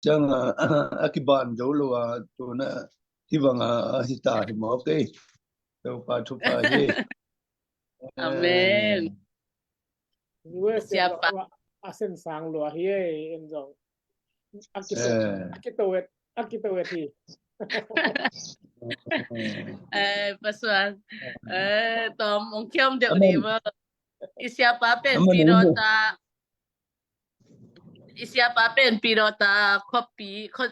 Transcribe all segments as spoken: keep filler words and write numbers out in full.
Ciang a, a kiban zo lo a, tuna hi bang a, a hi ta hi maw kei. Topa thupha hi. Amen. Siapa a sen sang lua hi ei, en zong. A kito, a kito et, a kito et hi. Eh, Pasuan. Eh, Tom, ong kiam deuh ni maw. I siapa pen Pidawta, i siapa pen Pidawta khuapi, khua,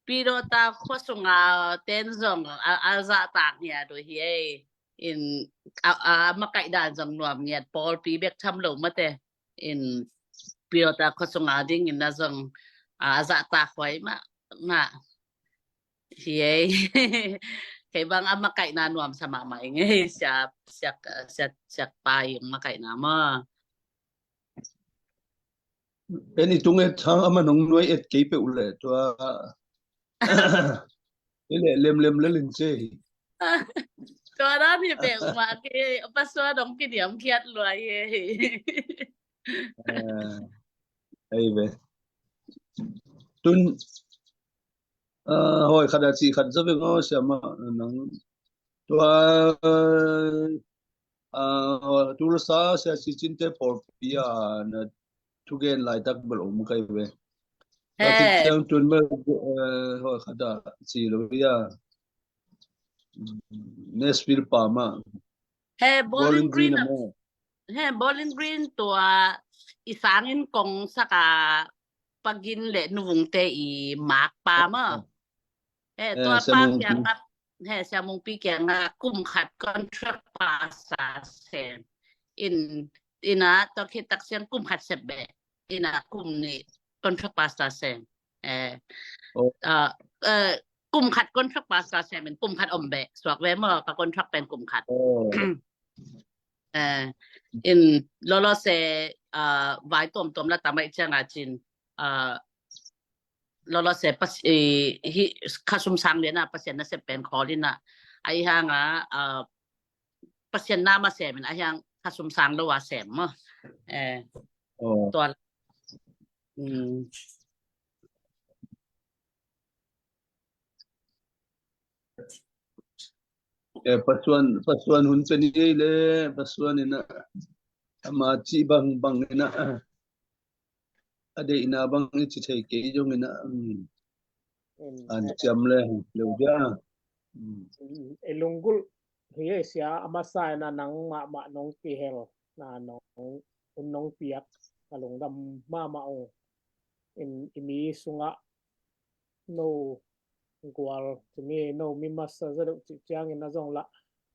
Pidawta khua sunga ten zong a, a zahtak ngiat uh hi ei. In a, a makaih dan zong nuam ngiat, pawlpi bek tham lo mate. In Pidawta khua sunga dingin a zong a, a zahtak huai mahmah hi ei. Kei bang a makaihna nuamsa mahmah ing ei, siap, siap, siap, siapa ing makaihna maw. En i tung et hang a man hong nuai et kei peuh leh tua. Ei leh lemlem lel in se hi. Tua dan hi peuh mah kei, Pasuan hong kiniamkhiat lua hi ei. Ei ve. Tun, ah, hoi khat a ci khat za veng aw, siamah nang. Tua, ah, Tulsa sia ci cinte pawlpi a na thugen laitak bel om kai ve. He. Tua ci ciang tun bel, eh, hoi khat a ci lo ia. Nashville pa mah. He, Bowling Green a, he, Bowling Green tua i sangin kong saka pagin le nuvungte i mak pa maw. He, tua pa kiang a, he, Sia Mung Pi kiang a kum khat contract pastor sem. In, ina, tua khit tak siang kum khat sep beh. Ina kum nih contract pastor sem. Eh, ah, eh, kum khat contract pastor sem in kum khat om beh. Suak ve maw, ka contract pen kum khat. Eh, in lolo se, ah, vai tuamtuam la tamai ciang a cin, ah, lolo se pas, eh, hi, khasum sang lian a Pasian nasep pen khawl ina. Ai hang a, ah, Pasian na ma sem in, a hiang khasum sang lo a sem maw. Eh, tua. Eh, Pasuan, Pasuan hun pen i ei le, Pasuan ina, ama ci bang bang ina. A deihna bang i ci thei kei zong ina, um, an ciam le leu dia. Um. I lunggulh hi ei sia, a masa ina nang mahmah nong kihel na nong, un nong piak, a lungdam mahmah ung. In i mi sungah no gual, tuni no mi masa za deuh cih ciangin a zong lah,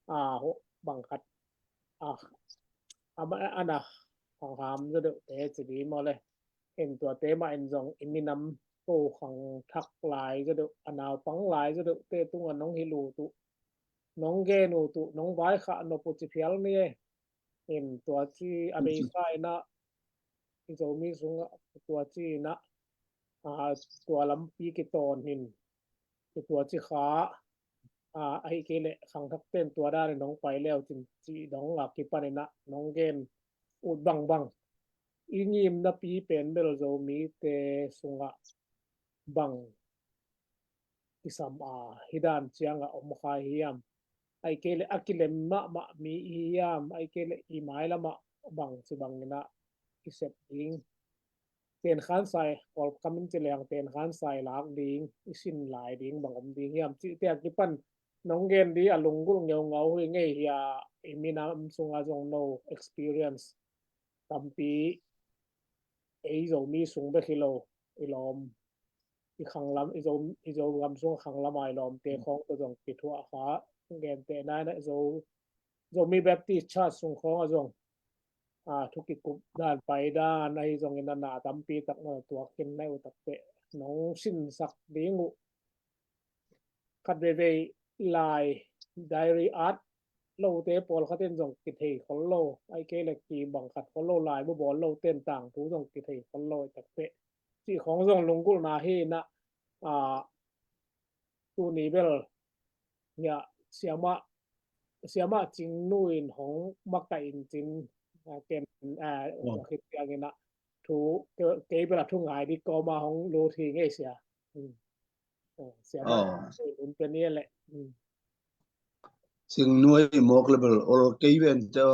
a, ho bang khat, a, a ma, ana hangham za deuh te ci ding maw le. In tuate mah in zong i minam ko khangthak lai za deuh, a naupang lai za deuh te tungah nong hi lut uh, nong gen ut uh, nong vaikhak nop uh ci phial ni e. In tua ci a beisa ina, i Zomi sungah tua ci ina, a, tua lampi kitawn hin, i tua ci kha, a, ahi kei leh khangthak ten tua dan in hong pai leu cin ci dong a kipan ina nong gen ut bangbang. I ngimna pi pen bel Zomite sungah bang kisam a, hi dan ciang a om kha hiam? Ai kei le a kilem mahmah mi hiam? Ai kei le i mailamah bang ci bangin a kisep ding, ten khan sai, Kawlkam in ci leng ten khan sai lak ding, i sin lai ding bang om ding hiam? Cihte a kipan nong gen ding a lunggulh ngeungau hi ngei hi a, i minam sungah zong no experience tampi ei Zomi sung bek hi lo, i lawm, i khanglam, i Zo, i Zogam sung khanglam a i lawmte khawng tawh zong kithuah kha, gentehna in a Zo, Zomi Baptist Church sung khawng a zong, a, thu kikup dan, pai dan ahi zongin a na tampi tak na tuak khin na uh tak teh nong sinsak ding uh. Khat veivei lai, diary at lote pawlkhat in zong kithei khol lo, ai kei le ki bang khat khol lo, lai bu bawl lo ten tangthu zong kithei khol lo tak teh cih khawng zong lunggulhna hi na, a, tuni bel hiah siamah, siamah Cingnu in hong makaih in cin, a, ken, a, tua khit ciangin a thu, kei bel a thu ngai ding kawma hong lut hi ngei sia. Sia bel hun pia ni leh. Sing nuai mawk le bel ol kei ven teo.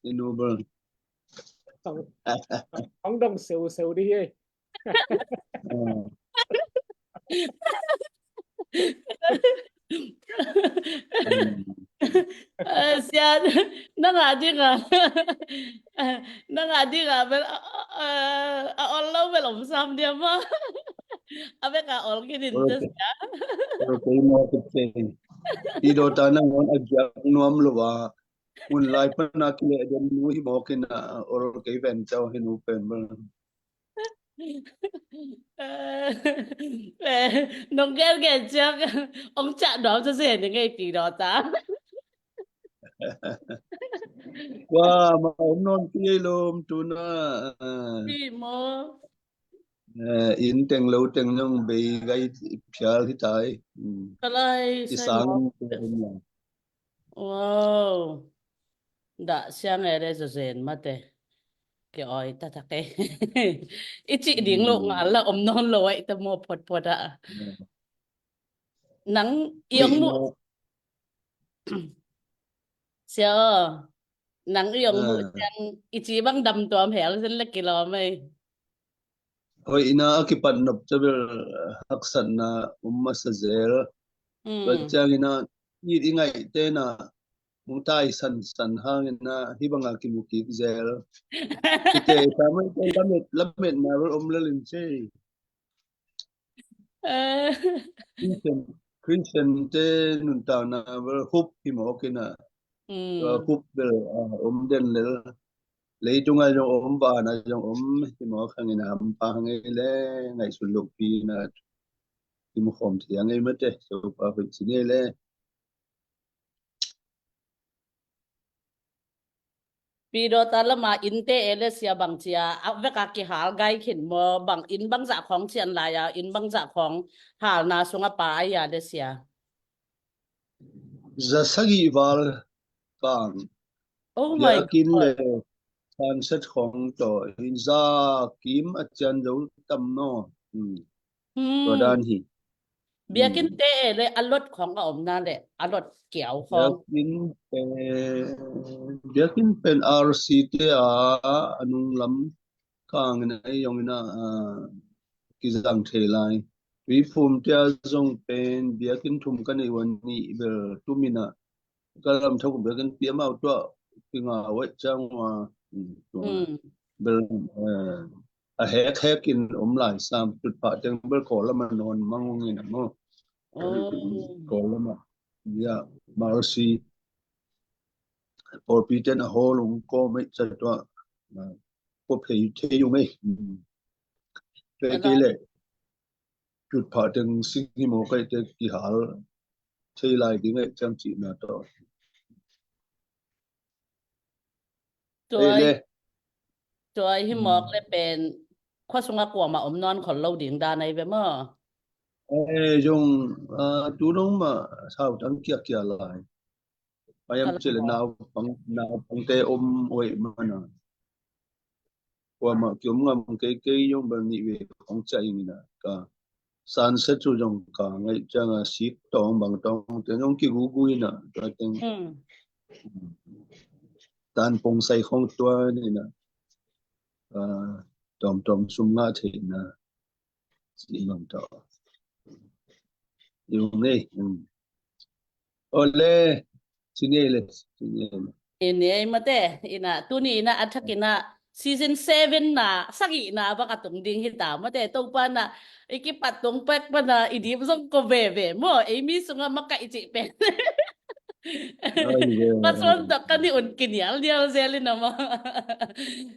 Inu bel. Hong dong seu seu ding hi. Sia, nang a ding a, nang a ding a bel a ol lo bel om sam dia ma. A bek a ol kinin ta sia. Pi Dawta nangawn a giak nuam lo a, hun lai pan a kileh den nu hi mawk in a ol kei ven teo hi nu pen bel. Nong gelgel ciang ong cah nuam sa zen ngei Pi Dawta. Kua ma om nawn kei lom tuna. Pi maw. Inn teng lo teng nong bei gai phial hi tai. Ka lai i sang te om la. Wow. Dah siang e le zazen mate. Ke oi ta ta ke. I cih ding lo ngal la om nawn lo ai ta maw phot phot a. Nang i ong mu. Sia aw. Nang i ong mu siang i ci bang dam tuam hel zen le kilawm ei. Hoih ina a kipat nop ca bel haksatna um masa zel. Tua ciang ina it i ngaihte na hong tai sansan hang ina hi banga kimu kik zel. Kite i ta mai te lamet lametna bel om lel in cei. Christian, Christian te nuntakna bel hup hi mawk ina. Tua hup bel om den lel. Leitung a zong om, van a zong om hi mawk hang ina, hampha hang ei le ngaihsun lohpi ina kimu khawm thei hang ei mate. Sopa hoih ci ngei le. Pi Dawta lama innte e le sia bang cia a veka kihal gai khin maw, bang inn bangzah khawng cian lai a, inn bangzah khawng halna sunga pa ai a le sia. Za sagih val kang. Oh my God. Biakinn le sunset khawng tawh in za kim a cian zo tam maw. Tua dan hi. Biakinn te e le a lot khawng a omna le a lot kiau khawng. Biakinn te, biakinn pen R C te a a nunglam kangin a i yongin a kizang thei lai. Tuiphum te a zong pen biakinn thum ka nei ua nih bel tumin a ka lam thok biakinn piam au tua kinga wai ciang ua tua bel a hek hek in om lai sam tutphah teng bel Kawl lama nawn mang ung in a maw. Kawl lama ya Marsi pawlpi ten a hawl ung kawm ei ca tua ko phei thei ung ei. Pe kei le tutphah teng sing hi maw kaite kihal thei lai ding ei ciang cihna tawh. Tua hi mawk le pen khua sungah kuamah om nawn khol lo ding dan ahi ve maw? Ei zong tu nong mah sautang kiakia lai. Ayam cile naupang, naupangte om oih mana. Kuamah kiom ngam keikei zong bel nih ve khong ciah ing ina ka sunset cu zong ka ngaih cianga sik tawng bang tawng te zong kigugu ina tua teng tanpong sai khong tua ina tawmtawm sum ngah theihna. Ci bang tawh. Yung ei. Ole. Ci ngei le. Ci ngei le. Ine mate ina tuni ina a thak ina season seven na sagihna bang a tung ding hita mate Topa na i kipat tung pek pana i dim zong ko veve maw ei mi sunga makaih cih pen. Pason tak kani un kinial nial zel ina maw.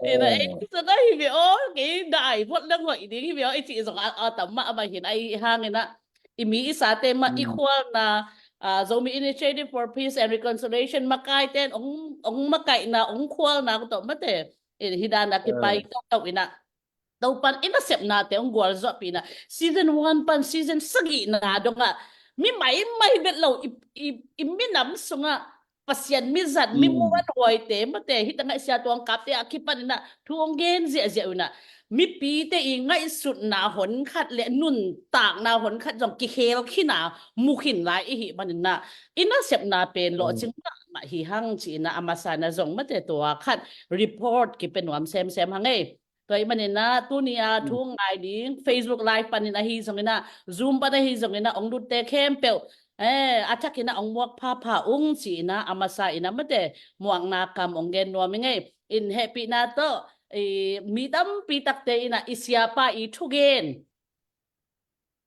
Ina ei sunga hi ve aw kei dai vot lang hoih ding hi ve aw i cih zong a tam mah a mah hin ai hang ina i mi i sate mah i khualna Zomi Initiative for Peace and Reconciliation makaite in ong makaihna ong khualna ko tawh mate hi dana kipai tawh ina Topan i nasepnate hong gualzuahpihna season one pan season sagihna dongah mi maimai bet lo i minam sungah Pasian mizat, mi muan huaite, mate, hita ngaihsia tuangkapte a kipan inah thu hong gen ziahziah uh inah, mipite i ngaihsutna honkhat le nuntakna honkhat zong kikhel khin a mu khin lai i hih man inah, i nasepna pen lawhcing mahmah hi hang ci inah a masa inah zong mate tua khat report kipia nuam semsem hang ei. Tua ahih man inah tuni a thu ngai ding Facebook Live panin ahi zong inah, Zoom pan ahi zong inah, ong lutte khempeuh, eh, a thak inah ong muak phapha ung ci inah a masa inah mate muakna kam ong gen nuam ing ei. In hehpihna tawh, i, mi tampi takte inah i siapa i thugen,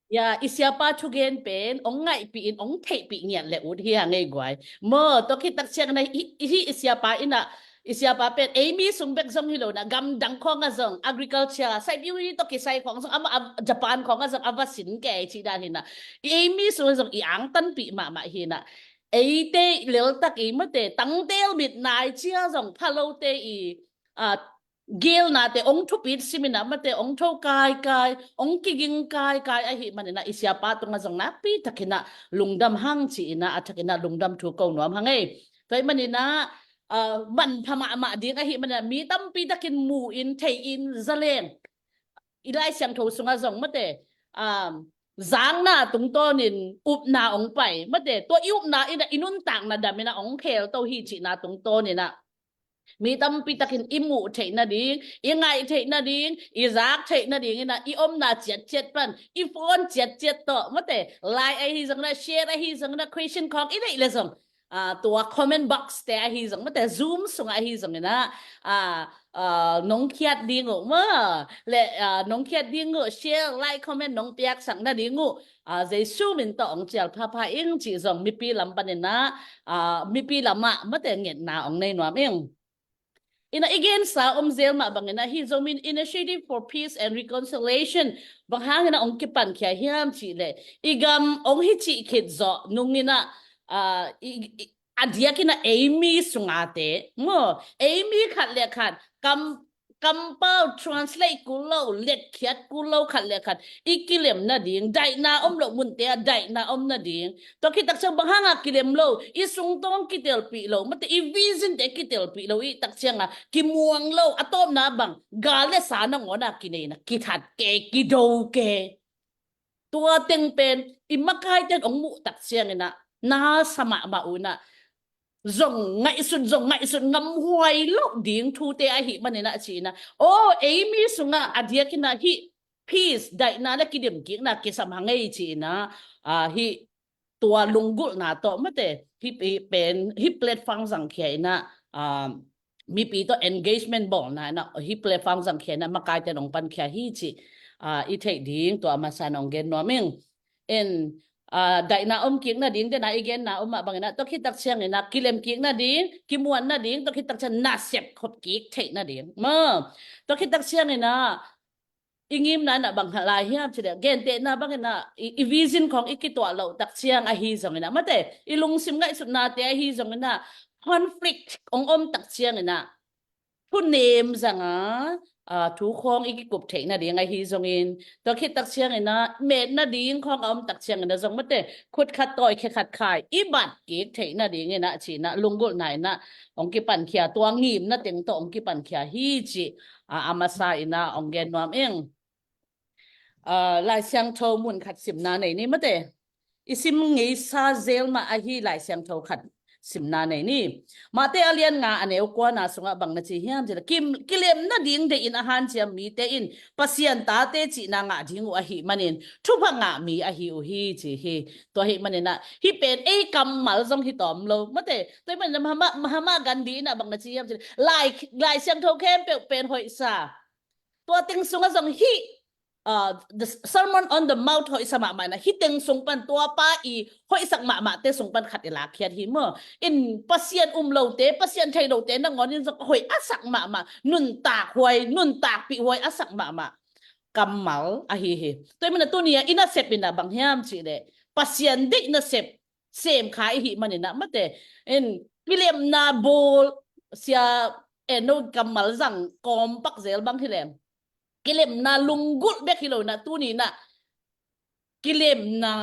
ya, i siapa thugen pen ong ngaihpih in ong theihpih ngiat le ut hi hang ei guai. Maw, tua khit tak ciang inah i, i, i siapa inah, i siapa pen ei mi sung bek zong hi lo inah, gamdang khawng ah zong agriculture, saipiu hi tawh kisai khawng zong, amah, a, Japan khawng ah zong a va sin kei ci dan hi inah, i ei mi sung ah zong i angtanpih mahmah hi inah, eite leltak i mate tangtel mit nai cia zong phalote i, a, gelnate ong thupit sim inah mate ong tho kaikai, ong kiging kaikai ahih man inah i siapa tungah zong nakpi tak inah lungdam hang ci inah a thak inah lungdam thu ko nuam hang ei. Tua ahih man inah, ah, manpha mahmah ding ahih man inah mi tampi takin mu in thei in zaleng, i Lai Siangtho sungah zong mate, um, zakna tungtawnin upna ong pai, mate, tua i upna inah i nuntakna dam inah ong khelto hi cihna tungtawn inah mi tampi takin i muh theih nading, i ngaih theih nading, i zak theih nading inah i omna ciatciat pan, i phone ciatciat tawh, mate, like ahi zong inah, share ahi zong inah, question khawng i neih le zong, ah, tua comment box te ahi zong, mate, Zoom sungah ahi zong inah, ah, ah, nong khiat ding uh maw, le, ah, nong khiat ding uh, share, like, comment nong piaksak nading uh, ah, Jesu min tawh ong cial phapha ing ci zong mipi lam pan inah, ah, mipi lamah mate ngetna ong nei nuam ing. Inah i gensa om zel mah bang inah hih Zomi Initiative for Peace and Reconciliation bang hang inah ong kipankhia hiam cih leh, i gam ong hi cih khit zawh nung inah, ah, i, i, a diak inah ei mi sungate maw, ei mi khat le khat kam, kampau translate kul lo, letkhiat kul lo khat le khat i kilem nading, daihna om loh munte ah daihna om nading. Tua khit tak ciang bang hang a kilem lo, i sungtawng kitelpih lo, mate, i vision te kitelpih lo i tak ciang a kimuang lo, a tawpna bang gal le sa nangawn a kinei inah kithat kei, kido kei. Tua teng pen i makaite'n ong muh tak ciang inah na sa mahmah uh inah, zong ngaihsut, zong ngaihsut ngamhuai loh ding thute ahih man inah ci inah, aw, ei mi sungah a diak inah hih peace, daihna le kidemkikna kisam hang ei ci inah, ah, hih tua lunggulhna tawh mate, hih, hih pen, hih platform zangkhia inah, ah, mipi tawh engagement bawlna inah hih platform zangkhia inah makaite'n ong pankhia hi cih, ah, i theih ding tua a masa inah ong gen nuam ing. In, ah, daihna om kik nading, dena i genna om mah bang inah, tua khit tak ciang inah kilem kik nading, kimuan nading, tua khit tak ciang nasep khop kik theih nading maw, tua khit tak ciang inah i ngimna inah bang lai hiam cih leh, gentehna bang inah i, i vision khawng i kituah loh tak ciang ahi zong inah, mate, i lungsim ngaihsutnate ahi zong inah, conflict ong om tak ciang inah thunem zang a, ah, thu khawng i kikup theih nading ahi zongin, tua khit tak ciang inah met nading khawng a om tak ciang inah zong, mate, khut khat tawi khe khat khai i bat kik theih nading inah ci inah lunggulhna inah ong kipankhia, tua ngimna teng tawh ong kipankhia hi cih, ah, a masa inah ong gen nuam ing. Ah, Lai Siangtho mun khat simna nei ni, mate. I sim ngeisa zel mah ahi Lai Siangtho khat simna nei ni. Mate a lian nga a neu kuana sungah bang na ci hiam cih leh, kim, kilem nading deih in a hanciam mite in Pasian tate cihna ngah ding uh ahih manin thupha ngah mi ahi uh hi ci hi. Tua ahih man inah hih pen ei kammal zong hi tawm lo, mate. Tua ahih man inah Mahatma, Mahatma Gandhi inah bang na ci hiam cih leh, Lai, Lai Siangtho khempeuh pen hoihsa. Tua teng sungah zong hih, ah, the Sermon on the Mount hoihsa mahmah inah, hih teng sung pan tua pa i hoihsak mahmahte sung pan khat i lakkhiat hi maw. In Pasian um lote, Pasian thei lote nangawn in zong hoih a sak mahmah, nuntak huai, nuntakpih huai a sak mahmah kammal ahi hi. Tua ahih man inah tuni a i nasep inah bang hiam cih leh, Pasian deih nasep sem kha i hih man inah, mate, in kilemna bawl, Sia Eno kammal zang kawmpak zel bang hi leh, kilemna lunggulh bek hi lo inah, tuni inah kilemna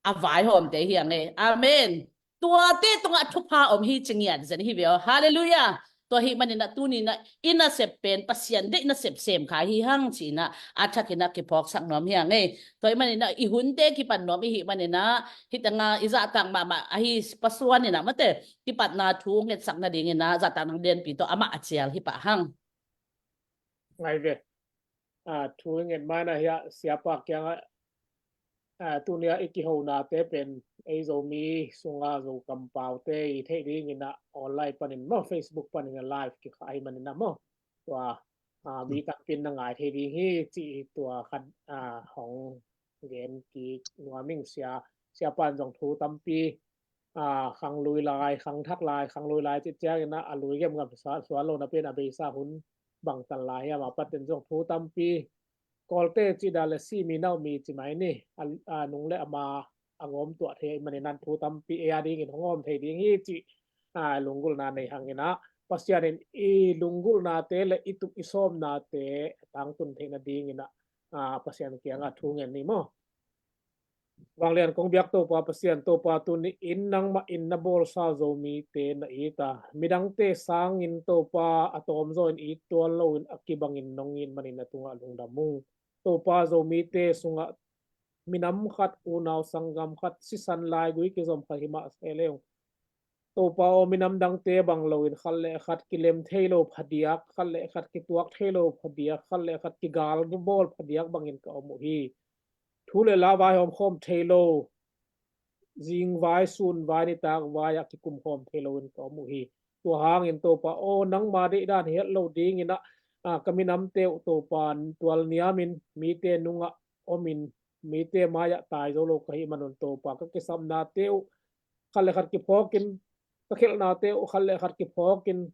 a vaihawmte hi hang ei. Amen. tuate tungah thupha om hi ci ngiat zen hi ve aw. Halleluiah. Tua ahih manin ah tuni-in ah i nasep pen Pasian deih nasep sem kha hi hang ci-in ah a thakin ah kiphawksak nuam hi hang ei. Tua ahih manin ah i hunte kipan nuam i hih manin ah hih tengah i zahtak mahmah ahi Pa Suan in ah mate kipatna thu ngetsak nadingin ah zahtakna lianpi tawh amah a cial hi pah hang. Ngai ve. A, thu i nget ma-in ah hiah siapa kiangah, a, tuni-ah i kihonate pen ei Zomi sunga Zo kampaute i theih dingin ah online panin maw, Facebook panin ah live kikhah ahih manin ah maw, tua, a, mi tampi in na ngai thei ding hi cih tua khat, a, hong gen kik nuam ing. Sia, siapa in zong thu tampi, a, khanglui lai, khangthak lai, khanglui lai cih ciangin ah a lui gemgam sual, sual lo napi-in a beisa hun bangtan lai hiam, a patin zong thu tampi, Kawlte cih dan le si mi nau mi ci mai ni, a, a nung le ama a gawm tuah thei ahih manin ah thu tampi ei a dingin hong om thei ding hi cih, a, lunggulhna nei hangin ah Pasian in i lunggulhnate le i tup i sawmnate tangtun theih nadingin ah, a, Pasian kiangah thu ngen ni maw. Vanglian kong biak Topa Pasian, Topa tuni-in nangmah in na bawlsa Zomite na it a, midangte sangin Topa a tawmzaw in it tuan loin a kibangin nong it manin na tungah lungdam ung. Topa Zomite sungah minam khat, unau sanggam khat, sisan laigui kizom khat hi mah se leng, Topa aw, minam dangte bang loin khat le khat kilem thei lo phadiak, khat le khat kituak thei lo phadiak, khat le khat kigal bawl phadiak bangin ka om uh hi. Thu le la vaihawm khawm thei lo, zing vai, sun vai, nitak vai ah kikum khawm thei loin ka om uh hi. Tua hangin Topa aw, nangma deihdan hiat lo dingin ah, a, ka minamte uh Topa tual niamin mite nungah omin mite mai-ah tai zo lo ka hih manun Topa ka kisapnate uh khat le khat kiphawkin, ka khelhnate uh khat le khat kiphawkin,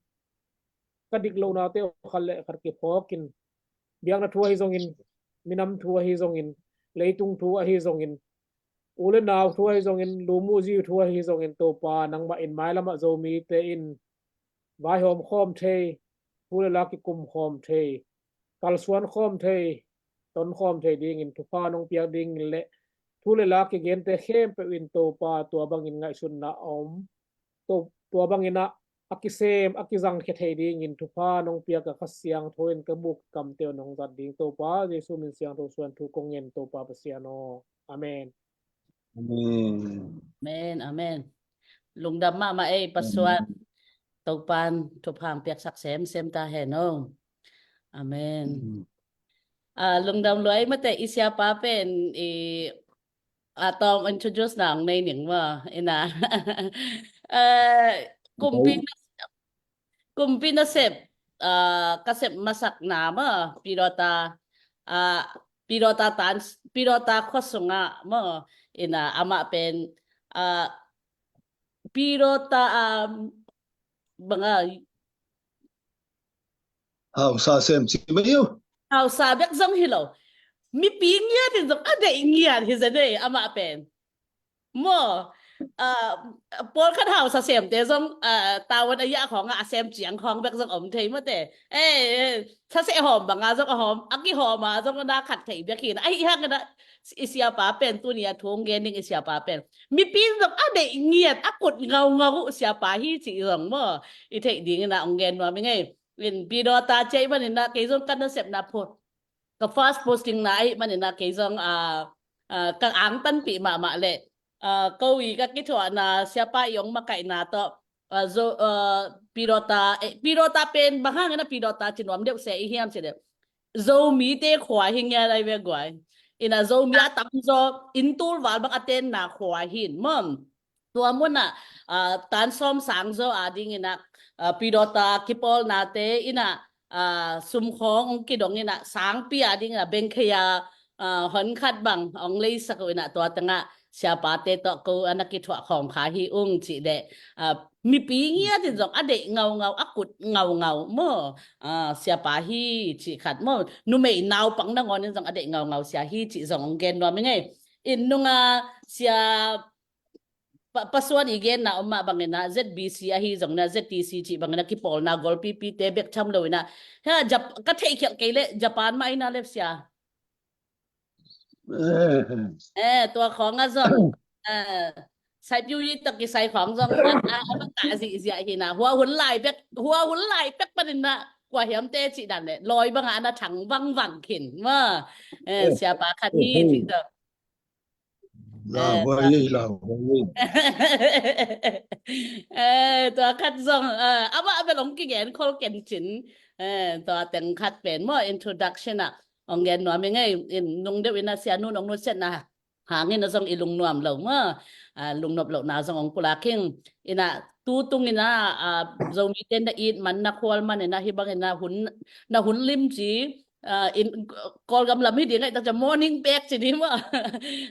ka dik lonate uh khat le khat kiphawkin, biakna thu ahi zongin, minam thu ahi zongin, leitung thu ahi zongin, u le nau thu ahi zongin, lumuhzi thu ahi zongin, Topa nangmah in mailamah Zomite in vaihawm khawm thei, thu le la kikum khawm thei, kalsuan khawm thei, ton khawm thei dingin thupha nong piak dingin le thu le la kigente khempeuh in Topa tua bangin ngaihsutna a om, to, tua bangin ah a kisem, a kizangkhia thei dingin thupha nong piak a, Kha Siangtho in ka buk kamte uh nong zat ding Topa Jesu min siangtho suan thu kong ngen Topa Pasian aw. Amen. Amen. Amen, amen. Lungdam mahmah ei, Pa Suan. Amen. Topan thupha hong piaksak semsem ta hen aw. Amen. Mm. A, lungdam lua ei mate, i siapa pen i, a, tawm introduce na hong nei ning maw, ina. A, kumpi na, kumpi nasep, a, ka sep masakna maw, Pidawta, a, Pidawta tan, Pidawta khua sungah maw, ina, amah pen, a, Pidawta, a, banga, hausa sem ci mai uh. Hausa bek zong hi lo. Mipi ngiat in zong a deih ngiat hi zen ei, amah pen. Maw, a, pawlkhat hausa semte zong, a, tavuan a yah khawngah a sem ciang khawng bek zong om thei mate. Eh, eh, saseh hawm banga zong a hawm, a kihawma zong na khat thei bek hi na. Ahi hangin ah i siapa pen tuni a thu hong gen ding i siapa pen mipi in zong a deih ngiat, a kut ngaungau uh siapa hi cih zong maw, i theih dingin ah hong gen nuam ing ei. In Pidawta ci ahih manin ah kei zong ka nasepna pho, ka first posting na ahih manin ah kei zong, a, a, ka angtanpih mahmah leh, a, ko i ka kithuahna siapa i hong makaihna tawh, a, Zo, a, Pidawta, eh, Pidawta pen bang hangin ah Pidawta ci nuam deuh se i hiam cih leh Zomite khua hi ngiat ai ve guai. Ina Zomi a tamzaw inn tul val bang a tenna khua hi in maw. Tua munah, a, tan sawm sang zaw a dingin ah, a, Pidawta kipawlnate in ah, a, sum khawng hong kidong in ah sangpi a dingin ah bengkhei a, a, hon khat bang hong leisak uh in ah tua tengah siapate tawh ko a na kithuah khawm kha hi ung cih leh, a, mipi ngiat in zong a deih ngaungau, a kut ngaungau maw, a, siapa hi cih khat maw, numei naupang nangawn in zong a deih ngaungau sia hi cih zong hong gen nuam ing ei. In nunga sia Pa, Pa Suan i genna om mah bangin ah Z B C ahi zongin ah Z T C cih bangin ah kipawlna golpipite bek tham lo in ah. Ha, Jap-, ka theihkhialh kei leh Japan mah ahi na le sia. Eh, tua khawngah zong, eh, Saipiu i tak kisai khawng zong a, a, a, a, a zihziah hi na. Hua hun lai bek, hua hun lai bek panin na kua hiamte cih dan le lawi bangah a na thang vangvang khin ma. Eh, siapa khat hi cih zong. La huai ei, la huai ei. Eh, tua khat zong, eh, amah a bel hong kigen khol ken cin. Eh, tua teng khat pen maw introduction ah hong gen nuam i ngei in nung deuh in a sia nun hong nusiatna hangin a zong i lungnuam lo maw. Ah, lungnop lohna zong hong pulak ing. In a tu tung in a, ah, Zomite na it man na khual man in a hih bang in a hun, na hun limci, ah, in Kawlgam lam hi ding ahi tak ciang morning bek ci ding maw.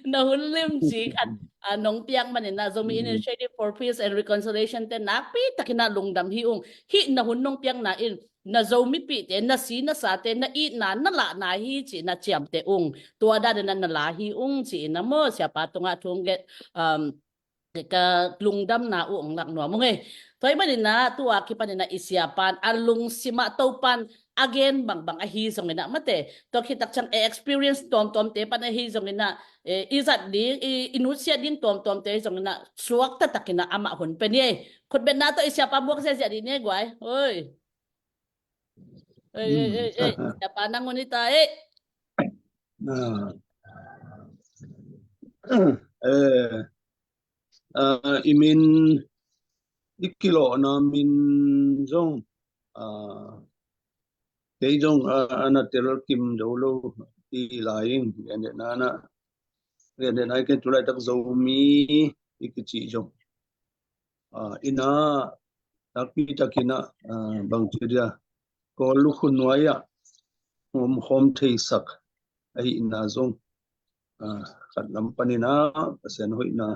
Na hun limci khat, ah, nong piak man in a Zomi Initiative for Peace and Reconciliation te nakpi takin a lungdam hi ung. Hih na hun nong piakna in na Zomipihte, na si na sate, na itna na lahna hi ci na ciamteh ung. Tua dan in a na la hi ung ci in a maw siapa tungah thu hong gen, um, ka lungdamna uh hong lak nuam ung ei. Tua ahih manin a tua kipan in a i siapan a lungsim ah Topan a gen bangbang ahi zongin a mate, tua khit tak ciang a experience tuamtuamte pan ahi zongin a, eh, i zat ding, i, i nusiat ding tuamtuamte ahi zongin a suakta takin a amah hun pia ni ei. Khutbetna tawh i siapa muak ziahziah dih ni ei guai. Oi. Ei, ei, ei, ei. Siapa nang un hi ta ei. Ah. Eh, ah, i min i kilawhna min zong, ah, kei zong, ah, a na tel kim zo lo i lai ing. Lian lian na na, lian lian na i ken tu laitak Zomi i kici zong. Ah, in a nakpi takin a, ah, bangci dia Kawl lukhu nuai ah hong om khawm theisak ahihna zong, ah, khat lam panin a Pasian hoihna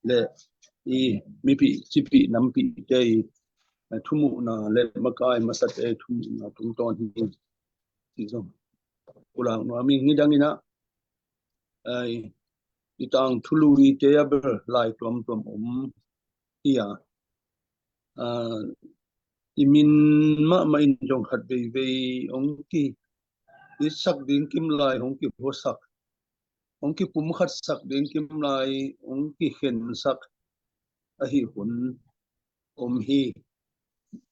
le i mipih cipih nampihte i, ah, thumuhna le makai masate i thumuhna tungtawn hi ci zong pulak nuam ing. Nidang in a, ai, i tangthu luite a bel lai tuamtuam om hi a, ah, i min mahmah in zong khat veivei hong ki, i sak ding kim lai hong kihuasak, hong kipumkhatsak ding kim lai hong kikhensak ahi hun om hi.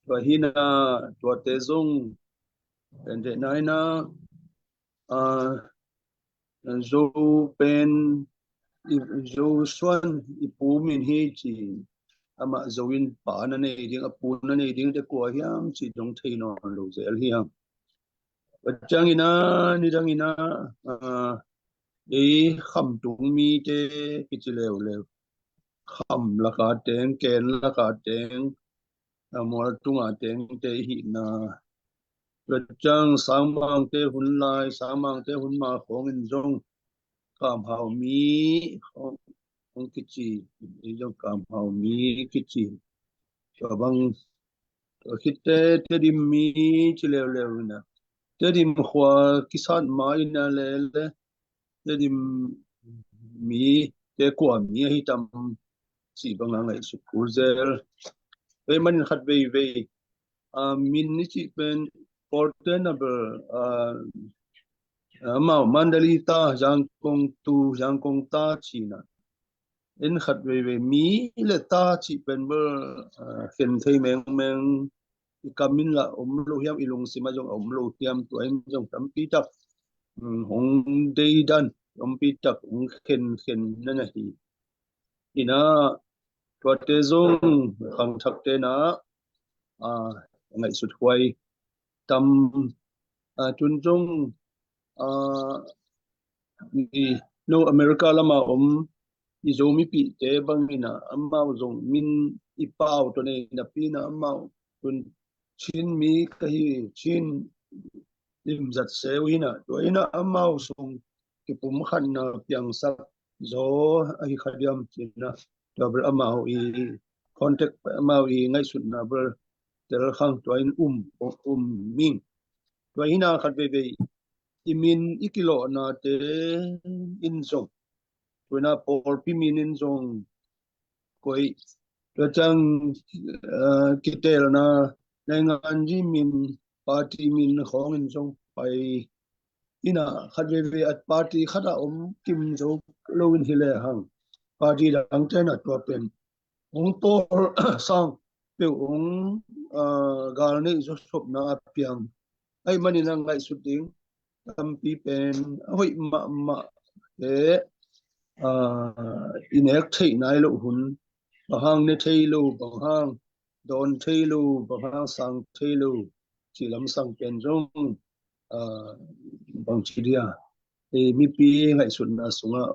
Tua hi na, tuate zong pen deh nai na, ah, Zo pen, i, Zo suan i pu min hi ci, amah Zo in pa na nei ding, a pu na nei ding te kua hiam ci dong thei nawn lo zel hi hang. Tua ciangin a, nidang in a, ah, ei Khamtung mite kici leuleu. Kham laka teng, ken laka teng, a mual tunga tengte i hihna. Tua ciang Sangmangte hun lai, Sangmangte hun ma khawngin zong Kamhau mi khawng, khawng kici, i zong Kamhau mi kici. Tua bang, tua khite Tedim mi ci leuleu in a. Tedim khua kisat ma in a lele, Tedim mi te kua mi ahi tam cih banga ngaihsut kul zel. Vei manin khat veivei, ah, min i cih pen Kawlten a bel, ah, amau Mandalay ta, Zangkong tu, Zangkong ta cihna. En khat veivei mi le ta cih pen bel, ah, khen thei mengmeng, i kam in lah om lo hiam, i lungsim ah zong a om lo hiam, tua in zong tampi tak, um, hong deidan, tampi tak hong khenkhen na na hi. In a, tuate zong khangthakte na, ah, ngaihsut huai tam, ah, tun zong, ah, i, no, America lama om i Zomipihte bangin a, amau zong min i pau tawh nei napi in a, amau tun Chin mi ka hi, Chin limzat se uh hi na, tua in a amau sung kipumkhatna piangsak zaw ahi kha diam ci in a, tua bel amau i contact, amau i ngaihsutna bel tel khang, tua in um, um ming. Tua hi na khat veivei i min i kilawhnate in zong, tua in a pawlpi min in zong koih, tua ciang, eh, kitelna, nainganzi min, party min khawngin zong pai. In a khat veivei a party khat ah om kim zo lo in hi lehang, party dangte na tua pen hong pawl sang peuh hong, ah, gal neih zawsopna a piang. Ahih manin a ngaihsut ding tampi pen a hoih mahmah te, ah, i nek theih nai loh hun, bang hang ne thei lo, bang hang dawn thei lo, bang hang sang thei lo, cih lamsang pen zong, ah, bang ci dia, ei mipi ngaihsutna sungah,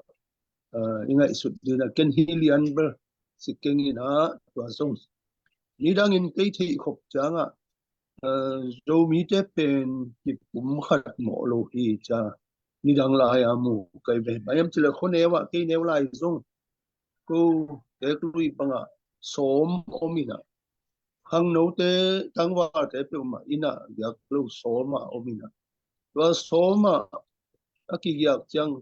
ah, i ngaihsut dina ken hi lian bel si keng in ah, tua zong nidangin kei theih khop ciangah, ah, Zomite pen kipumkhat mawh lo hi cia nidang lai-a mu kai ve. Bang hiam cih leh khuaneu ah kei neu lai zong ko teek lui bangah sawm om in ah, khangnote, tangvalte peuhmah in ah giak lo sawm ah om in ah, tua sawm ah a kigiak ciang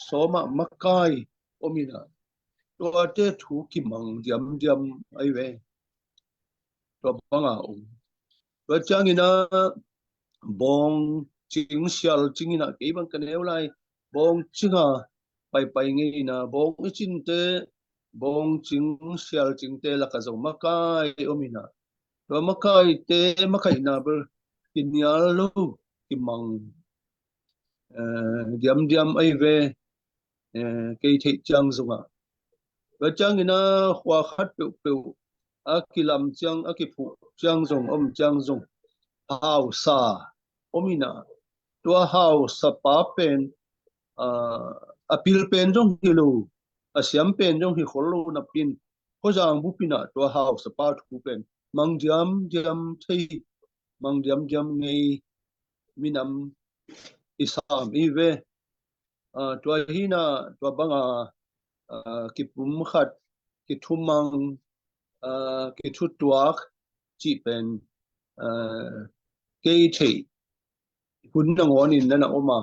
sawm ah makai om in ah, tuate thu kimang diamdiam ahi ve. Tua banga om. Tua ciangin ah bawng cing sial cing in ah, kei bang ka neu lai, bawng cing a paipai ngei in ah, bawng i cinte, bawng cing sial cingte lakah zong makai om in ah, tua makaite makaihna bel kinial lo, kimang, eh, diamdiam ahi ve, eh, kei theih ciang zongah. Tua ciangin ah khua khat peuhpeuh a kilam ciang, a kiphuh ciang zong, om ciang zong hausa om in ah, tua hausa pa pen, ah, a pil pen zong hi lo, a siam pen zong hi khol lo napi-in, khuazang bup in ah tua hausa pa thu pen mang diamdiam thei, mang diamdiam ngei minam i sam hi ve. Ah, tua hi in ah, tua banga, ah, kipumkhat, kithumang, ah, kithutuak cih pen, ah, kei theih hun nangawnin nan a om a,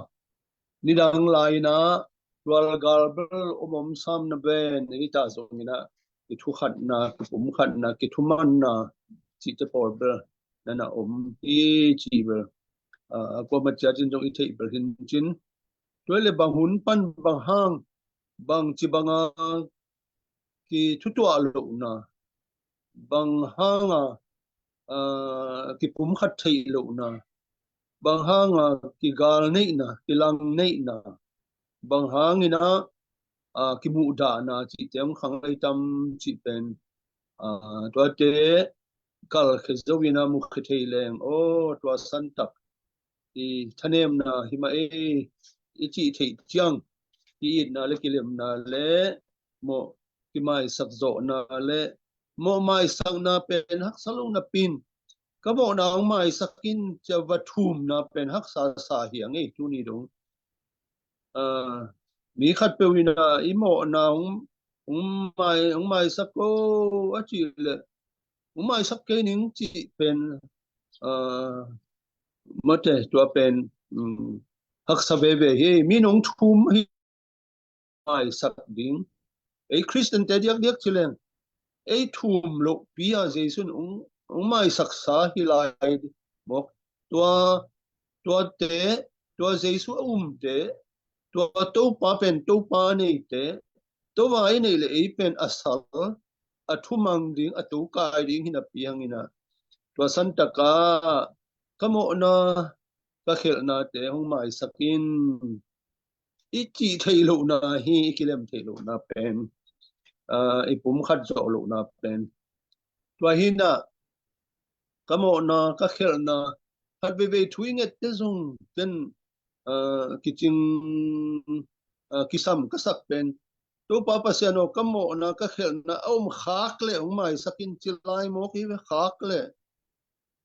nidang lai-in ah tualgal bel om om sam na ven, ei ta zongin ah kithukhatna, kipumkhatna, kithumanna cihte pawl bel nan a om hi ci bel, ah, kuamah ciat in zong i theih bel hi cin. Tua leh bang hun pan bang hang, bang ci banga kithutuah lohna, bang hanga, ah, kipumkhat theih lohna, bang hanga kigal neihna, kilang neihna, bang hangin ah, ah, kimuhdahna cihte hong khang lai tam cih pen, ah, tuate kalkhia zo in ah mukhia thei leng, aw, tua santak i thanemna hi mah ei, i cih theih ciang, ki-itna le kilemna le mawh kimaisak zawhna le mawh maisakna pen haksa lo napi-in, ka mawhna hong maisak in cia va thumna pen haksa sa hi a ngei tuni dong. Ah, mi khatpeuh in ah i mawhna hong, hong mai, hong maisak ko a cih leh, hong maisak kei ning cih pen, ah, mate, tua pen, um, haksa veve hi. Mi in hong thum hi maisak ding. Ei Khristiante diakdiak ci leng, ei thum lohpi a Jesu in hong, hong maisaksa hi lai mawk. Tua, tuate, tua Jesu a umte, tua Topa pen Topa a neite, Topa i neih leh ei pen a sal, a thumang ding, a tokai ding hi napi hangin ah, tua santaka ka mawhna, ka khelhnate hong maisak in, i cih theih lohna hi, i kilem theih lohna pen, ah, i pumkhat zawh lohna pen. Tua hi in ah, ka mawhna, ka khelhna, khat veivei thu i ngette zong ken, ah, kicing, ah, kisam ka sak pen, Topa Pasian aw, ka mawhna, ka khelhna a om khak leh hong maisak in ci lai mawk hi ve, khak leh.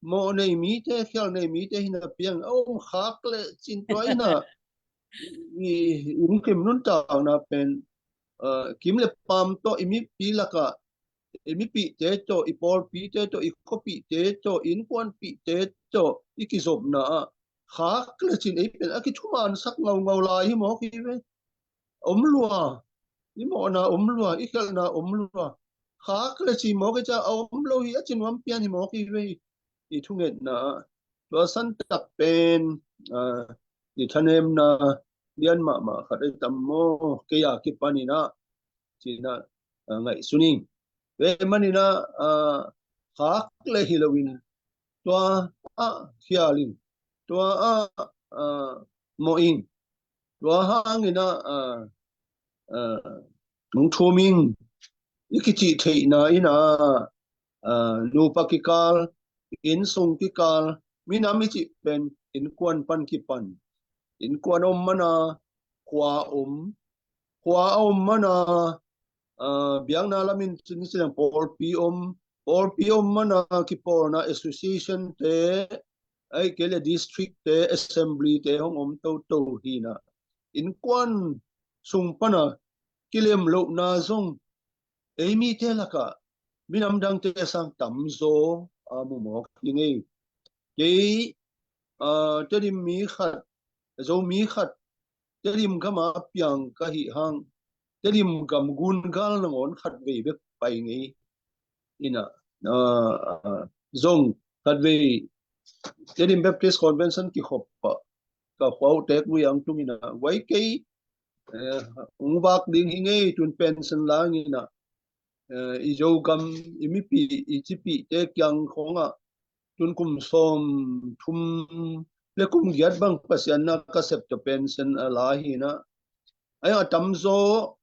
Mawh nei mite, khel nei mite hi napi-in a om khak leh cin tua in ah, i, i lungkim nuntakna pen, ah, kim le pam tawh, i mipi lakah, i mipihte tawh, i pawlpite tawh, i khuapihte tawh, i innkuanpihte tawh i kizopna ah khak leh cin ei pen a kithumansak ngaungau lai hi mawk hi ve. Om lua, i mawhna om lua, i khelhna om lua. Khak leh ci mawk hi cia a om lo hi, a ci nuam pian hi mawk hi ve. I thungetna ah, tua santak pen, ah, i thanemna lian mahmah khat ei tam maw, kei a kipan in ah, ci-in ah, ah, ngaihsun ing. Tua ahih manin ah, ah, khak leh hi loin tua ah khial in, tua ah, ah, mawh in, tua hangin ah, ah, ah, hong thum ing. I kicih theihna in ah, ah, nupa kikal, innsung kikal, minam i cih pen innkuan pan kipan. Innkuan a om man a khua om, khua a om man a, ah, biakna lamin cin siang pawlpi om, pawlpi om man a kipawlna association te, ahih kei leh district te, assembly te hong om toto hi-in ah, innkuan sung pan a kilem lohna zong ei mite lakah minam dangte sang tamzaw a mu mawk hi ing ei. Kei, ah, Tedim mi khat, Zomi khat, Tedim gam a piang ka hih hang, Tedim gam gun gal nangawn khatvei bek pai ngei. In ah, ah, ah, zong khatvei Tedim Baptist Convention kikhop ah ka khua uh teek lui ang tung in ah, vai kei, eh, hong vak ding hi ing ei, tun pension la ing in ah, eh, i Zogam, i mipi, i cipihte kiang khawng ah tun kum sawmthum leh kum giat bang Pasian na ka sep tawh pension a la hi-in ah, a tamzaw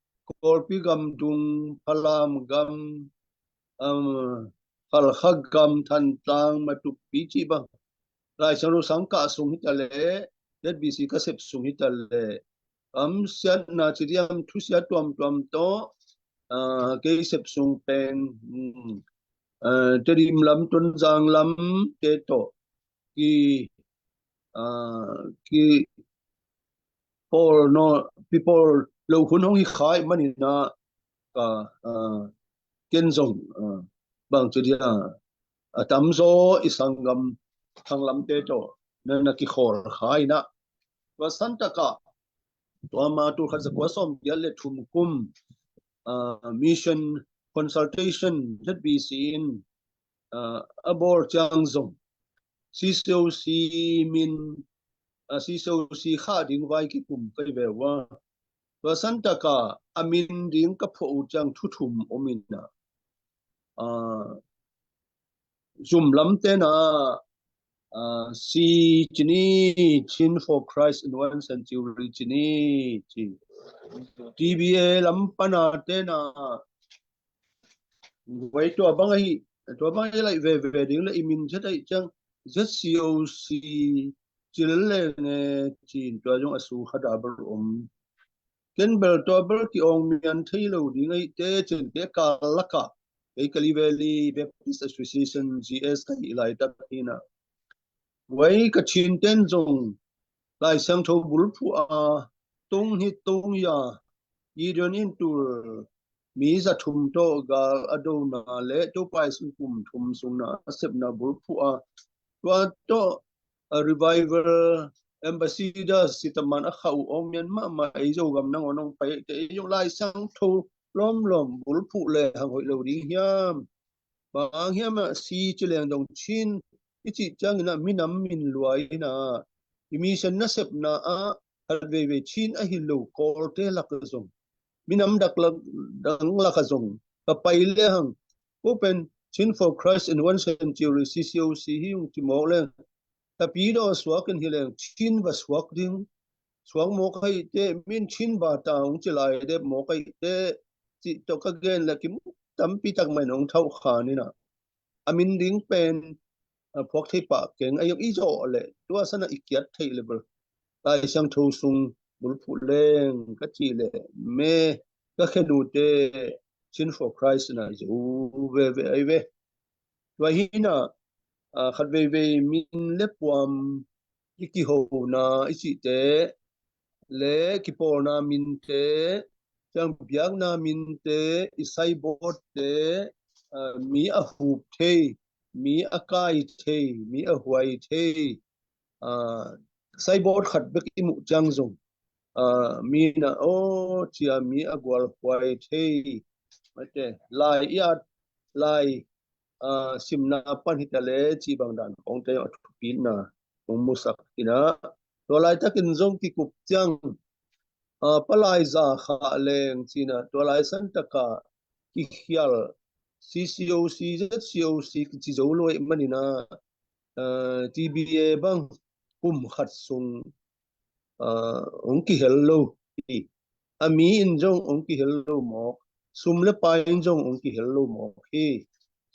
Kawlpi gam dung, Falam gam, um, Halkha gam, Thantlang, Matupi cih bang, Lai Siangtho sangkah sung hi ta leh, Z B C ka sep sung hi ta leh, kamsiatna ci diam, thusia tuamtuam tawh, ah, kei sep sung pen, um, ah, Tedim lam, Tonzang lam te tawh ki, ah, ki pawl no, pi pawl lo hun hong hi kha ahih manin ah, ah, ken zong, ah, bang ci dia, a tamzaw i sanggam khanglamte tawh na, na kikhawl kha in ah. Tua santak ah, tua ma tul khat za kua sawm giat leh thum kum, ah, mission consultation Z B C in, ah, a bawl ciang zong C C O C min, ah, C C O C khah ding vai kikum ka hi ve ua. Tua santak ah a min ding ka phuah uh ciang thu thum om in ah, ah, zum lamte na, ah, C ci ni, Chin for Christ in One Century ci ni, ci. T B A lam pan a te na, vai tua bang ahi, tua bang ahi laih veve ding leh i min zet ahih ciang Z C O C ci lel leng e, ci-in tua zong a su khat a bel om. Ken bel tua bel ki-awng mian thei lo ding ahih teh, ci-in kei kal lakah, kei Kalay Valley Baptist Association, G S, ka hih laitak hi-in ah, vai ka Chin ten zong Lai Siangtho bulphuh a, tung hi tung hi a, Gideon in tul mi za thum tawh gal a dona leh Topa Jesu kum thum sung na a sepna bulphuh a, tua tawh, a, revival, ambassador, sitaman a khah uh awng mian mahmah, ei Zogam nangawn hong pai te, ei zong Lai Siangtho lawmlawm bulphuh lehang hoih lo ding hiam? Bang hiam ah, C ci leng dong Chin i cih ciangin ah minam min lua in ah, i mission nasepna ah khat veivei Chin ahi lo Kawlte lak zong, minam dak lak, dang lak ah zong ka pai lehang, ko pen Chin for Christ in One Century, C C O C hi ung ci mawk leng, tapidaw suak in hi leng Chin va suak ding, suak mawk ahih teh, min Chin bata ung ci lai dep mawk ahih teh, cih tawh ka gen leh kim tampi tak mah in hong thauh khan in ah, a min ding pen, a, phuak thei pah keng, a, i zawh leh tua san ah i kiat theih leh bel Lai Siangtho sung bulphuh leng ka cih leh, me ka khen uh teh Chin for Christ na i zo veve ahi ve. Tua hi in ah, a, khat veivei min leh puam i kihona i cihte leh kipawlna minte, ciang biakna minte, i signboardte, a, mi a hup thei, mi a kai thei, mi a huai thei, a, signboard khat bek i muh ciang zong, a, mi na aw cia mi a gualhuai thei, mate, lai i at, lai, a, simna pan hi ta leh cih bang dan khawngte a thupitna hong musak hi in ah, tua laitakin zong kikup ciang, ah, palai za kha leng cina tua lai san taka kikhial C C O C, Z C O C kici zo lo ahih manina, ah, T B A bang kum khat sung, ah, hong kihel lo hi. A mi in zong hong kihel lo mawk, sum le pai in zong hong kihel lo mawk hi.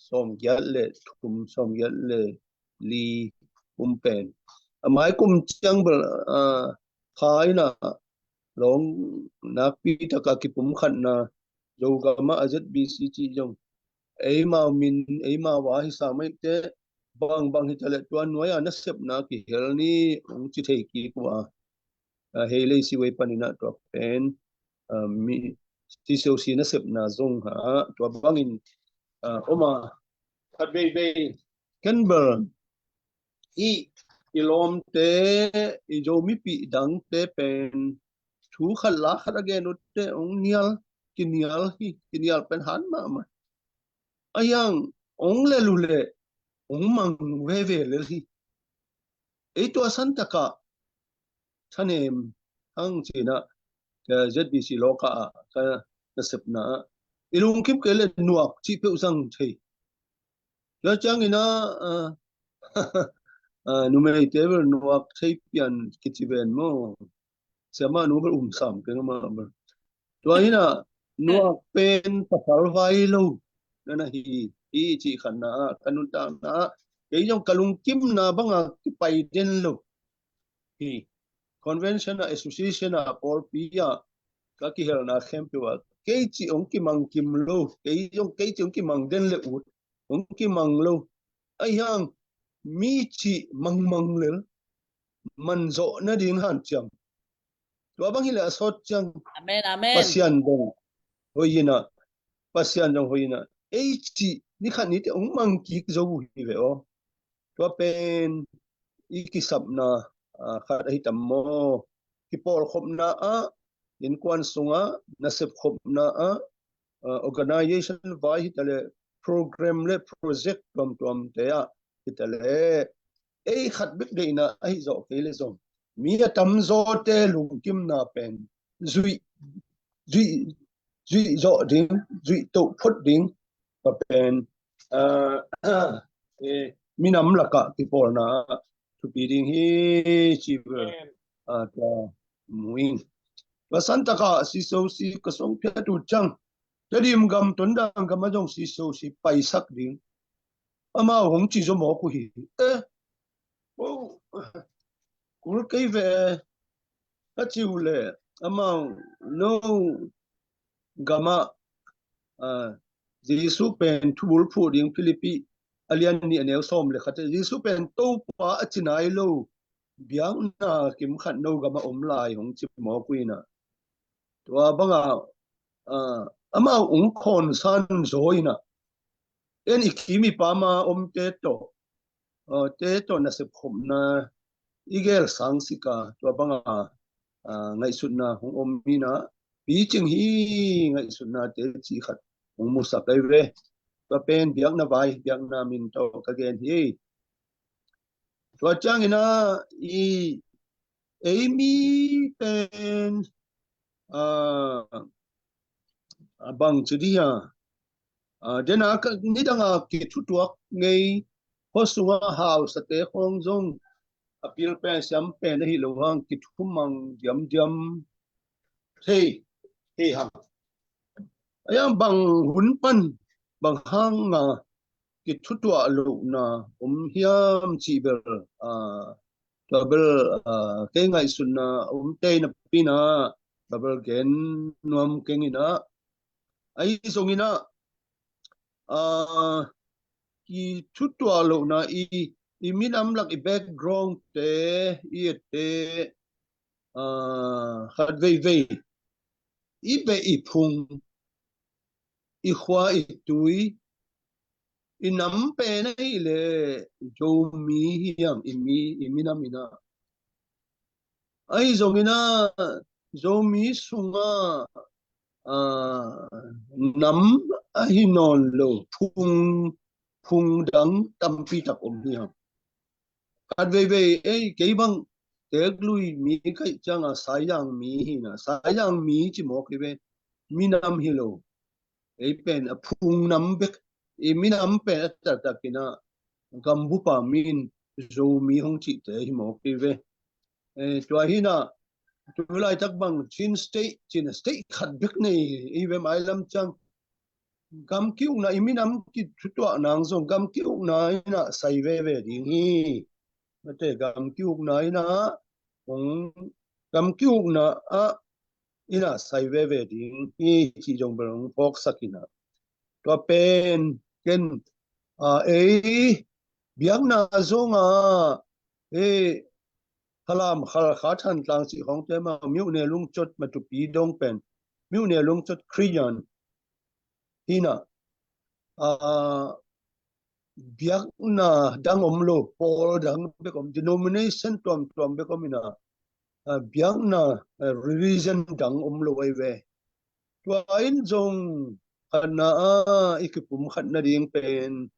Sawmgiat le thum, sawmgiat le li kum pen. A mai kum ciang bel, ah, kha ina lawng nakpi taka kipumkhatna Zogam ah a Z B C cih zong eimau min, eimau a hi sa mai te, bang bang hi ta le tua nuai a nasepna kihel ni hong ci thei kik uh a. Ah, hei lei si wei panin ah tua pen, ah, mi C C O C nasepna zong ha tua bangin, ah, om a, khat veivei ken bel i, i lawmte, i Zomipih dangte pen thu khat la khat a gen utte hong nial, kinial hi, kinial pen han mahmah. A hiang hong lel uh leh hong mang veve lel hi. Ei tua san takah thanem hang cina, ka Z B C lawka ah ka nasepna ah i lungkim kei le nuak cih peuh zang thei. Tua ciangin ah, ah, ah, numeite bel nuak thei pian kici ven maw? Siamah nu bel um sam keng amah bel. Tua hi na, nuak pen pasal vai lo na na hi, hi cih khatna ah, ka nuntakna ah kei zong ka lungkimna banga kipai den lo hi. Convention ah, association ah, pawlpi ah ka kihelna khempeuh ah kei cih hong kimang kim lo, kei zong kei cih hong kimang den le ut, hong kimang lo. Ahi hang mi cih mangmang lel, man zawh nading hanciam. Tua bang hileh a sawt ciang, amen, amen, Pasian dong hoih ina, Pasian dong hoih ina, ei cih ni khat ni te hong mang kik zo uh hi ve aw. Tua pen i kisapna, ah, khat ahi tam maw? Kipawlkhopna ah, innkuan sungah nasep khopna ah, ah, organization vai hi ta le, program le project tuamtuamte ah hi ta le, ei khat bek deihna ahi zawh kei le zong mi a tamzawte lungkimna pen zuih, zuih, zuih zawh ding, zuih toh phot ding, tua pen, ah, eh, minam lakah kipawlna thupi ding hi ci bel, ah, tua mu ing. Tua san takah C C O C ka song phiat uh ciang, Tedim gam, Tonzang gam ah zong C C O C paisak ding amau hong ci zaw mawk uh hi. Eh, oh, kul kei ve, ka ci uh leh amau, no, gam ah, ah, Jesu pen thubul phuh ding, Philippi a lian nih a neu sawm le khat, Jesu pen Topa a ci nai lo biakna kim khat no gam ah om lai hong ci mawk uh ina. Tua banga, ah, amau hong khawnsan zaw ina, en i kim i pam a omte tawh, ah, te tawh nasep khopna i gel sang sik a, tua banga, ah, ngaihsutna hong om ina, picing hi ngaihsutnate cih khat hong musak ahi ve. Tua pen biakna vai, biakna min tawh ka gen hi. Tua ciangin ah i, ei mi pen, ah, a bang ci dih a, ah, dena ka, nidanga kithutuak ngei, khua sunga hausate khawng zong a pil pen siam pen ahi lo hang kithumang diamdiam thei hi hang. A yang bang hun pan, bang hanga kithutuah lohna om hiam cih bel, ah, tua bel, ah, kei ngaihsutna om tei napi-in ah tua bel gen nuam keng in ah, ahi zongin ah, ah, kithutuah lohna i, i minam lak i background te, i ette, ah, khat veivei i beh i phung, i khua i tui, i nam pen ahih leh Zomi hi hang, i mi, i minam in ah. Ahi zongin ah Zomi sungah, ah, nam ahi nawn lo phung, phung dang tampi tak om hi hang. Khat veivei, ei, kei bang Teeklui mi kaih cianga Saizang mi hi na, Saizang mi ci mawk hi ve, minam hi lo. Ei pen a phungnam bek, i minam pen a taktakin a gambupa min Zomi hong cihte hi mawk hi ve. Eh, tua hi na, tu laitak bang Chin State, Chin State khat bek nei hi ve mailam ciang. Gam ki-ukna, i minam kithutuah nang zong gam ki-ukna in a sai veve ding hi. Mate, gam ki-ukna in a, hong, gam ki-ukna ah in a sai veve ding hi cih zong bel hong phawksak in a. Tua pen ken, a, ei biakna zonga, ei Falam, Khalkha, Thantlang cih khawngte mah, Myone, Lungchot, Matupi dong pen, Myone, Lungchot Khristian hi na, a, biakna dang om lo, pawl dang bek om, denomination tuamtuam bek om in a, a, biakna, a, religion dang om lo ahi ve. Tua in zong khatna a i kipumkhat nading pen,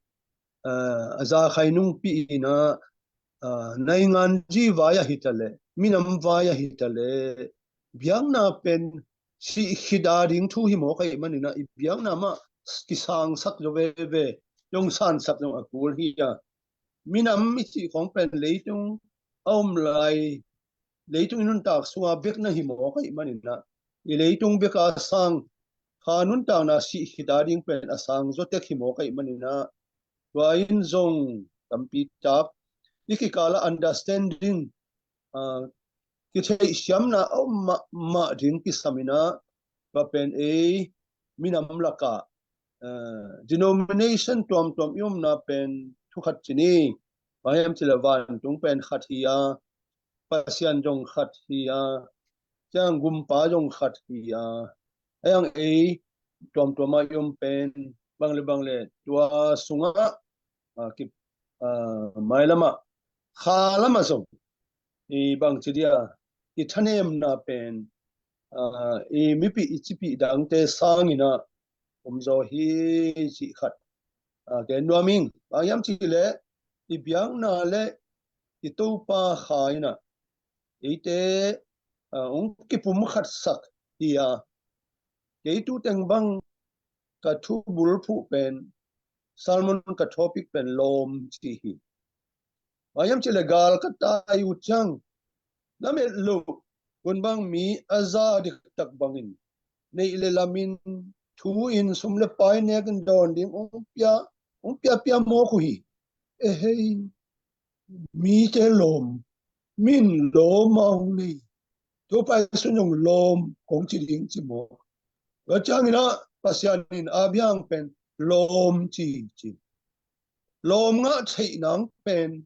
a, a zakhai nungpi in a, a, naingan zi vai ahi ta leh, minam vai ahi ta leh, biakna pen sih khit a ding thu hi mawk ahih manin a, i biakna mah kisangsak zaw veve, zong sansak zong a kul hi a. Minam i cih khawng pen leitung a om lai, leitung i nuntak sunga bek na hi mawk ahih manin a, i leitung bek a sang, kha nuntakna sih khit a ding pen a sang zaw tek hi mawk ahih manin a, tua in zong tampi tak i kikal a understanding, a, kitheihsiamna a om mahmah ding kisam in a, tua pen ei minam lakah, a, denomination tuamtuam i omna pen thu khat ci ni. Bang hiam cih leh vantung pen khat hi a, Pasian zong khat hi a, ciang gumpa zong khat hi a, a, ei tuamtuam a i om pen bang le bang le tua sungah, a, ki, a, mailamah, kha lamah zong i bangci dia, i thanemna pen, a, i mipih, i cipih dangte sangin a om zaw hi cih khat, a, gen nuam ing. Bang hiam cih leh i biakna le i Topa Kha in a eite, a, hong kipumkhatsak hi a, kei tu teng bang ka thu bulphuh pen, sermon ka topic pen lawm ci hi. Bang hiam cih leh gal ka tai uh ciang, na met loh hun bang mi a za diktak bangin neih le lamin thu in sum le pai nekin dawn ding hong pia, hong piapia mawk uh hi. Ehei, mite lawm, min lawm a hong nei, Topa Jesu in zong lawm kong ci ding ci mawk. Tua ciangin a Pasian in Abraham pen lawm ci ci. Lawm ngah theih nang pen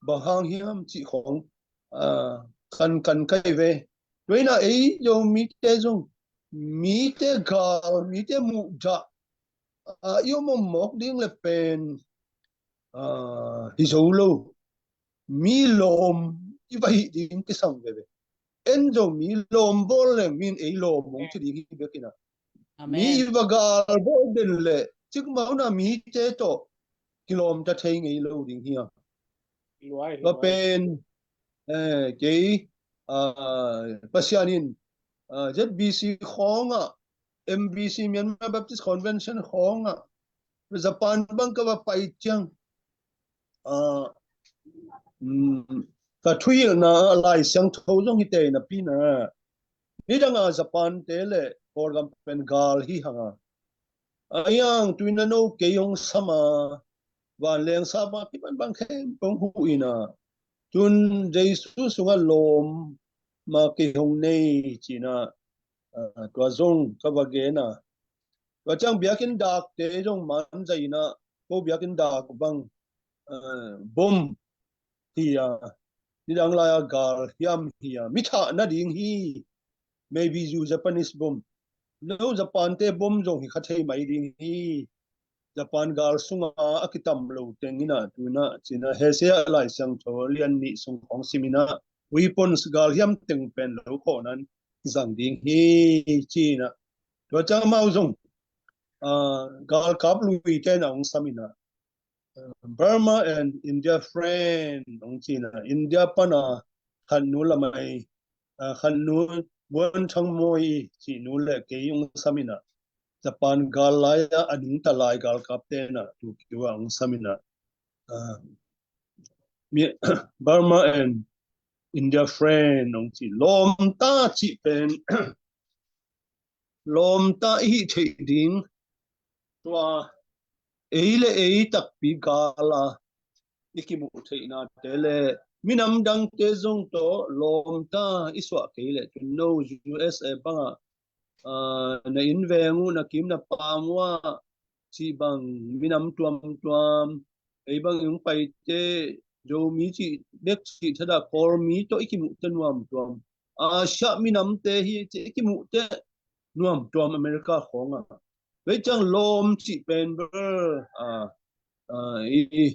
bang hang hiam cih khawng, a, kan kan kai ve. Tua in a ei Zomite zong mite gal, mite muhdah, a, i om om mawk ding le pen, a, hi zo lo. Mi lawm i va hih ding kisam veve. En zong mi lawm bawl leng min ei lawm hong ci ding hi bek in a. Amen. Mi i va gal bawl den le cikmah hun a mite tawh kilawm ta thei ngei lo ding hi a. Luai, tua luai. Pen, eh, kei, a, Pasian in, a, Z B C khawngah, M B C, Myanmar Baptist Convention khawngah, Japan bang ka va pai ciang, a, mm, ka thuhilhna Lai Siangtho zong hi tei napi in a, nidanga Japan te le Kawlgam pen gal hi hang a, a, iang tuina no kei hong sam a, vanleng sapa kipan bang khempeuh huh in a, tun Jesu sungah lawm ma kei hong nei ci in a, a, tua zong ka va gen a. Tua ciang biakinn dakte zong man zai in a, ko biakinn dak bang, a, bom hi a, nidang lai-a gal hiam hi a, mi thah nading hi. Maybe you Japanese bom. No Japan te bom zong hi kha thei mai ding hi. Japan gal sunga a kitam lo teng in a, tu in a, ci in a, Hosea Lai Siangtho lian nih sung khawng sim in a, weapons gal hiam teng pen lo khawh nan zang ding hi ci in a. Tua ciang amau zong, a, galkap luite in a hong sam in a, Burma and India friend hong ci in a, India pan a Khan Nu Lamai, ah, Khan Nu Buan Thang Mawi cih nu le kei hong sam in ah, Japan gal lai-ah a nungta lai galkapte in ah Tokyo ah hong sam in ah, ah, Mi-, Burma and India friend hong ci. Lawmta cih pen lawmta i hih theih ding, tua ei le ei takpi gal a i kimuh theihnate le minam dangte zong tawh lawmta i suah kei leh, cun no U S A bangah, ah, na inn veng uh, na kim na pam uh ah cih bang minam tuamtuam, ei bang i hong paite Zomi cih bek cih thadah Kawlmi tawh i kimuhte nuamtuam, Asia minamte hi cih i kimuhte nuamtuam America khawngah. Vei ciang lawm cih pen bel, ah, ah, i,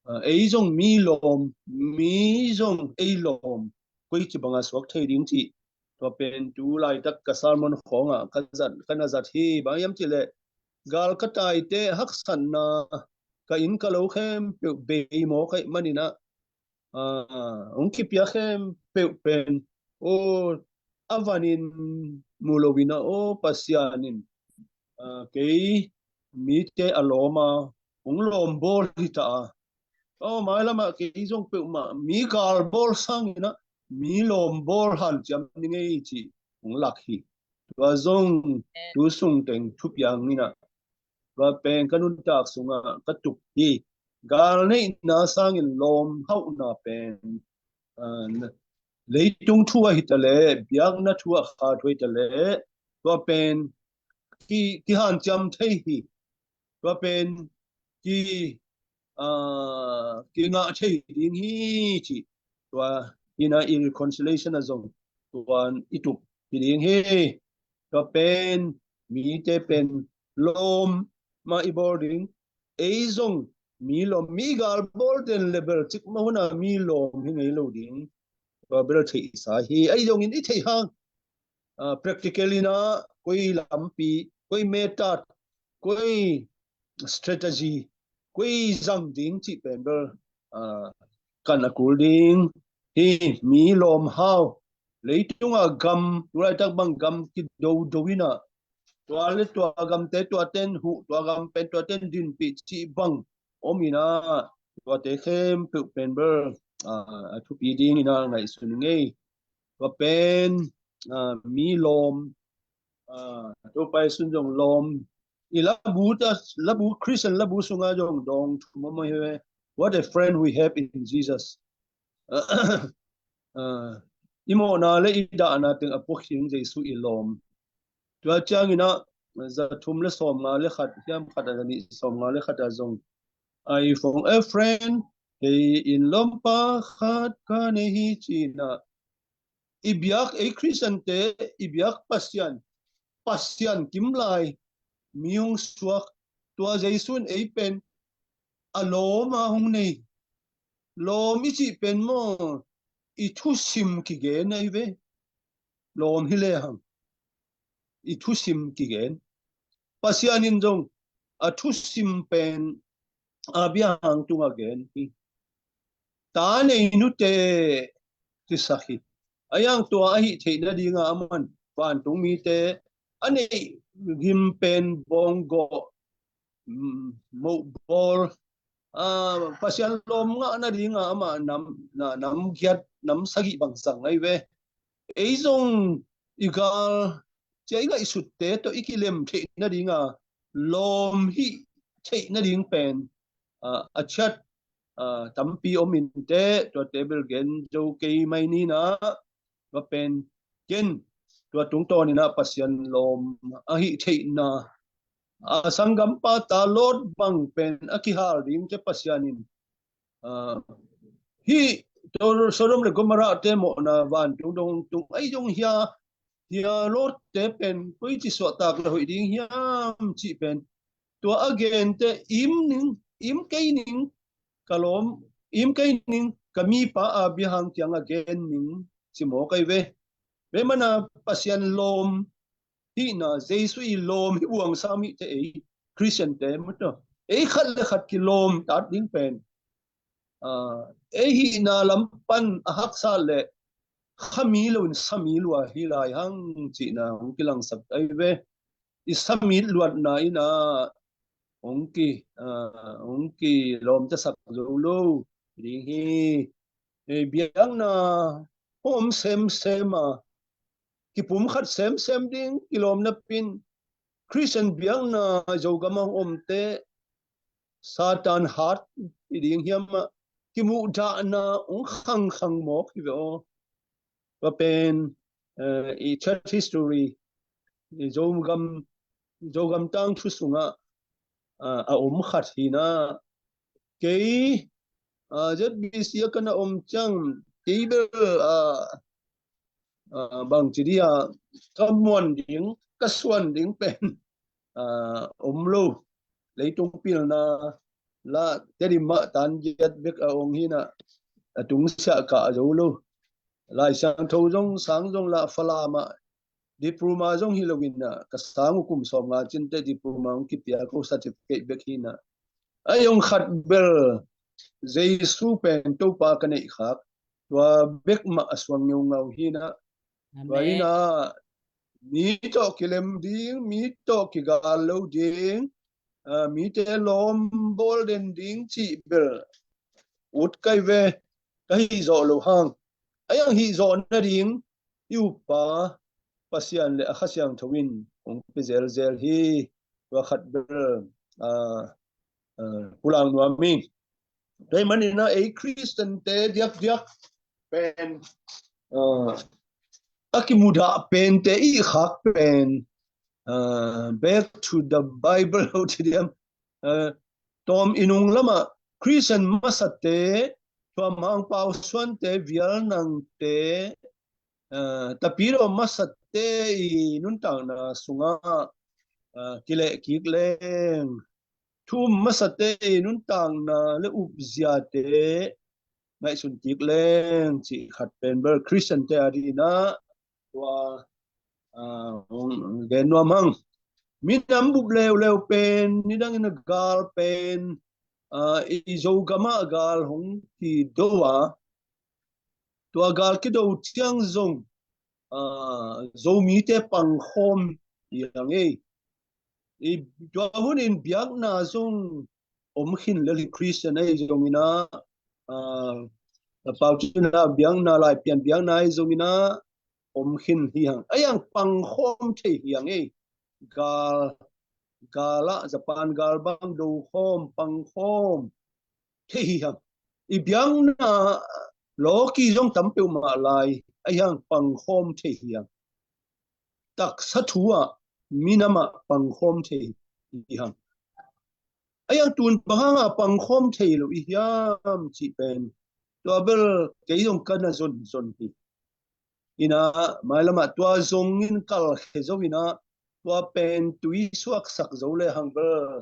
ah, ei zong mi lawm, mi zong ei lawm, koi ci bangah suak thei ding cih tua pen tu laitak ka sermon khawngah ka zat, ka na zat hi. Bang hiam cih leh gal ka taite haksatna ka inn ka lo khempeuh bei mawk ahih manin ah, ah, hong kipia khempeuh pen, aw, a vanin mu lo in ah, aw, Pasian in, ah, kei mite a lawm a, hong lawm bawl hi ta a. Aw, mailam ah kei zong peuhmah mi gal bawl sangin ah mi lawm bawl hanciam ni ngei cih hong lak hi. Tua zong tu sung teng thupiang in ah, tua pen ka nuntak sungah ka tup hi. Gal neihna sangin lawm hauhna pen, ah, leitung thu ahi ta leh, biakna thu a kha thu ahi ta leh, tua pen ki, kihanciam thei hi. Tua pen ki, ah, kingah thei ding hi cih tua hi in ah i reconciliation ah zong tua i tup hi ding hi. Tua pen mite pen lawm mah i bawl ding, ei zong mi lawm, mi gal bawl den le bel cikmah hun ah mi lawm hi ngei lo ding, tua bel theihsa hi. Ahi zongin i theih hang, ah, practical in ah koi lampi, koi method, koi strategy, koi zang ding cih pen bel, ah, kan a kul ding hi. Mi lawm hau, leitungah gam, tu laitak bang gam kidodo in ah, tua le tua gamte tuate'n huh, tua gam pen tuate'n dinpih cih bang om in ah, tuate khempeuh pen bel, ah, a thupi ding in ah ngaihsun ngei. Tua pen, ah, mi lawm, ah, Topa Jesu in zong lawm i labu ta, labu, Christian labu sungah zong dawng thum om hi ve. What a friend we have in Jesus. Ah, i mawhna le i dahna teng a puak hi Jesu i lawm. Tua ciangin ah, za thum le sawmnga le khat hiam, khat a za nih sawmnga le khat ah zong, "I found a friend, kei in lawmpa khat ka nei hi," ci-in ah, i biak, ei Christian-te i biak Pasian, Pasian kim lai mi hong suak, tua Jesu in ei pen a lawm a hong nei. Lawm i cih pen maw, i thusim kigen ahi ve. Lawm hi lehang i thusim kigen. Pasian in zong a thusim pen Abraham tungah gen hi. Ta nei nute kisak hi. Ahi hang tua ahih theih nadingah aman vantung mite a neih gim pen bawng gawh, mm, moh bawl, ah, Pasian lawm ngah nadingah amah nam, na, nam giat, nam sagih bang zang ahi ve. Ei zong i gal cia i ngaihsutte tawh i kilem theih nadingah lawm hih theih nading pen, ah, a ciat, ah, tampi om inteh, tuate bel gen zo kei mai ni in ah, tua pen ken tua tungtawn in ah Pasian lawm ahih theihna, ah, sanggampa ta Lot bang pen a kihal dingte Pasian in, ah, hih Sodom le Gomorrah-te mawhna vantung dong tung ahi zong hia, hia Lot-te pen koici suahtak le hoih ding hiam cih pen tua a gente im ning, im kei ning, ka lawm, im kei ning, ka mipa Abraham kiangah gen ning, ci mawk ahi ve. Bemana Pasian lawm hihna, Jesu i lawm hih buang sam hihte ei Christian-te maw, ei khat le khat kilawm tat ding pen ah, ei hihna lam pan a haksa le khami loin sami lua hi lai hang cihna hong kilangsak ai ve. I sami luatna in ah hong ki, ah, hong kilawmtasak zo lo ding hi. Eh, biakna hong om semsem a, kipumkhat semsem ding kilawm napi-in Khristian biakna Zogam a hong omte Satan hat i ding hiam ah, kimuhdahna hong khangkhang mawk hi ve aw. Tua pen, eh, i church history, i Zogam, Zogam tangthu sungah, ah, a om khat hi in ah, kei, ah, Z B C a ka na om ciang, kei bel, ah, ah, bangci dih a, ka muan ding, ka suan ding pen, ah, om lo. Leitung pilna lah Tedim ah tan giat bek a ong hi in ah, a tungsiah kah zo lo. Lai Siangtho zong sang zong lah Falam ah diploma zong hi lo in ah, ka sang uh kum sawmnga cin teh diploma hong kipia ko, certificate bek hi in ah. A hong khat bel Jesu pen Topa ka neih khak, tua bek mah a suang ngeungau hi in ah. Tua hi in ah, mi tawh kilem ding, mi tawh kigal lo ding, ah, mite lawm bawl den ding cih bel ut kai ve, ka hih zawh lo hang. A hih zawh nading i upa Pasian le a Kha Siangtho in hong pia zelzel hi. Tua khat bel, ah, ah, pulang nuam ing. Tua ahih manin ah ei Khristiante diakdiak pen, ah, a kimudah pente i khak pen, ah, back to the Bible ho ci diam. Ah, tawm i nung lamah Khristian masate, Thuam Hang Pau Suante, Vial Nangte, ah, Tapidaw masate i nuntakna sungah, ah, kileh kik leng, Thu Um masate i nuntakna le upziate ngaihsun kik leng cih khat pen bel Khristiante a dih in ah tua, ah, hong gen nuam hang. Minam bup leuleu pen nidangin a gal pen, ah, i Zogam ah a gal hong kido a, tua gal kido ciang zong, ah, Zomite pangkhawm hi hang ei. I tua hunin biakna zong om khin lel hi, Khristian ahi zongin ah, ah, Pau Cin ah biakna, Laipian biakna ahi zongin ah om khin hi hang. A hih hang pangkhawm thei hi hang ei. Gal, gal ah Japan gal bang do khawm, pangkhawm thei hi hang. I biakna lawki zong tam peuhmah lai, a hih hang pangkhawm thei hi hang. Taksa thu ah, minam ah pangkhawm thei hi hang. A hih hang tun bang hang a pangkhawm thei lo i hiam cih pen, tua bel kei zong ka na zonzon hi. In ah mailam ah tua zongin kalkhia zo in ah, tua pen tui suaksak zo le hang bel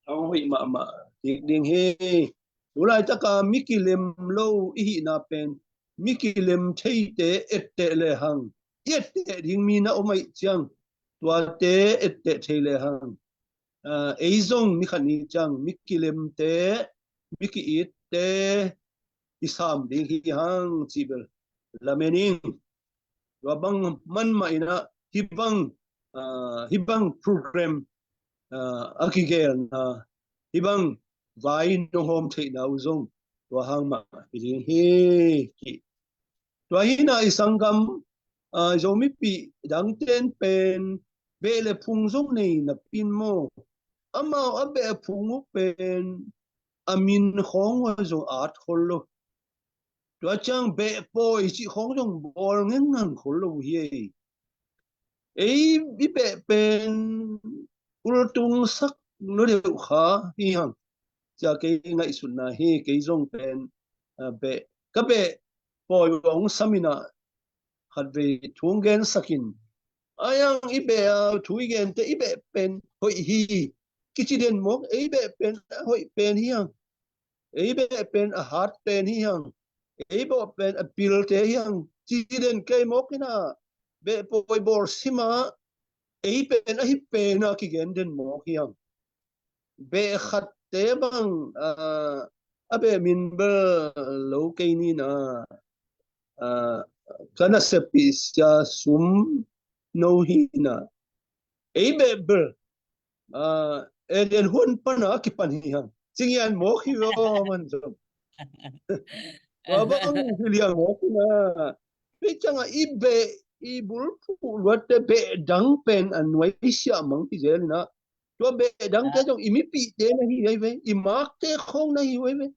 a hong hoih mahmah kik ding hi. Tu laitak a mi kilem lo i hihna pen, mi kilem theite etteh le hang, i etteh ding mi na om ahih ciang, tuate etteh thei le hang. Ah, ei zong ni khat ni ciang mi kilemte, mi ki-itte i sam ding hi hang cih bel lamen ing. Tua bang man mah in ah hih bang, ah, hih bang program, ah, a kigelna, hih bang vai nong hawm theihna uh zong tua hang mah hi ding hi. Tua hi in ah i sanggam, ah, Zomipih dangten pen beh le phung zong nei napi-in maw, amau a beh phung uh pen a min khawng uh zong at khol lo. Tua ciang beh pawi cih khawng zong bawl ngengngang khol lo hi ei. Ei i beh pen ultungsak lo deuh kha hi hang. Cia kei ngaihsutna hi, kei zong pen, ah, beh, ka beh pawi hong sam in ah khatvei thu hong gensak in. A hih hang i beh, ah, thu i gente i beh pen hoih hi kici den mawk, ei beh pen a hoih pen hi hang. Ei beh pen a hat pen hi hang. Ei beh pen a pilte hi hang. Ci den kei mawk in ah, beh pawi bawl sim a, ei pen a hi pen a kigen den mawk hi hang. Beh khatte bang, ah, a beh min bel lo kei ni na, ah, ka naseppih sia sum no hi na, ei beh bel, ah, Eden huan pan a kipan hi hang. Cingian mawk hi ve aw man zong. Tua bang hi liang mawk hi na. Hih ciangah i beh, i bulphuh luatte beh dang pen a nuai siah mang hi zel na. Tua beh dangte zong i mipihte na hi ai ve. I makte khawng na hi ai ve.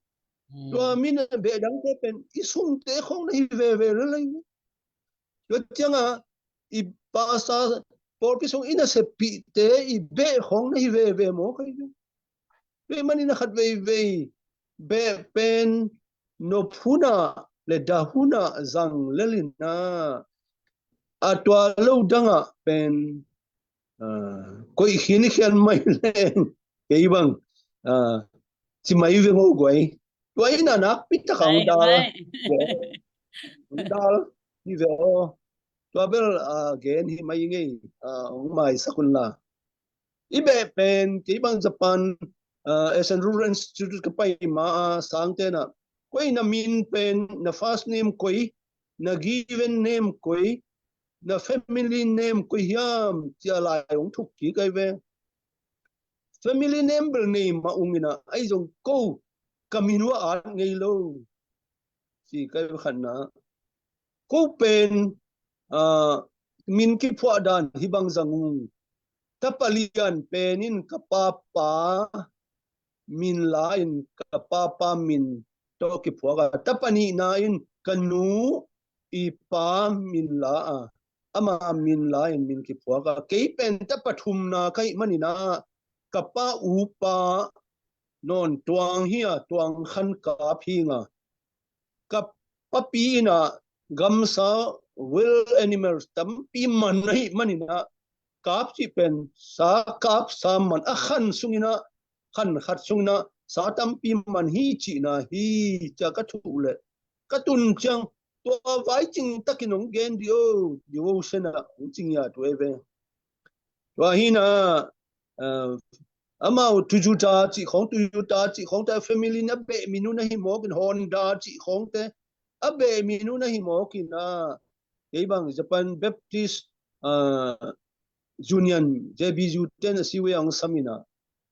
Tua min a beh dangte pen i sungte khawng na hi veve lel ai ve. Tua ciangah i pasa pawlpi sung i naseppihte i beh khawng na hi veve mawk ai ve. Tua ahih manin a khat veivei beh pen nop hunah le dah hunah zang lel in a, a tua lo dangah pen, ah, koih khin i khian mai leng kei bang, ah, ci mai ve ngo guai. Tua in a nakpi takah hong dal hi ve aw. Tua bel, ah, gen hi mai ngei, ah, hong maisak un la. I beh pen kei bang Japan, ah, Asian Rural Institute ka pai ma a sangte na, koi na min pen, na first name koi, na given name koi, na family name koi hiam ci a lai hong thuk kik ai ve. Family name bel nei mah ung in a, ahi zong ko ka min uh a at ngei lo ci kai khatna. Ko pen, ah, min kiphuah dan hih bang zang ung. Tapa lian pen in ka papa min la in ka papa min tawh kiphuak a. Tapa nihna in ka nu i pa min la a. Ama min la in min kiphuak a. Kei pen tapa thumna ka hih manin a, ka pa upa Nawn Tuang hi a, Tuang Khan Kap hi nga. Ka papi in a gamsa wild animals tampi man ahih manin a, kap cih pen sa kap sa man a khan sungin a, khan khat sungin a sa tampi man hi cihna hi ci a ka thuh leh ka tun ciang tua vaicing takin hong gen di o, di o sena hong cing ya tu e ve. Tua hi na, ah, amau Toyota cih khawng, Toyota cih khawng te family na beh min uh na hi mawk in, Honda cih khawng te a beh min uh na hi mawk in a, kei bang Japan Baptist, ah, Union, J B U ten a siwe ang sam in a,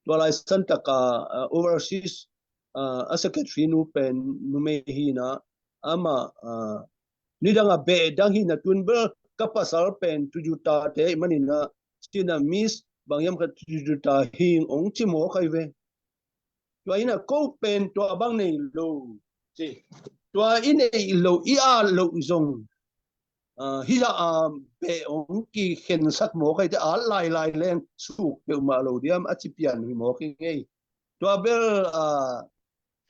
tua lai san taka, ah, overseas, ah, a secretary nu pen numei hi na, ama, ah, nidang a beh dang hi na, tun bel ka pasal pen Toyota te manin a, China Miss bang hiam khat Toyota hing ong ci mawk ai ve. Tua hi na ko pen tua bang nei lo ci. Tua i neih loh, i at loh zong, ah, hi a, ah, beh ong kikhensak mawk ai te, at lailai leng suk peuhmah lo diam a ci pian hi mawk hi ngei. Tua bel, ah,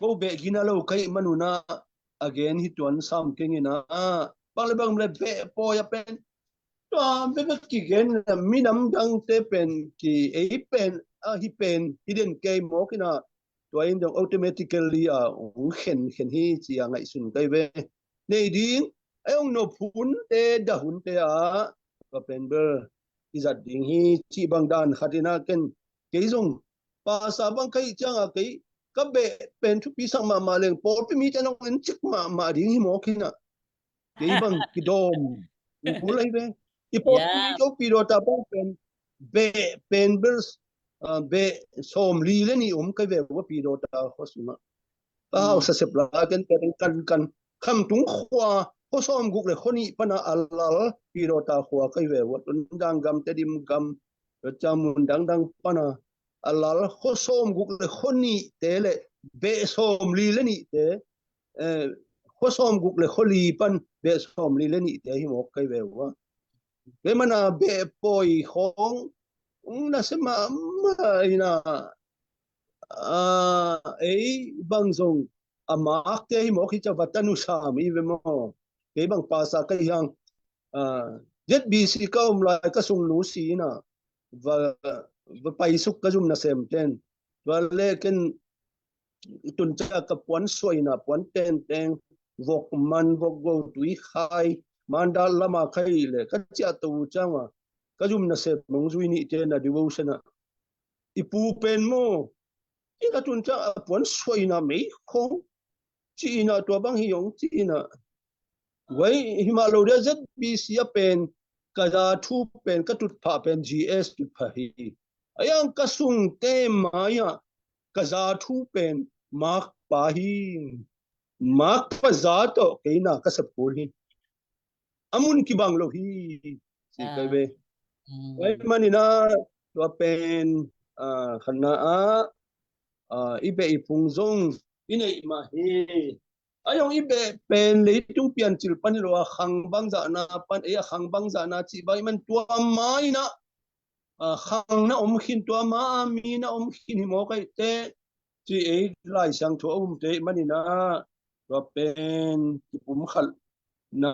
ko beh gina lo ka hih man un a, a gen hi tuan sam keng in a, bang le bang le beh pawi a pen tua bek bek kigen in a, minam dangte pen ki ei pen, ah, hi pen hi den kei mawk in a, tua in dong automatically a ong khen khen hi ci a ngaihsun kai ve. Nei ding, ei ong nop hunte, dah hunte a, tua pen bel i zat ding hi ci bang dan khat in a, ken kei zong pasa bang ka hih ciang a, kei ka beh pen thupi sak mahmah leng pawlpi mite nong en cik mahmah ding hi mawk hi na. Kei bang kidawm u lai ve. I pawlpi, yeah, ko Pi Dawta bang pen beh pen bel, ah, beh sawmli le nih om kai ve ua Pi Dawta khua sungah. Ka hausa sep la ken te kan kan Khamtung khua khua sawmguk le khua nih pan a lal Pi Dawta khua kai ve ua, Tonzang gam, Tedim gam, tua ciang mun dangdang pan a a lal khua sawmguk le khua nihte le beh sawmli le nihte, eh, khua sawmguk le khua li pan beh sawmli le nihte hi mawk kai ve ua. Kei man a beh pawi khawng ong na se mahmah in a, ah, ei bang zong a makte hi mawk hi ca, va tanu sam i ve maw. Kei bang pasa ka hi hang, ah, Z B C ka om lai ka sungnu si in a, va, va paisuk ka zum nasem ten. Tua le ken tun ca ka puan suaina, puan tenteng, vok man, vok go, tui khai, Mandat lama khai le ka ciah to ciang a, ka zum nasem mong zui nih te na devotion a, i pu pen maw, Ci-in a tun ciang a puan suaina mei khong ci-in a tua bang hi ong ci-in a. Vai himah lo dia Z B C a pen ka za thu pen ka tutphah pen G S tutphah hi. A yang ka sungte mai-ah ka za thu pen Mark pa hi. Mark pa za tawh kei na ka sep kul hi. A mun kibang lo hi. Ci kai ve. Vai manin a tua pen khatna ah i beh i phung zong i neih mah hi. A zong i beh pen leitung piancil pan hi lo a khang bangzahna pan ei a khang bangzahna cih bang i man tua ma-in ah khang na om khin tua ma-a mi na om khin hi mawk aih teh ci ei Lai Siangtho a umte i manin ah tua pen kipum khat na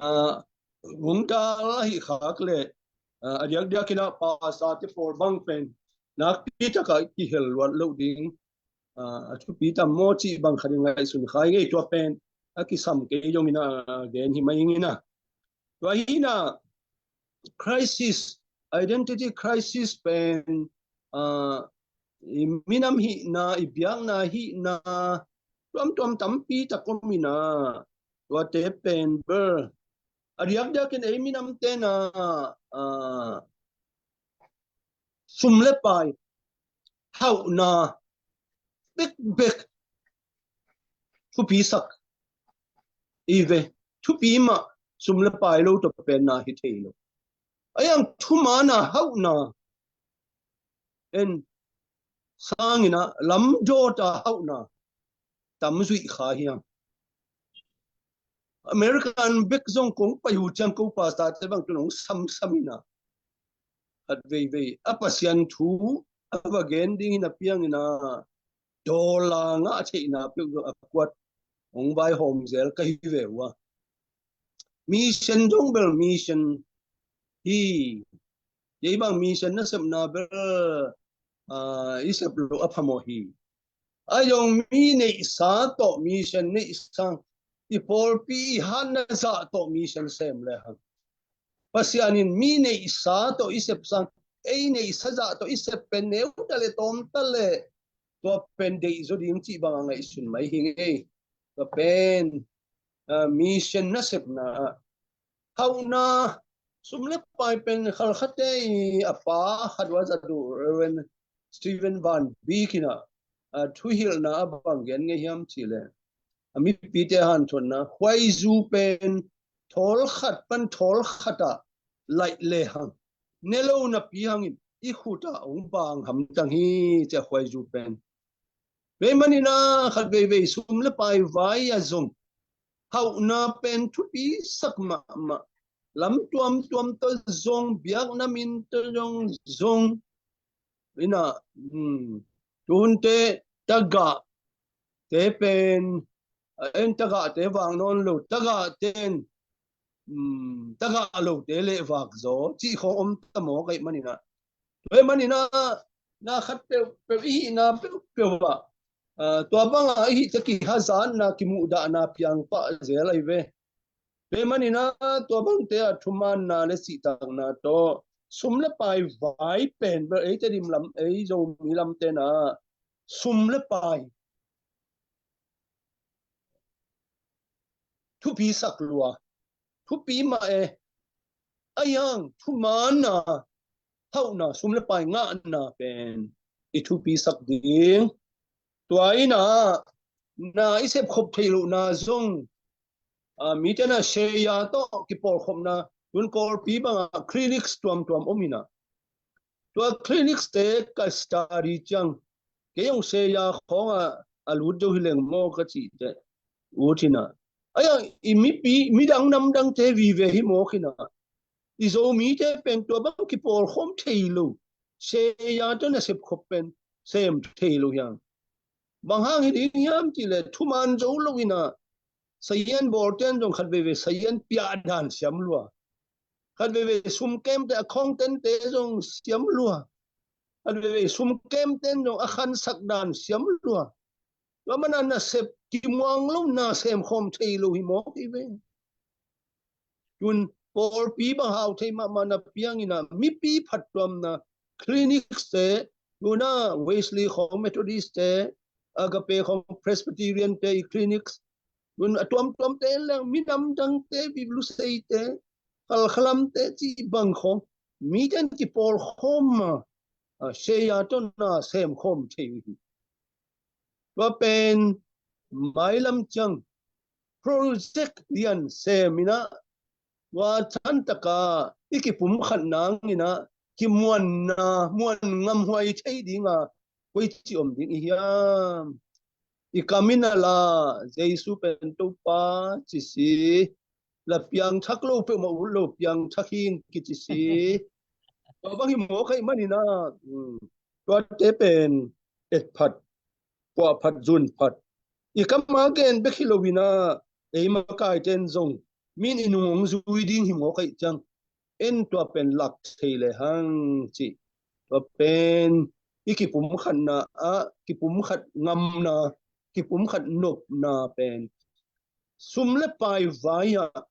vungkal ahi khak leh a diakdiak in ah pastor te pawl bang pen nakpi takah kihel luat loh ding a thupi tam maw cih bang khat i ngaihsun kha ing ei. Tua pen a kisam kei zongin a gen hi mai ing in ah. Tua hi in ah crisis, identity crisis pen i minam hihna, i biakna hihna tuamtuam tampi tak om in ah tuate pen bel a diakdiakin ei minamte na sum le pai hauhna bekbek thupisak i ve. Thupi mah sum le pai lo tawh pen na hi thei lo. A yang thumaanna hauhna en sangin ah lamdawta hauhna tam zuih kha hiam? American bek zong kong pai uh ciang ko pastor te bang tun hong samsam in ah khat veivei a Pasian thu a va gen ding hi na piang in ah dollar ngah theihna peuh zong a kuat hong vaihawm zel ka hi ve uh a. Mission zong bel mission hi. Ei bang mission nasepna bel i sep lo a phamawh hi. A zong mi neihsa tawh mission neihsa i pawlpi i hatna zah tawh mission sem le hang Pasian in mi neihsa tawh i sep sang ei neihsa zah tawh i sep pen neu ta le tawm ta le tua pen deih zaw ding cih bang a ngaihsun mai hi ing ei. Tua pen mission nasepna ah hauhna sum le pai pen khalkhate i a pa khat uh a zat uh Reverend Stephen Van Beek in ah thuhilhna a bang gen ngei hiam cih leh a mipite hanthotna khuaizu pen thawl khat pan thawl khat ah laih le hang ne lo napi hangin i khut ah hong bang hamtang hi ci a khuaizu pen. Tua manin ah khat veivei sum le pai vai a zong hauhna pen thupisak mahmah. Lam tuamtuam tawh zong biakna min tawh zong zong in ah tuhunte tagahte pen en tagahte vak nawn lo tagahte in tagah lote leh vak zaw cih khawng om ta mawk aih manin ah. Tua manin ah na khat peuhpeuh i hihna peuhpeuh ah tua banga i hih teh kihazatna kimuhdahna piang pah zel ahi ve. Tua manin ah tua bangte ah thumaanna le cihtakna tawh sum le pai vai pen bel ei Tedim lam ei Zomi lamte na sum le pai thupisak lua thupi mah e. A yang thumaanna hauhna sum le pai ngahna pen i thupisak ding. Tua in ah na i sepkhop theih lohna zong mite na seya tawh kipawlkhopna tun Kawlpi bangah clinics tuamtuam om in ah tua clinics te ka study ciang kei hong seya khawngah a lut zo hi leng maw ka cih teh ut hi in ah a yang i mipi midang namdangte vive hi mawk hi in ah i Zomite pen tua bang kipawlkhawm thei lo seya tawh na sepkhop pen sem thei lo hiam? Bang hang hi ding hiam cih leh thumaan zo lo in ah sayan bawlte'n zong khat veivei sayan piah dan siam lua. Khat veivei sumkemte a khawngtente zong siam lua. Khat veivei sumkemte'n zong a khansak dan siam lua. Tua mana nasep kimuang lo na semkhawm thei lo hi mawk hi ve. Tun pawlpi bang hau thei mahmah na piang in ah mipi phattuamna clinics te tuna Wesley khawng Methodist te Agape khawng Presbyterian te i clinics, nun a tuamtuamte leng minam dangte, Biblu seite, khalkhalamte cih bang khawng mite in kipawlkhawm a, a, Seya tawh na semkhawm thei uh hi. Tua pen mailam ciang project lian sem in ah, tua thantaka i kipumkhat nang in ah, kimuanna, muan ngamhuai thei dinga koici om ding i hiam? I kam in a la, Jesu pen Topa ci si, la piangthak lo peuhmah ut lo, piangthak hing kici si. Tua bang hi mawk ahih manin ah, um, tuate pen etphat, puahphat, zunphat, i kam a gen bek hi lo in ah, ei makaite in zong min i nung hong zui ding hi mawk ahih ciang, en tua pen lak thei le hang cih. Tua pen i kipumkhatna ah, kipumkhat ngamna, kipumkhat nopna pen sum le pai vai ah,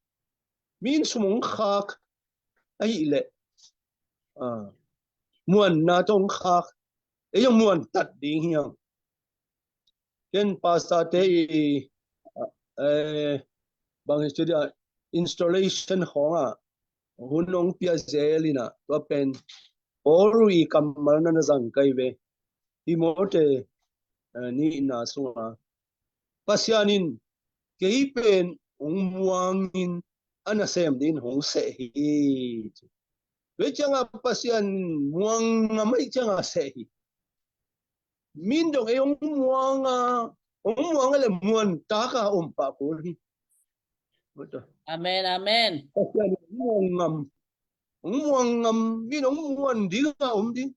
min sum hong khak ahih leh, a, muanna tawh hong khak, ei hong muantat ding hi hang. Ken pastor te i, eh, bang hi studio installation khawng ah hun hong pia zel in ah, tua pen Paul i kammal na na zang kai ve. Timothy, eh, nihna sungah Pasian in kei pen hong muangin a nasem dingin hong seh hi. Tua ciangah Pasian muang ngam ahih ciangah seh hi. Min dong ei hong muang a, hong muang a le muan taka om pah kul hi. Amen, amen. Pasian hong muang ngam, hong muang ngam, min hong muan dinga om ding.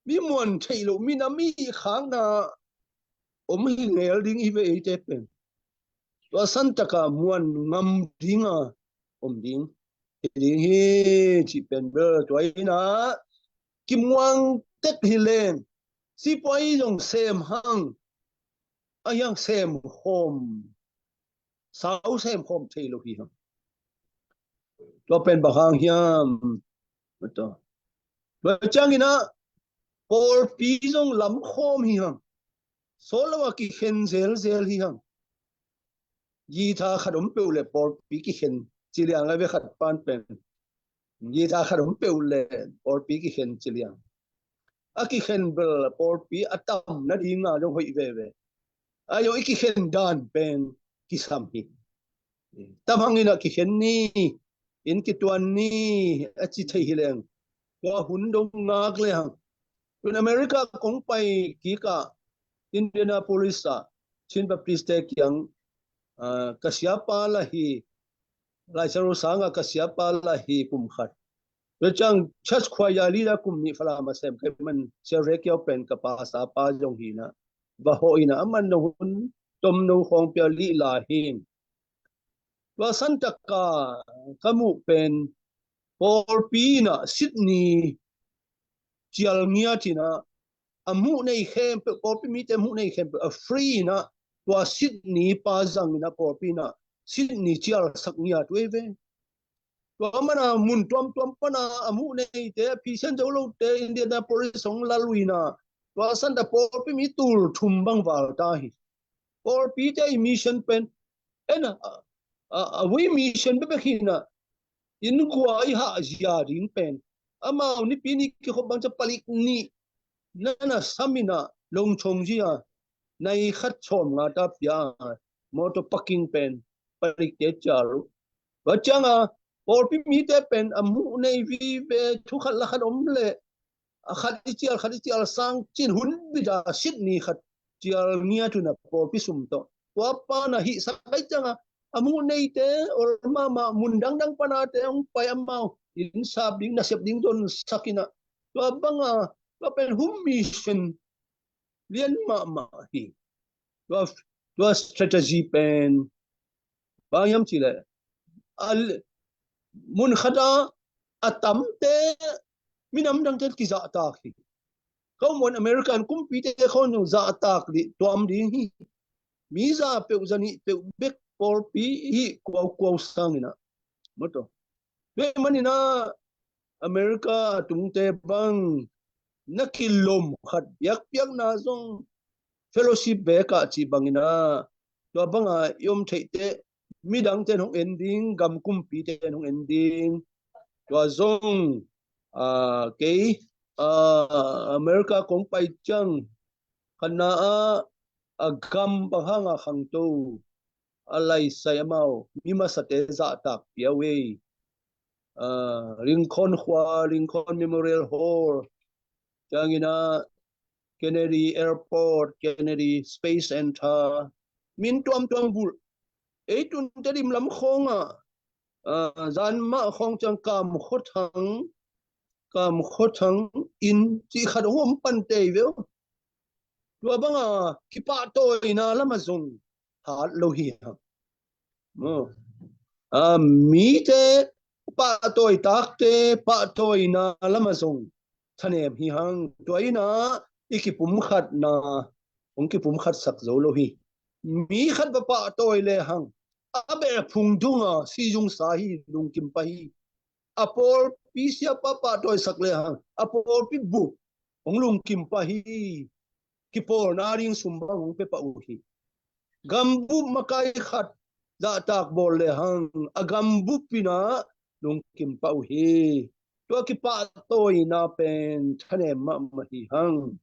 Mi muan theih loh, mi na mi khakna om hi ngel ding hi ve eite pen. Tua santaka muan ngam dinga om ding hi ding hi, cih pen bel tua in ah, kimuang tek hi leng, sipuai zong sem hang, a hiang sem khawm, sau sem khawm thei lo hi hang. Tua pen bang hang hiam? Tua ciangin ah pawlpi zong lam khawm hi hang. Sawt lo a kikhen zelzel hi hang. Guitar khat om peuh le pawlpi kikhen ci liang a ve khat pan pen. Guitar khat om peuh le pawlpi kikhen ci liang. A kikhen bel pawlpi a tam nadinga zong hoih veve. A zong i kikhen dan pen kisam hi. Tam hangin a kikhen ni, in kituan ni a ci thei hi leng, tua hun dong ngak le hang. Tun America kong pai kikah Indianapolis ah Chin Baptist te kiang, ah, ka siapa la hi, Lai Saru sangah ka siapa la hi kum khat. Tua ciang church choir leader kum nih Falam a sem kai man, Sia Re Kiau pen ka pastor pa zong hi na, va hawh hi na, a man no hun tom no khawng pia lih la hi. Tua santaka ka muh pen pawlpi in ah Sydney cial ngiat in ah, a muh nei khempeuh, pawlpi mite muh nei khempeuh a free in ah, tua Sydney pa zang in ah pawlpi in ah Sydney cial sak ngiat uh ei ve. Tua mana mun tuamtuam pana a muh neite, a phisian zo lote Indianapolis hong lal uh in ah, tua santa pawlpi mi tul thum bang val ta hi. Pawlpite i mission pen, en a, a, a, a vui mission bekbek hi na, inn gua i hah zia ding pen, amau nipi ni kikhop bang ca palik nih na na sam in ah longchong zia, nai khat sawm nga ta pia, motor parking pen palikte cial uh. Tua cianga pawlpi mite pen a muh nei vive, thu khat la khat om le a khat i cial, khat i cial sang cin hun bida Sydney khat cial ngiat uh na pawlpi sum tawh. Tua pana hih sak ai cianga a muh neite ol mahmah mun dangdang panate hong pai, amau inn sap ding, nasep ding zon sak in ah. Tua banga tua pen home mission lian mahmah hi. Tua, tua strategy pen bang hiam cih leh, a, mun khat ah a tamte minam dangte kizahtak hi. Ka muan American kumpite khawng zong zahtak dih tuam ding hi. Mi za peuh, za nih peuh bek pawlpi hi kuaukuau sang in ah. Maw taw. Tua ahih manin ah America a tungte bang na kilom khat biakpiakna zong fellowship bekah cih bangin ah, tua banga i om theih teh midangte in hong en ding, gam kumpite in hong en ding. Tua zong ah, kei ah, America kong pai ciang khatna ah, a gam bang hanga khangto a laisai amau mi masate zahtak pia uh ei. Ah, Lincoln khua, Lincoln Memorial Hall, ciangin ah Kennedy Airport, Kennedy Space Center, min tuamtuam bulh. Ei tun Tedim lam khawngah ah, zan mah khawng ciang Kam Khua Thang, Kam Khua Thang inn cih khat hong om pan tei ve uh. Tua banga kipahtawina lamah zong hat lo hi hang. Maw? Ah, mite pahtawi takte pahtawina lamah zong thanem hi hang. Tua in ah i kipumkhatna hong kipumkhatsak zo lo hi. Mi khat va pahtawi le hang a beh phung dunga sizungsa hi, lungkim pah hi. A pawlpi siapa pahtawisak le hang a pawlpi bup hong lungkim pah hi. Kipawlna ding sum bang hong pia pah uh hi. Gambup makai khat zahtak bawl le hang a gambup in ah lungkim pah uh hi. Tua kipahtawina pen thanem mahmah hi hang.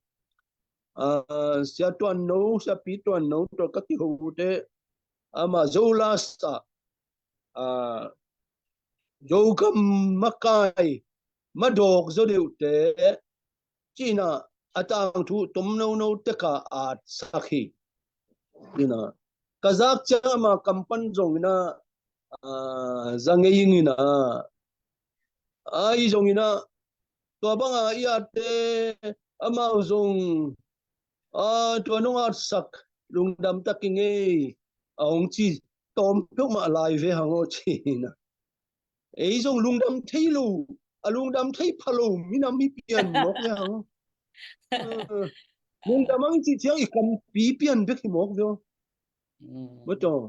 Ah, Sia Tuan No, Sia Pi Tuan No tawh ka kiho uh teh, amah Zo last ah, ah, Zogam makai madawk zaw deuh teh ci-in ah a tangthu tom nono teka atsak hi. Ci-in ah ka zak ciang amah kam pan zong in ah, ah, za ngei ing in ah, a, i zong in ah, tua banga i atte amau zong, ah, tua nong atsak lungdam tak ing ei, a hong ci tawm peuhmah lai ve hang aw ci-in ah. Ei zong lungdam thei lo, a lungdam thei pha lo minam hi pian mawk ve hang aw. Eh, lungdam ang i cih ciang i kampi pian bek hi mawk ve aw. Mm. Maw taw.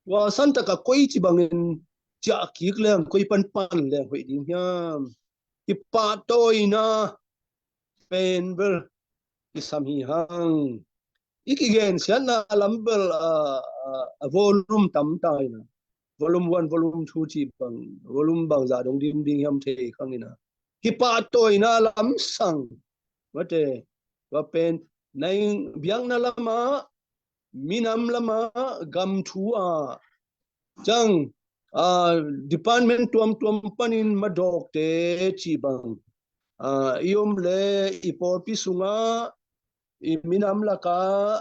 Tua santaka koi ci bangin ciah kik leng, koi panpan leng hoih ding hiam? Kipahtawina pen bel kisam hi hang. I kigensiatna lam bel, ah, ah, a volume tam ta in ah, volume one, volume two ci bang, volume bangzah dong dim ding hiam thei khang in ah, kipahtawina lamsang, mate, tua pen, nai, biakna lamah, minam lamah, gam thu ah, ciang, ah, department tuamtuam panin madawkte ci bang, ah, i om le i pawlpi sungah, i minam lakah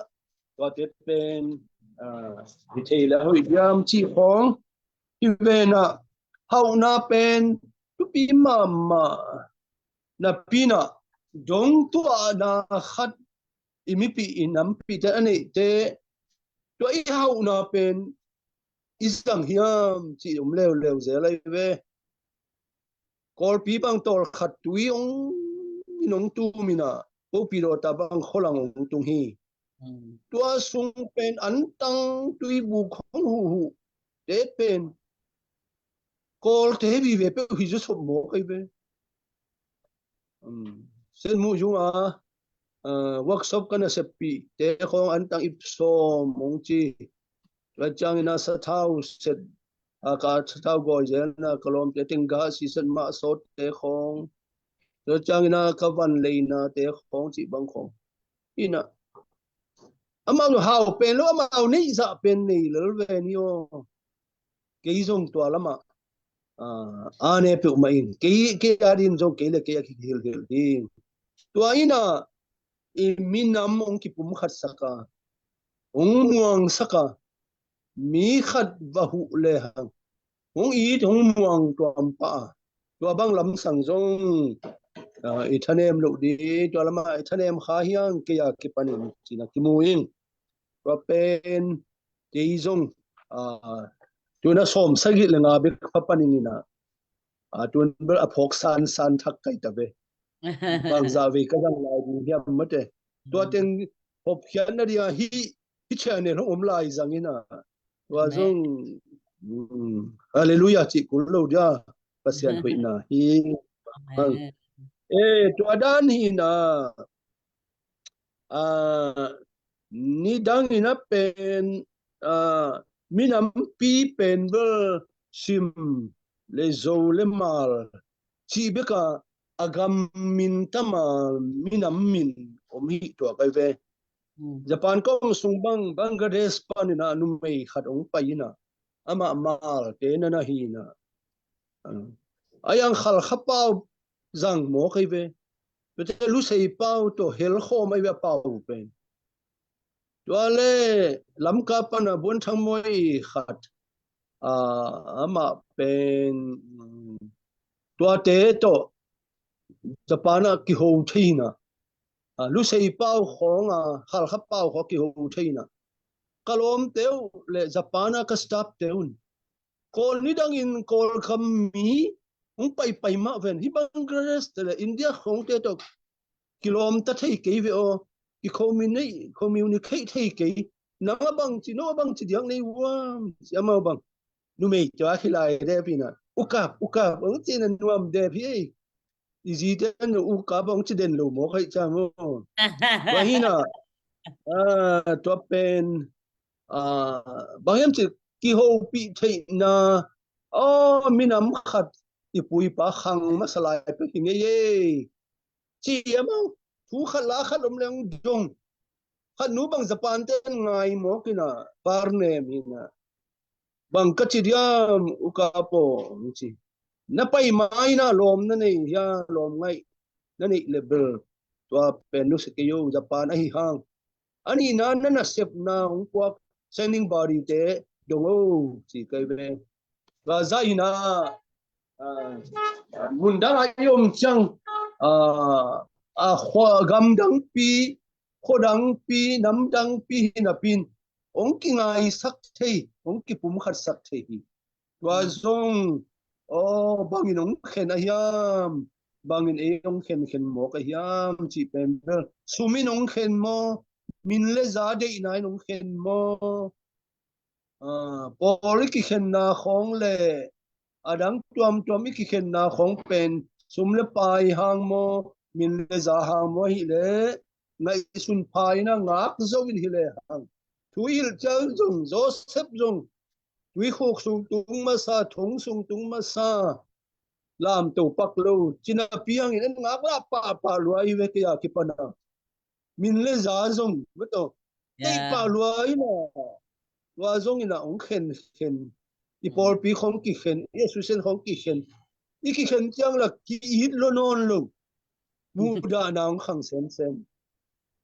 tuate pen, ah, hi thei le hoih diam cih khawng hi ve in ah, hauhna pen thupi mahmah napi in ah, dong tuahna khat i mipi i nampite a neihte, tua i hauhna pen i zang hiam cih om leuleu zel ahi ve. Kawlpi bang tawlkhat tui hong in hong tum in ah, Kopi dawta bang khualang hong tung hi. Mm. Tua sung pen antang tuibuk hong huhhuh te pen Kawlte vive peuh hi zaw sop mawk ahi ve. Um, Sen Muh Zung a, ah, workshop ka na seppih te khawng antang ip sawm hong ci. Tua ciangin a sathau set, a ka sathau gawi zel na ka lawmte teng gah siset mah sawt te khawng. Tua ciangin a ka van leina te khawng cih bang khawng. Ina, amau hau pen lo, amau neih zah pen nei lel ve ni aw. Kei zong tua lamah, ah, a ne peuhmah in. Kei, kei a din zong kei le kei a kihilhilh ding. Tua ina, i minam hong kipumkhat sak a, hong muang sak a, mi khat va huh le hang, hong it, hong muang tuam pah a, tua bang lamsang zong, ah, i thanem loh ding, tua lamah i thanem kha hiang kei a kipanin cina kimu ing. Tua pen kei zong, ah, tuna sawm sagih le nga bek pha panin ina, ah, tun bel a phawk sansan thak kai ta ve. Bangzah vei ka zang lai ding hiam mate. Tua teng hopkhiatna dia hih, hih channel hong om lai zangin a, tua zong, mm, halleluiah cih kul lo dia, Pasian hoihna hi. Amen. Eh, tua dan hi na, ah, nidang in a pen, ah, minampi pen bel Sim le Zo le Mal cih bek a, a gam min tama minam min om hi tuak ai ve. Japan kong sung bang Bangladesh panin a numei khat hong pai in a, amah Mal te na na hi in a, ah, a yang Khalkha pau zang mawk ai ve. Pete Lusei pau tawh helkhawm ai ve a pau pen. Tua le Lamka pana Buanthang Mawi khat, ah, amah pen, mm, tuate tawh Japan ah kiho thei in a, ah, Lusei pau khawng a, Khalkha pau khawng kiho thei in a, ka lawmte uh le Japan ah ka staff te un Kawl nidangin Kawlgam mi hong paipai mah ven. Hih Bangladesh te le India khawngte tawh kilawmta thei kei ve aw. Ki communicate, communicate thei kei. Nang a bang ci, no a bang ci diak nei uam ci, amau bang numei tua khi lai dep hi na. Ukap, ukap, hong ci na nuam dep hi ei. I zite nu ukap hong ci den lo mawk hai ca maw. Tua hi na, ah, tua pen, ah, bang hiam ci kihopih theihna, aw, minam khat i pu i pa khang masa lai pek hi ngei ei. Ci a maw, thu khat la khat om leng dong. Khat nu bang Japan ten ngai mawk in a, par nem hi na. Bang ka ci diam, ukap aw, hong ci. Na pai mai na lawm na nei hia, lawm ngaih na neih le bel tua pen nusia kei o, Japan ahi hang. A nihna na nasepna hong puak sending body te dong o, ci kai ve. Tua zah in a, ah, mun dang a i om ciang, ah, a khua gam dangpi, khua dangpi, nam dangpi hi napi in hong kingaisak thei, hong kipumkhatsak thei hi. Tua zong, aw, bangin hong khen a hiam, bangin ei hong khenkhen mawk a hiam cih pen bel, sum in hong khen maw, min le za deihna in hong khen maw? Ah, pawl i kikhenna khawng le a dang tuamtuam i kikhenna khawng pen sum le pai hang maw, min le za hang maw, ahih leh ngaihsun pha in a ngak zo in hi le hang. Thu i hilh ciang zong, Joseph zong tuikhuk sung tung masa, thong sung tung masa, lamto pak lo, ci napi hangin en ngak lah pahpah lua hi ve kei a kipan a. Min le za zong, mataw, teih pah lua hi na. Tua zong in a hong khenkhen. I pawlpi khawng kikhen, i association khawng kikhen. I kikhen ciang lah ki-it lo nawn lo. Muhdahna hong khang semsem.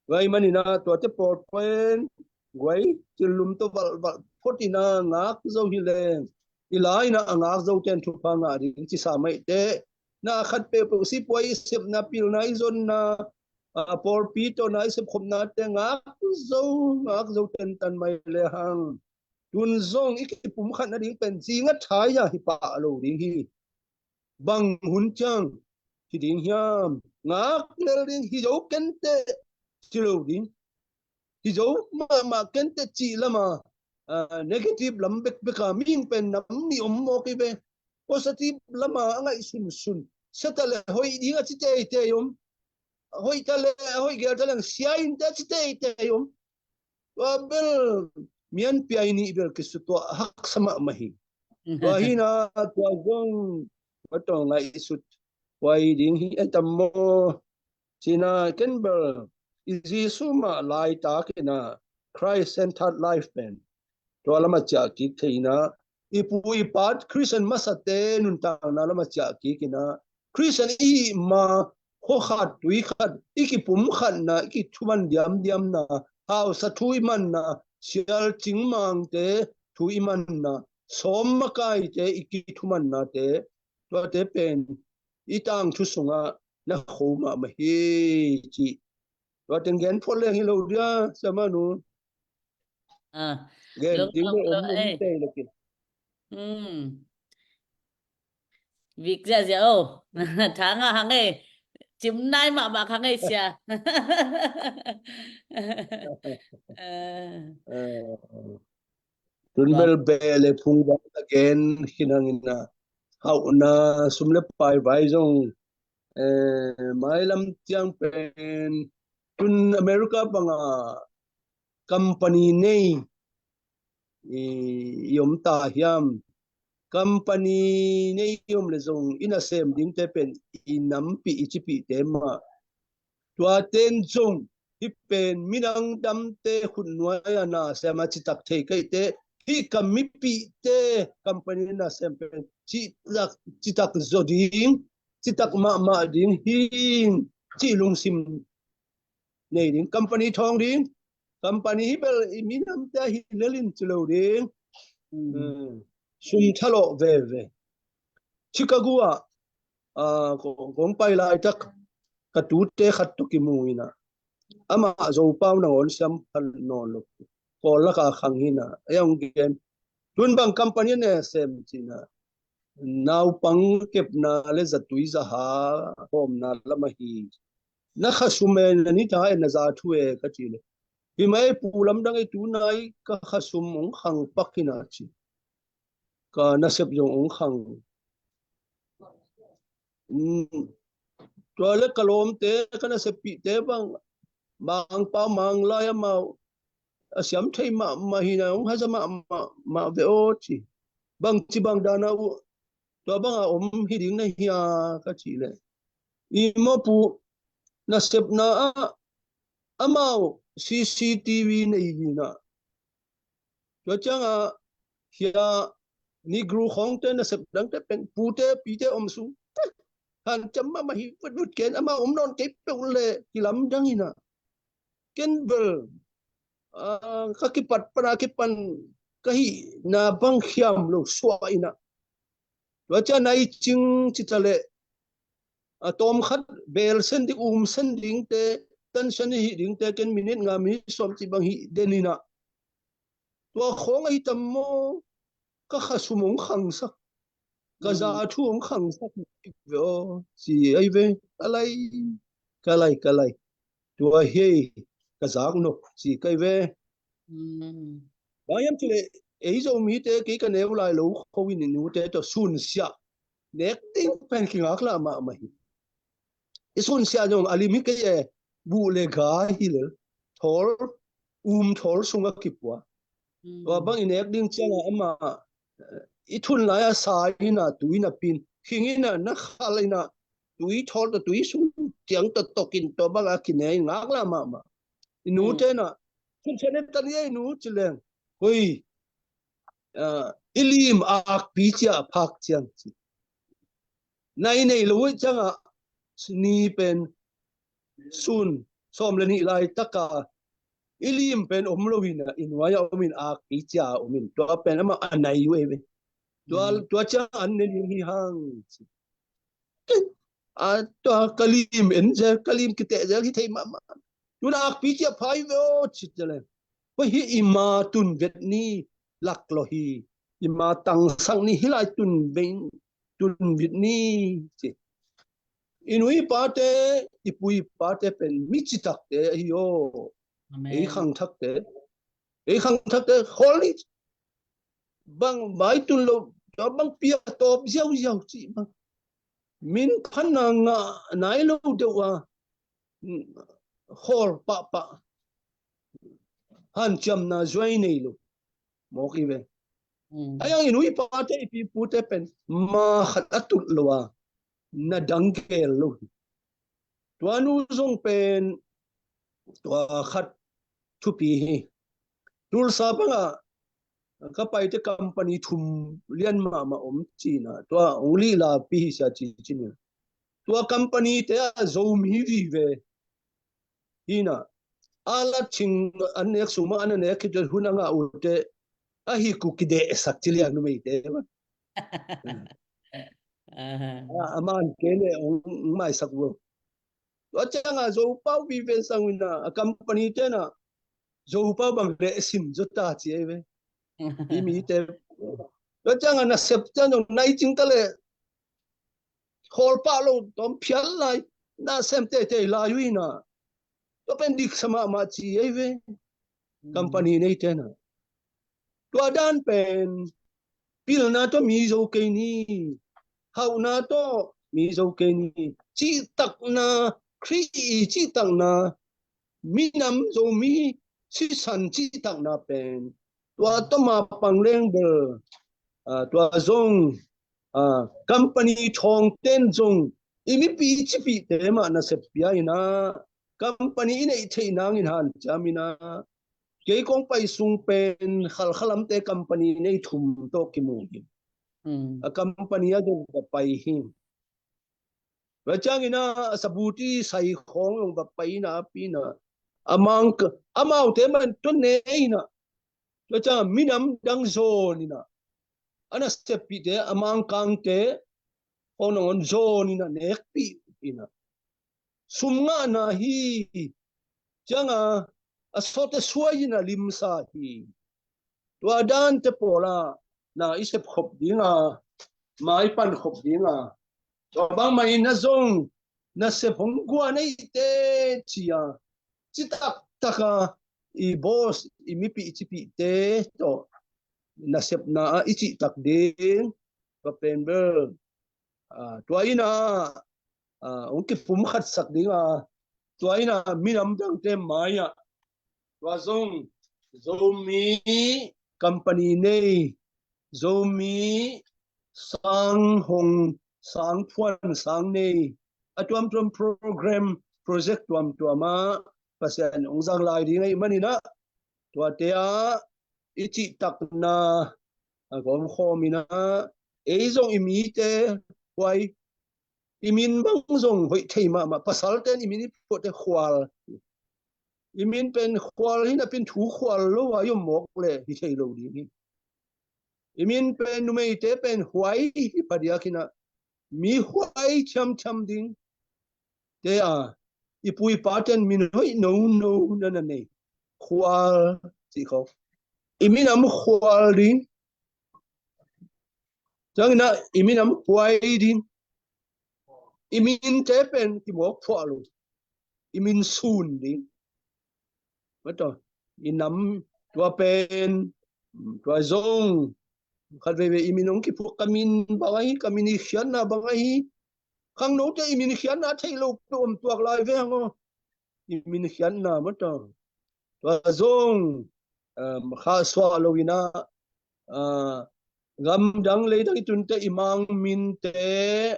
Tua ahih manin a tuate pawl pen guai, thil lum tawh valhvalh phot in a ngak zo hi leng, i la in a ngak zo ten thupha ngah ding ci sa mai teh. Na khat peuhpeuh sipuai i sepna, pilna i zonna, a, pawlpi tawh na i sepkhopnate ngak zo, ngak zo tentan mai le hang. Tun zong i kipumkhat nading pen zinga thai a hi pah lo ding hi. Bang hun ciang hi ding hiam? Ngak lel ding, hi zo kenteh ci lo ding. Hi zo mahmah kenteh cih lama, ah, negative lam bekbek a mihing pen nam nih om mawk hi ve. Positive lama a ngaihsunsun. Sia ta le hoih ding a ci teitei om. Hoih ta le, hoih gel ta leng sia in teh a ci teitei om. Tua bel mianpia i nih bel kisutuah haksa mahmah hi. Tua hi na, tua zong, tua tawh ngaihsut huai ding hi e tam maw? Ci na ken bel i Jesu mah laitak in a, Christ-centered life pen tua lam a ciah kik thei in a, i pu i pa Christian masate nuntakna lam a ciah kik in a, Christian i hih ma, khua khat tui khat i kipumkhatna, i kithuman diamdiamna, hausa thu i manna, sial cingmangte thu i manna, sawm makaite i kithumannate, tuate pen i tangthu sungah na kho mahmah hi, cih. Tua teng gen phot leng hi lo dia, siamanu. Ah, gen ding lo om om tei lo ki. Hmm. Vik ziahziah o. Tha ngah hang ei. Cim nai mahmah hang ei sia. Eh. Eh. Tun bel beh le phung bang a gen khin hang in a, hauhna sum le pai vai zong, eh, mailam ciang pen tun America bang a company nei i, i om ta hiam? Company nei i om le zong i nasem dingte pen i nampi i cipihte mah. Tua ten zong hih pen minang damte khut nuai-a nasem a citak thei kei te, hih ka mipihte company nasem pen citak, citak zaw ding, citak mahmah ding hi ing cih lungsim nei ding. Company thawng ding, company hi bel i minamte ahi lel in ci lo ding. Sum thalawh veve. Chicago ah, ah, kong, kong pai laitak ka tute khat tawh kimu in ah, amah Zopau nangawn siam phat nawn lo, Kawl laka khang hi in ah, ei hong gen. Tun bang company a nasem ci in ah, naupang kepna le zatui zaha hawmna lam ahi. Na khasum e, na nitha e, na zathu e ka ci le, hi mai pu lamdang e, tunai ka khasum hong khang pak hi in ah ci. Ka nasep zong hong khang. Tua le ka lawmte, ka naseppihte bang, Mangpau Manglai amau a siam thei mahmah hi in ah, hong haza mahmah mah ve aw ci. Bang ci bang dan a uh tua bang a om hi ding na hia ka ci le, i maw pu, nasepna ah amau C C T V nei hi in ah, tua ciangah hia Negro khawngte nasep dangte pen pute pite om sung hanciam mahmah hi vutvut ken, amau om nawn kei peuh le kilamdang in ah, ken bel, ah, ka kipat pana kipan ka hihna bang khiam lo suah in ah, tua ciang nai cing ci ta leh, a tawm khat bel sen ding, um sen dingte, tan sen hi dingte, ken minit nga minit sawm ci bang hi den in ah, tua khawng ahi tam maw, ka khasum hong khangsak, ka zathu hong khangsak ve aw ci ahi ve. Ka lai, ka lai, ka lai. Tua hi ei, ka zak nop ci ka hi ve. Bang hiam ci le, ei Zomite, kei ka neu lai lo kho in i nute tawh sunsiah nek ding pen kingaklah mahmah hi. I sunsiah zong a lim hi kei e, buh le ga hi le, thawl, um thawl sungah kipua. Tua bang i nek ding ciangah amah, eh, i thun lai-a sa in ah, tui in ah pin, khing in ah, na khal in ah, tui thawl tawh tui sung tiang tawh tok in, tua bang a kine in ngaklah mahmah. I nute in ah, thun sen e, tan i ei nu ci leng, hoi, ah, i lim akpi cia phak ciang ci. Nai nei lo uh ciangah ni pen sun sawm le nih laitaka i lim pen om lo in ah, i nuai-ah om in, akpi cia om in, tua pen amah a nai uh ei ve. Tua, tua ciang an ne ding hi hang ci. A, tua ka lim en zel, ka lim kiteh zel hi thei mahmah. Tun akpi cia phai ve aw ci ta le, hoi, hi i ma tun vet ni lak lo hi. I ma tangsak ni hi lai, tun vei, tun vit ni ci. I nu i pate, i pu i pate pen mi citakte ahi aw. Ei khangthakte, ei khangthakte khawl ni, bang vai tun lo, bang pia tawp ziauziau ci bang, min phanna ngah nai lo deuh a, khawl pahpah, hanciamna zuai nei lo mawk hi ve. Ahi hang i nu i pate, i pi i pute pen ma khat a tut lo a, na dang gel lo hi. Tua nu zong pen tua khat thupi hi. Tulsa bangah ka paite company thum lian mahmah om ci in ah, tua hong lihlapi hi sia ci ci ni. Tua company te ah Zomi vive hi in ah, a la cing an nek sung mah an a nek khit hun a ngah uh teh, a hih uh kidehsak ci liang numeite mah. A, a man kei le hong, hong maisak uh. Tua ciangah Zopau vive sang uh in ah, a company te in ah Zopau bang leh sim zaw ta ci ei ve. Hih mite. Tua ciangah nasep ciang zong nai cing ta leh khawl pah lo, tawm phial lai, nasem teitei lai uh in ah, tua pen diksa mahmah ci ei ve. Company neite in ah, tua dan pen pilna tawh mi zo kei ni, hauhna tawh mi zo kei ni, cihtakna, Khrih i cihtakna, minam Zomi sisan cihtakna pen tua tawh ma pang leng bel, ah, tua zong, ah, company thawngten zong i mipi cipihte mah nasep pia inah, company i neih theih nangin hanciam inah, kei kong pai sung pen Khalkha lamte company nei thum tawh kimu hi. A company a zong ka pai hi. Tua ciangin ah, a sabuti sai khawng zong va pai inah, a pi inah, a mang, amaute man tua ne inah, tua ciang minam dang zawn inah, a naseppihte, a mangkangte khawng nangawn zawn inah nekpih inah, sum ngahna hi. Ciangah a sawte suai inah limsa hi. Tua dante pawlah na i sep khop dinga, ma i pan khop dinga, tua bangmah inah zong nasep hong guan eite cia, citaktak a i boss, i mipi i cipihte tawh nasepna ah i cihtak ding. Tua pen bel, ah, tua inah, ah, hong kipumkhatsak dinga, tua inah minam dangte mai-ah tua zong Zomi company nei, Zomi sang hong, sang phuan, sang nei, a tuamtuam program, project tuamtuam ah Pasian hong zang lai ding ahih manin ah, tuate ah i cihtakna a gawmkhawm inah, ei zong i mite huai, i min bang zong hoih thei mahmah. Pasalten i min i phuahte Khual, i min pen Khual hi napi-in thu khual lo a i om mawk leh hi thei lo ding hi. I min pen, numeite pen Huai hi phadiak inah, mi huai thiamthiam ding te a, i pu i paten min hoih nono na na nei, Khual cih khawng. I minam khual ding, ciangin ah i minam huai ding, i minte pen kimawk phuah lo, i min sun ding. Mataw, i nam tua pen, tua zong khatveivei i min hong kiphuak, ka min bang ahi, ka min i khiatna bang ahi. Khangnote i min khiatna thei lo pe om tuak lai ve hang aw. I min khiatna mataw, tua zong, um, khahsuah lo inah, ah, gamdang leidang i tunte i mangminte,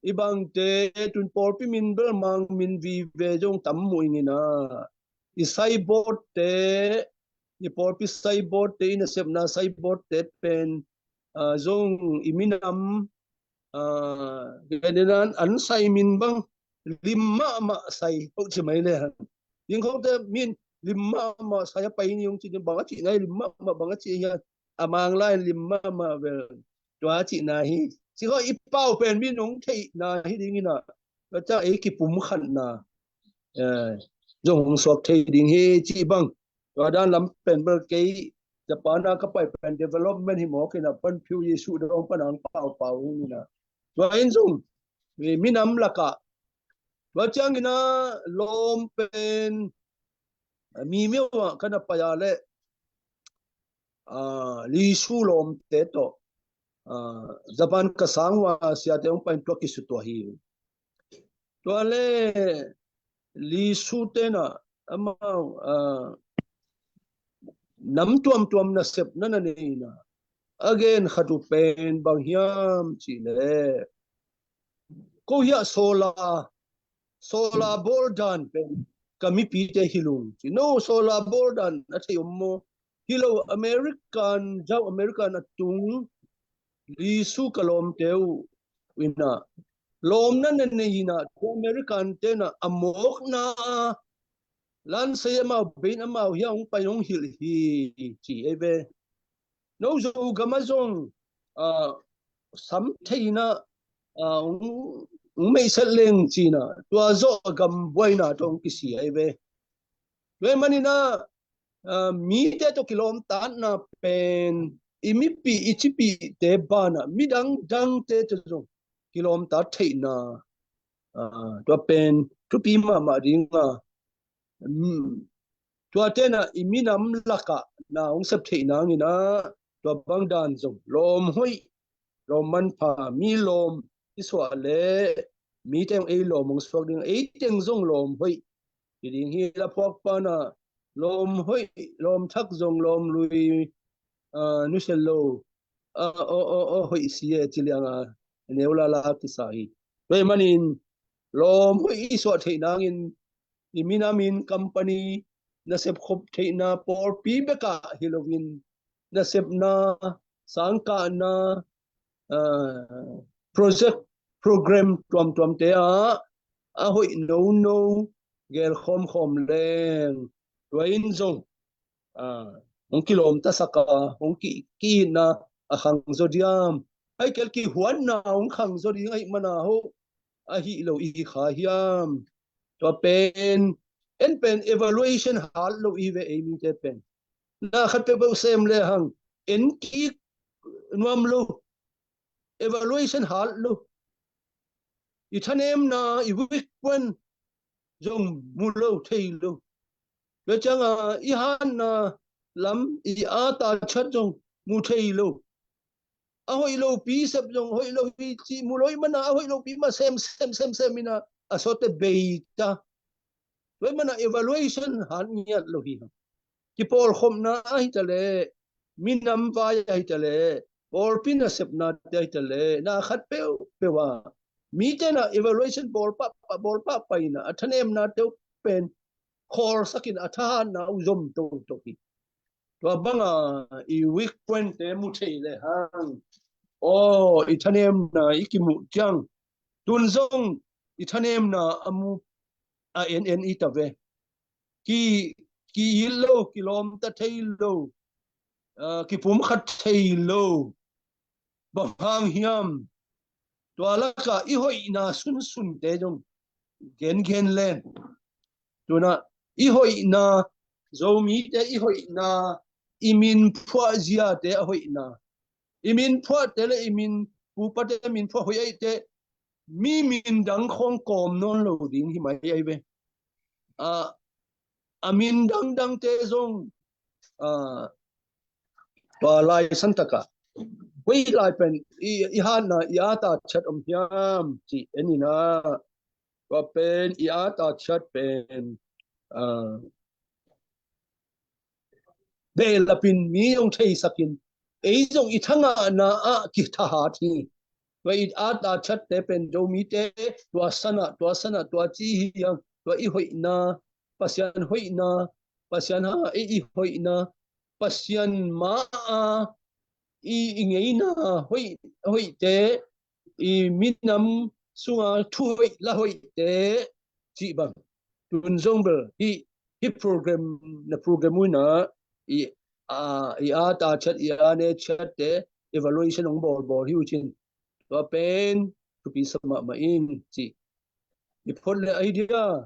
i bangte, tun pawlpi min bel mangmin vive zong tam muh ing inah, i signboardte, i pawlpi signboardte, i nasepna signboardte pen, ah, zong i minam, ah, an, an sai min bang lim mahmah sai, oh, ci mai le hang. Ding khawngte min lim mahmah sai a pai ni hong ci ding, bang a cihna hi, lim mahmah bang a cih hiam, a Mang lai lim mahmah bel tua cihna hi. Ci khawng i pau pen min hong theihna hi ding inah, tua ciang ei kipumkhatna, eh, zong hong suak thei ding hi cih bang. Tua dan lam pen bel kei Japan ah ka pai pen development hi mawk inah, panphiu Jesuh dong pan hong paupau ing inah. Tua in zong, eh, minam lakah, tua ciangin ah lawm pen, ah, Mimyo ah ka na pai a leh, ah, Lisu lawmte tawh, ah, Japan ka sang uh a siate hong pai in tua kisutua hi. Tua le Lisu tenah amau, ah, nam tuamtuam nasepna na nei inah, a gen khat uh pen bang hiam cih leh, ko hiah solar, solar bawl dan pen ka mipite hilh ung ci. No, solar bawl dan a thei om maw? Hi lo, American, zau American a tung Lisu ka lawmte uh inah, lawmna na nei inah, tua American tenah a mawkna lansei amau bein amau hiah hong pai hong hilh hi ci ei ve. No Zogam ah zong, ah, sam thei inah, ah, hong, hong meihset leng ci inah, tua zawh a gam buaina tawh hong kisia ei ve. Tua ahih manin ah, ah, mite tawh kilawmtatna pen i mipi i cipihte banah midang dangte tawh zong kilawmtat theihna, ah, tua pen thupi mahmah ding a, um, tua tenah i minam lakah na hong sep theih nangin ah, tua bang dan zong lawm hoih, lawm manpha, mi lawm i suah leh mite hong ei lawm hong suak ding, ei teng zong lawm hoih hi ding hi. La phuak panah lawm hoih, lawm thak zong lawm lui, ah, nusia lo, ah, aw, aw, aw, hoih si e ci lianga neu lala kisa hi. Tua ahih manin lawm hoih i suah theih nangin i minamin company nasep khop theihna pawlpi bekah hi loin nasepna, sangkahna, ah, project program tuamtuamte ah a hoih nono gelkhawm khawm leng tua in zong, ah, hong kilawmtasak a hong ki, ki-itna a khangzaw diam, ahih kei leh kihuatna hong khangzaw ding ahih mana ho ahi lo i kha hiam? Tua pen, en pen evaluation hat lo i ve ei mite pen. Na khat peuhpeuh sem le hang en kik nuam lo, evaluation hat lo. I thanemna, i weak point zong mu lo, thei lo. Tua cianga i hatna lam, i ata chat zong mu thei lo. A hoih lopi sep zong hoih lo hi cih mu lo ahih mana a hoih lopi mah sem, sem, sem, sem ina a sawte bei ta. Tua ahih mana evaluation hat ngiat lo hi hang. Kipawlkhopna ahi ta leh, minam vai ahi ta leh, pawlpi nasepnate ahi ta leh, na khat peuhpeuh a mite na evaluation bawl pahpah, bawl pahpah ina a thanemnate uh pen khawlsakin a thahatna uh zom toto hi. Tua banga i weak pointte mu thei le hang, aw, i thanemna i kimuh ciang, tun zong i thanemna a mu, a en en i ta ve. Ki, ki-it lo, kilawmta thei lo, ah, kipumkhat thei lo. Bang hang hiam? Tua lakah i hoihna sunsunte zong gengen len. Tuna i hoihna, Zomite i hoihna, i min phuah ziate a hoihna, i min phuahte le i min, pupate min phuah hoih ahihte, mi min dang khawng kawm nawn lo ding hi mai ahi ve. A, a min dangdangte zong, a, tua lai santaka koi lai pen i, i hatna, i ata chat om hiam ci en ina, tua pen i ata chat pen, a, behlapin mi zong theisakin ei zong i thangahna ah kithahat hi. Tua i ata chatte pen Zomite tua sana, tua sana, tua ci hi hang, tua i hoihna, Pasian hoihna, Pasian hanga ei i hoihna, Pasian ma-a i, i ngeina hoih, hoihte, i minam sunga thu hoih la hoihte cih bang. Tun zong bel hih, hih program, na program uh ina i, a, i ata chat, i ane chatte evaluation hong bawlbawl hi uh cin. Tua pen thupi sa mahmah in ci. I phot le ahi dia.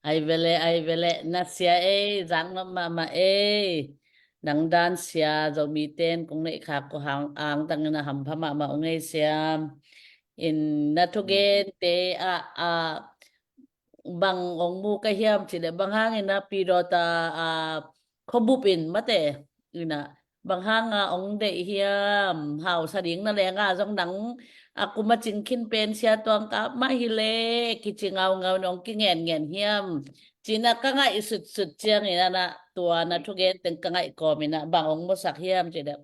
Ai vele, ai vele, na sia ei, zang mahmah ei. Nang dan sia, Zomiten kong neih khak ko hang, ang tangin a hampha mahmah ung ei siam. In na thugente a, a, bang ong mu ka hiam cih leh bang hangin a pidawta, a, khuabup in mate ina bang hanga ong deih hiam, hausa ding na lenga zong nang a kuma cingkhin pen sia tuang kap mah hi leh kici ngaungau nong kingen ngen hiam cina ka ngaih sutsut ciangin ana tua na thugen teng ka ngaih kawm ina bang ong musak hiam cih leh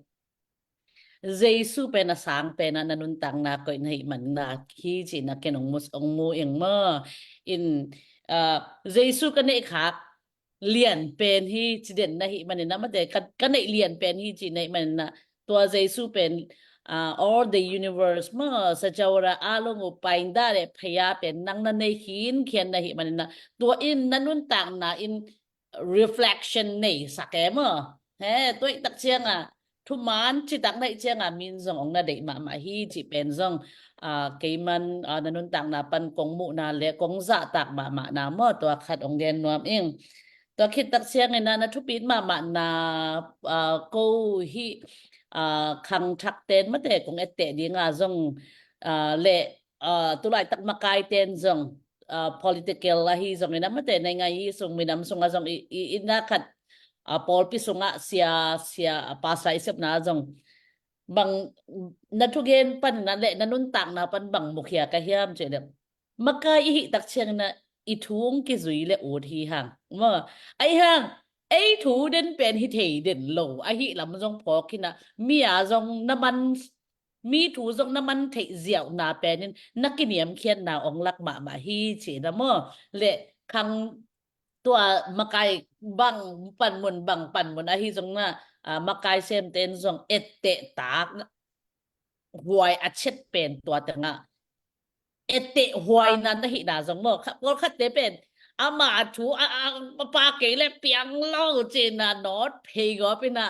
Jesu pen a sang pen a na nuntakna koih na hih man na hi cina ken ong mu, ong mu ing maw. In, a, Jesu ka neih khak lian pen hi ci den na hih manin a mate ka, ka neih lian pen hi ci na hih manin a tua Jesu pen, a, all the universe maw, sacaura a long uh painda le phaya pen nang na nei khinkhian na hih manin a tua in na nuntakna in reflection nei sak e maw. He, tua i tak cianga thuman citak na hih cianga min zong ong na deih mahmah hi cih pen zong, a, keiman, a, na nuntakna pan kong muhna le kong zahtak mahmahna maw tua khat ong gen nuam ing. Tua khit tak ciangin a na thupit mahmahna, a, ko hih, a, khangthak ten mate kong etteh dinga zong, a, le, a, tulaitak makai ten zong, a, political ahi zongin a mate nei ngai hi sung minam sunga zong i, i, i na khat, a, pawlpi sungah sia, sia, a, pastor i sepna zong bang na thugen pan na le na nuntakna pan bang mukhia ka hiam cih deuh. Makai i hih tak ciangin a i thu hong kizui le ut hi hang maw. Ahi hang ei thu den pen hi thei den lo ahi lam zong phawk hi na, mi a zong na man, mi thu zong na man theih ziauhna penin na kiniamkhiatna ong lak mahmah hi ci na maw. Le khang tua makai bang panmun bang panmun ahi zong na, ah, makai semten zong etteh tak huai a chet pen tua tengah etteh huaina na hihna zong maw. Pawlkhatte pen ama thu a, a, a pa kei le piang lo cina not phei gawp ina,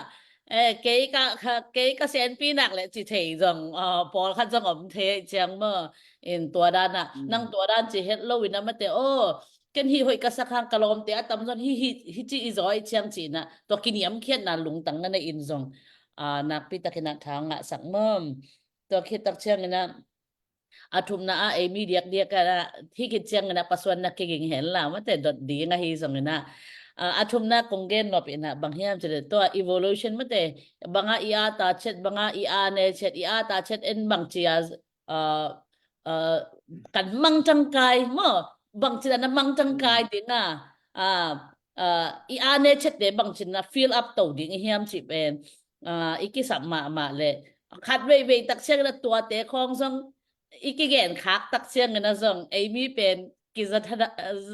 eh, kei ka, ka, kei ka senpi nak le ci thei zong, ah, pawlkhat zong om thei ciang maw. In tua dana, mm, nang tua dan ci het lo ina mate, oh, ken hi hoih ka sak hang ka lawmte a tamzaw hi, hi, hi ci i zaw i ciang cina, tua kiniamkhiatna lungtang na na in zong, ah, nakpi takina tha ngah sak maw. Tua khit tak ciang ina, a thumna ah ei mi diakdiak ah hi khit ciang ina pasuan na kiging hen la mate dot ding ahi zong ina, ah, a thumna kong gen nop ina bang hiam cile tua evolution mate, banga i ata chet, banga i ane chet, i ata chet en bang cia, ah, ah, kan mang tangkai maw, bang cina na mang tangkai ding a, ah, ah, i ane chette bang cina fill up to ding i hiam ci pen, ah, i kisap mahmah le khat veivei tak ciang ina tuate khawng zong i kigen khak tak ciang ina zong ei mi pen kizat hada,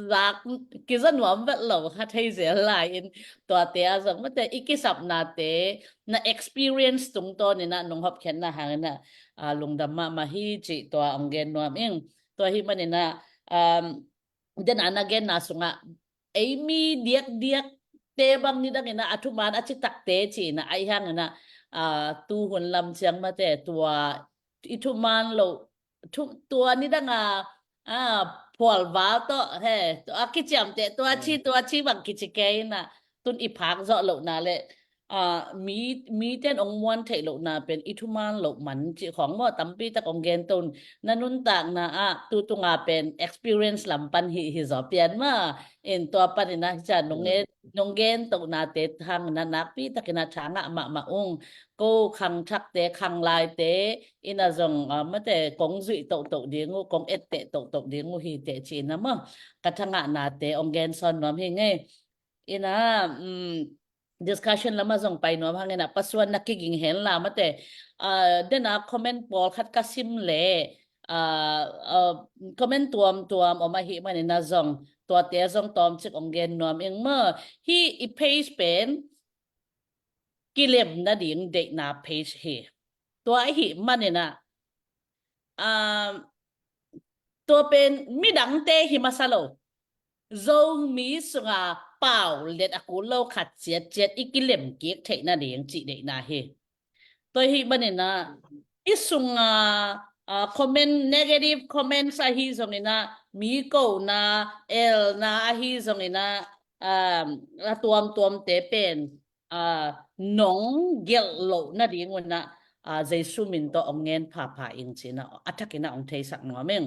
zak, kiza nuam vet lo kha thei zel lai in tuate a zong mate i kisapnate na experience tungtawn ina nong hopkhiatna hang ina, ah, lungdam mahmah hi ci tua ong gen nuam ing. Tua hi man ina, um, den a na genna sungah ei mi diakdiak te bang nidang ina a thuman a citakte ci ina ahi hang ina, ah, tuhun lam ciang mate tua i thuman lo, thu, tua nidang a, ah, phualval tawh he, tua kiciamteh tua ci, mm, tua ci bang kici kei ina tun i phak zawh lohna le, ah, mi, miten ong muan theih lohna pen i thuman loh man cih khawng maw tampi tak ong gen to na nuntakna ah tu tunga pen experience lam pan hi, hi zaw pian maw. In tua pan ina hi ca nong gen, nong gen tohnate hang ina nakpi takina tha ngah mahmah ung. Ko khangthakte khanglaite ina zong, ah, mate kong zuih tohtoh ding uh, kong etteh tohtoh ding uh hi teh ci ina maw. Ka tha ngahnate ong gen sawn nuam hi ngei. Ina, um, discussion lama zong pai nuam hang ina pasuan na kiging hen la mate, ah, dena comment pawlkhat ka sim le, ah, ah, comment tuamtuam om ahi man ina zong tuate zong tawmcik ong gen nuam ing maw. Hi i page pen kilem nading deihna page hi. Tua ahi man ina, ah, tua pen midangte hi masa lo. Zomi sunga pau let a kul lo khat ciatciat i kilem kik theih nading cih deihna hi. Tua hi man ina i sunga, ah, comment, negative comments ahi zong ina mi kona, elna ahi zong ina, ah, a tuamtuamte pen, ah, nong gelh loh nading una, ah, Jesu min tawh ong ngen phapha ing ci ina a thak ina ong theisak nuam ing.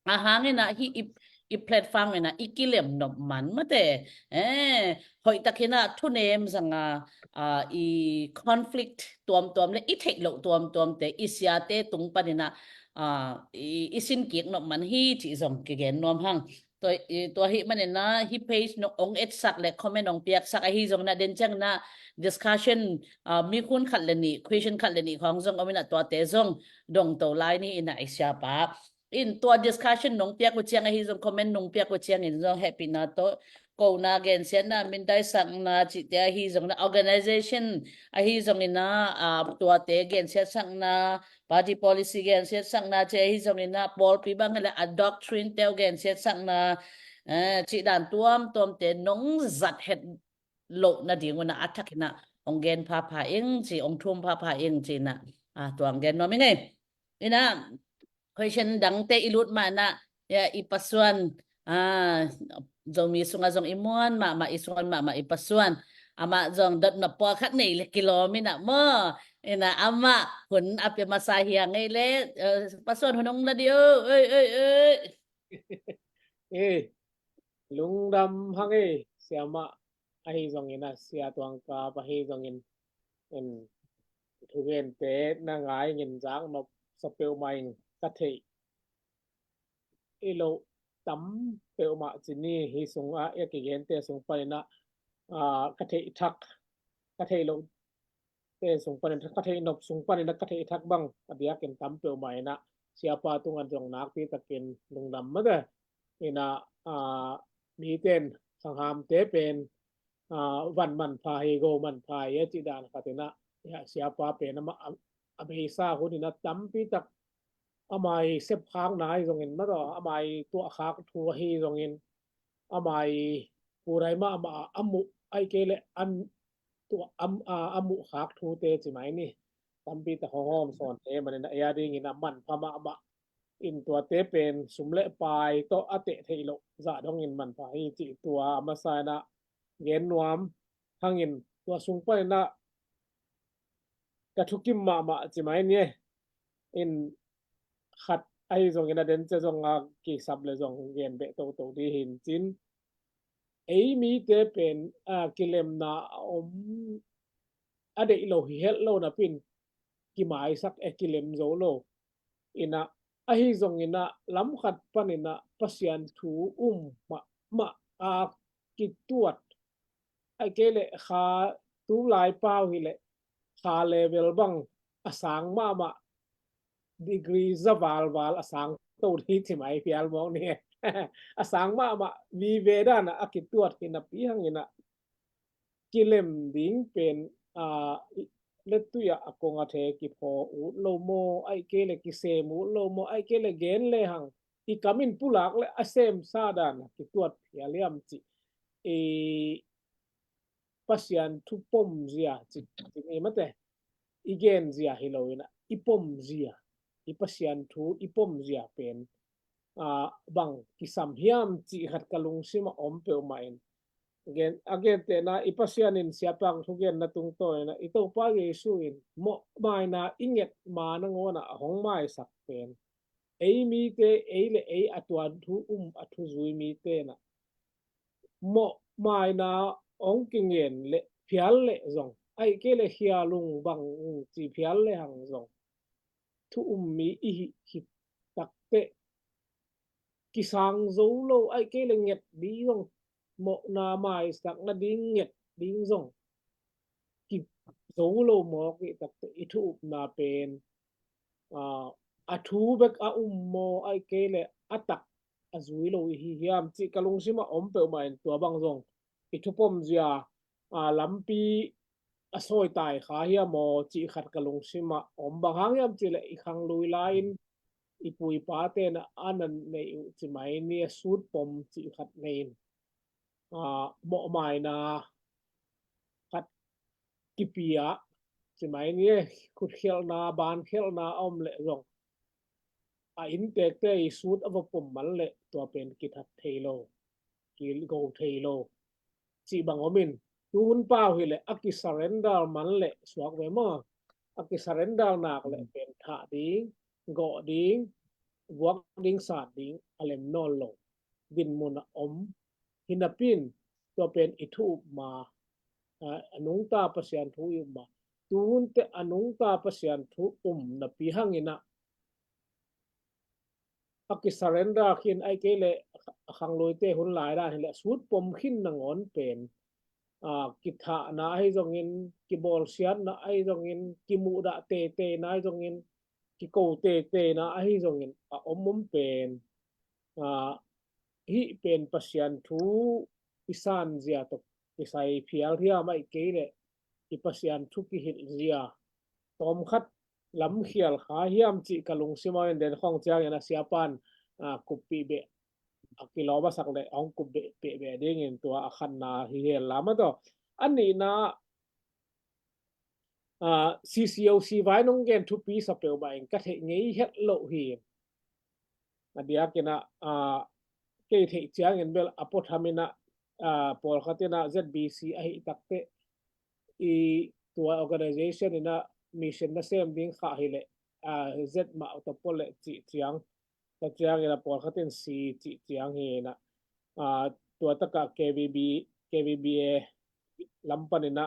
A hang ina hi i, i platform ina i kilem nop man mate, eh, hoih tak ina thunem zanga, ah, i conflict tuamtuam le i theih loh tuamtuamte i siate tung pan ina, ah, i, i sin kik nop man hi cih zong kigen nuam hang. Tua, i, tua hi man ina hi page nong ong etsak le comment ong piaksak ahi zong ina den ciang ina discussion, ah, mi khun khat le nih, question khat le nih khawng zong om ina tuate zong dong to lai ni ina i siapa in tua discussion nong piak uh ciang ahi zong, comment nong piak uh ciang in zong hehpihna tawh kona gensiatna, mindaisakna cihte ahi zong ina organization ahi zong ina, ah, tuate gensiatsakna, party policy gensiatsakna ci ahi zong ina pawlpi bang hi le a doctrine te uh gensiatsakna, eh, cih dan tuamtuamte nong zat het loh nading una a thak ina ong gen phapha ing ci, ong thum phapha ing ci ina, ah, tua ong gen nuam ing ei. Ina question dangte i lut mah ina, ya, i pasuan, ah, Zomi sunga zong i muan mahmah, i suan mahmah i pasuan. Amah zong dotnop pawlkhat nei le kilawm ina maw. Ina amah hun a pia masa hi a ngei le, eh, pasuan hun ong la di o, oi, oi, oi. Eh, lungdam hang ei, siamah ahi zong ina, sia tuangka pa ahi zong in, in thugente na ngai in zak nop sa peuhmah ing ka theih. I lo, tam peuhmah ci ni. Hi sungah a kigente sung paninah, ah, ka theih thak, ka theih loh te sung panin, ka theih nop sung panin a ka theih thak bang a diakin tam peuhmah inah siapa tungah zong nakpi takin lungdam mate. Inah, ah, miten khanghamte pen, ah, van manpha hi, go manpha hi a cih dan khat inah, siapa pen amah a, a beisa hun inah tampi tak ama i sepkhakna ahi zongin mate, ama i tuahkhak thu ahi zongin, ama i pudai mahmah a muh, ahih kei leh an tua am, a, a muhkhak thute ci mai ni. Tampi tak hong hawm sawn te manin a, ei a dingin a manpha mahmah in tuate pen sum le pai tawh a teh theih loh zah dongin manpha hi cih tua a masa inah gen nuam hangin tua sung paninah ka thukim mahmah ci mai ni. In khat ahi zongin a den cia zong a kisap le zong gen beh toto dih hin cin. Ei mite pen, a, kilemna a om a deih lo hi het lo napin kimaisak e, kilem zo lo. Inah ahi zongin a lam khat panin a Pasian thu um mahmah a kituat, ahih kei leh kha tulai pau hi leh kha level bang a sang mahmah, degree za valval a sang to dih ci mai phial mawk ni. A sang mahmah vive dan a, a kituat hi napi hangin a kilem ding pen, a, letui ah a kong a the kiphaw ut lo maw, ahih kei leh kisem ut lo maw, ahih kei leh gen lehang i kam in pulak leh a semsa dan a kituat phial hiam cih i Pasian thu pom zia ci, ci ni mate. I gen zia hi lo inah i pom zia, i Pasian thu i pom zia pen, a, bang kisam hiam cih khat ka lungsim a om peuhmah in. Gen, a gentehna i Pasian in siapa thugenna tungtawn inah i Topa Jesu in mawhmaina i nget ma nangawn ah a hong maisak pen ei mite, ei le ei a tua thu um a thuzui mite inah mawhmaina hong kingen leh phial leh zong, ahih kei leh hialung bang ci phial lehang zong, thu um mi i hih khit takteh kisang zo lo, ahih kei leh nget ding zong, mawhna maisak nading nget ding zong kizo lo mawk i hih takteh i thu upna pen, a, a thu bek a um maw, ahih kei leh a tak a zui lo i hi hiam cih ka lungsim a om peuhmah in tua bang zong i thupom zia, a, lampi a sawitai kha hiam aw cih khat ka lungsim a om. Bang hang hiam cih leh i khanglui lai-in i pu i pate na a na neih uh ci mai ni, a sut pom cih khat nei in, a, mawhmaina khat kipia ci mai ni, khutkhialhna, bankhialhna a om leh zong a inntekte i sut a va pom man leh tua pen kithat thei lo, kigo thei lo cih bang om in, tuhun pau hi leh a kisurrender man leh suak ve maw, a kisurrender nak leh pen thah ding, gawh ding, vuak ding, sat ding a lem nawn lo dinmun a om. Hi napi in tua pen i thu upma, a, a nungta Pasian thu i upma. Tuhun teh a nungta Pasian thu um napi hangin a, a kisurrender khin, ahih kei leh a khangluite hun lai dan hi leh sut pom khin nangawn pen, a, kithahna ahi zongin, kibawlsiatna ahi zongin, kimuhdah teiteina ahi zongin, kiko teiteina ahi zongin a om om pen, a, hih pen Pasian thu i sanzia tawh kisai phial hiam, ahih kei leh i Pasian thu kihilh zia tawmkhat lamkhial kha hiam cih ka lungsim a in den khong ciangin a siapan, a, kuppih beh a kilawm a sak leh hong kup beh, beh, beh dingin tua a khatna hi hel la maw taw. A nihna, a, C C O C vai nong gen thupi sa peuhmah in ka theih ngei het loh hi. A diakin a, a, kei theih ciangin bel a puatham in a, a, pawlkhat in a Z B C ahi takteh i tua organization in a mission nasem ding khah hi leh, a, Z mah tawh pua leh cih ciang, tua ciangin a pawlkhat in C cih ciang hi in a, a, tua takah K V B, K V B A lam panin a,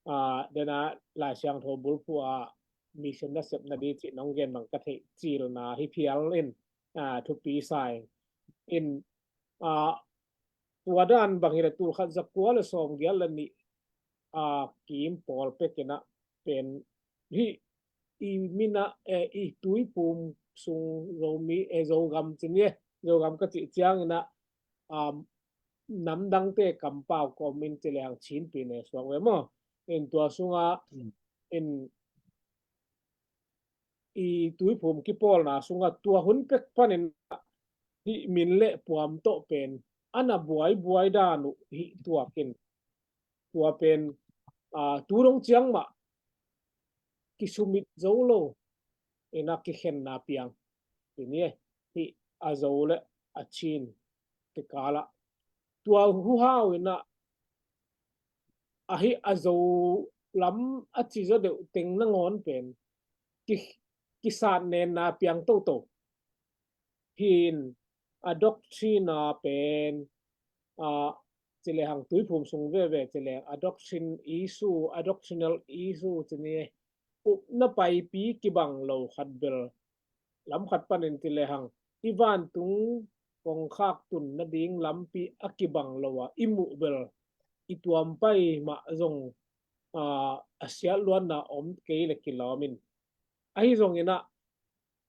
a, den a Lai Siangtho bulphuh a mission nasepna ding cih nong gen bang ka theih cilna hi phial in, a, thupi sa ing. In a, tua dan bang hileh tul khat za kua le sawm giat le nih a kim pawl pekinah pen hih i minah, eh, i tuiphum sung Zomi, eh, Zogam ci ni, Zogam ka cih cianginah, um, namdangte kampau kawmin ci lehang Chinpi ne suak ve maw? In tua sungah in i tuiphum kipawlna sungah tua hun pek panin hih min le puam tawh pen a na buaibuai dan uh hih tuakin tua pen, aa, tu dong ciang mah kisumit zo lo inah kikhenna piang. Tuni hih a Zo le a Chin kikalah tua huhau inah ahi a Zo lam a ci zaw deuh teng nangawn pen ki, kisat nenna piang toto. Hin a doctrine a pen, a, ci lehang tuiphum sung veve ci lehang a doctrine issue, a doctrinal issue ci ni, upna paipi kibang lo khat bel lam khat panin ci lehang i vantung kongkhak tun nading lampi a kibang lo a i muh bel i tuampai mah zong, a, a siat luanna om kei le kilawmin ahi zonginah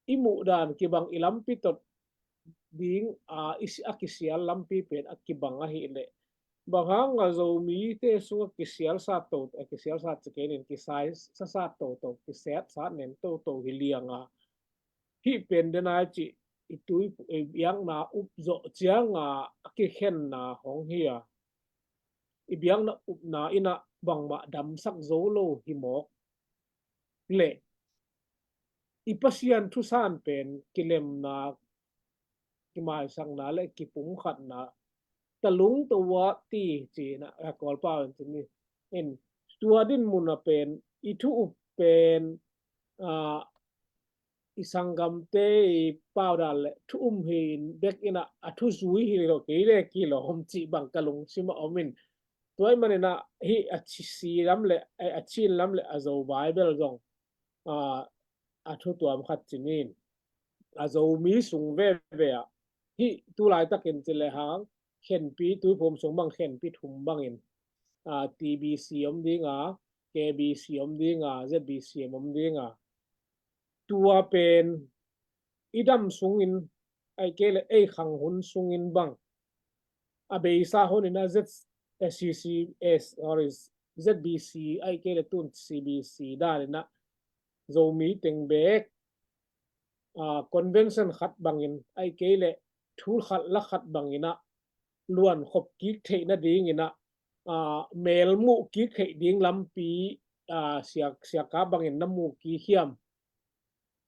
i muh dan kibang i lampi tot ding a, i si-, a kisial lampi pen a kibang ahih leh bang hang a Zomite sungah kisial sat to, a kisial sat ci kenin kisai sa sat toto, kisiat sat nen toto hi lianga hih pen denai cih i tui i biakna up zawh cianga a kikhenna hong hi a, i biakna upna inah bangmah damsak zo lo hi mawk le i Pasian thusan pen kilemna, kimaisakna le kipumkhatna ta lungto uh a ti cinah a Kawlpau in ci ni. In tua din muna pen i thu up pen, a, i sanggamte i paudan le thu um hi in bek inah a thu zui hi lo kei le kilawm cih bang ka lungsim a om in tua i maninah hih a ci si lam le a Chin lam le a Zo Bible zong, a, a thu tuam khat ci nin a Zomi sung veve ah hih tu laitakin ci lehang khenpi tuiphum sung bang khenpi thum bangin, a, T B C om dinga, K B C om dinga, Z B C M om dinga tua pen i dam sungin ahi kei le ei khang hun sungin bang a beisa hunin a Z, eh, C C S, sorry, Z B C ahi kei le tun C B C daninah Zomi teng bek, a, convention khat bangin ahi kei le thu khat la khat banginah luankhop kik theih nadinginah, a, melmuh kik theih ding lampi, a, siak, siaka bangin na mu kik hiam?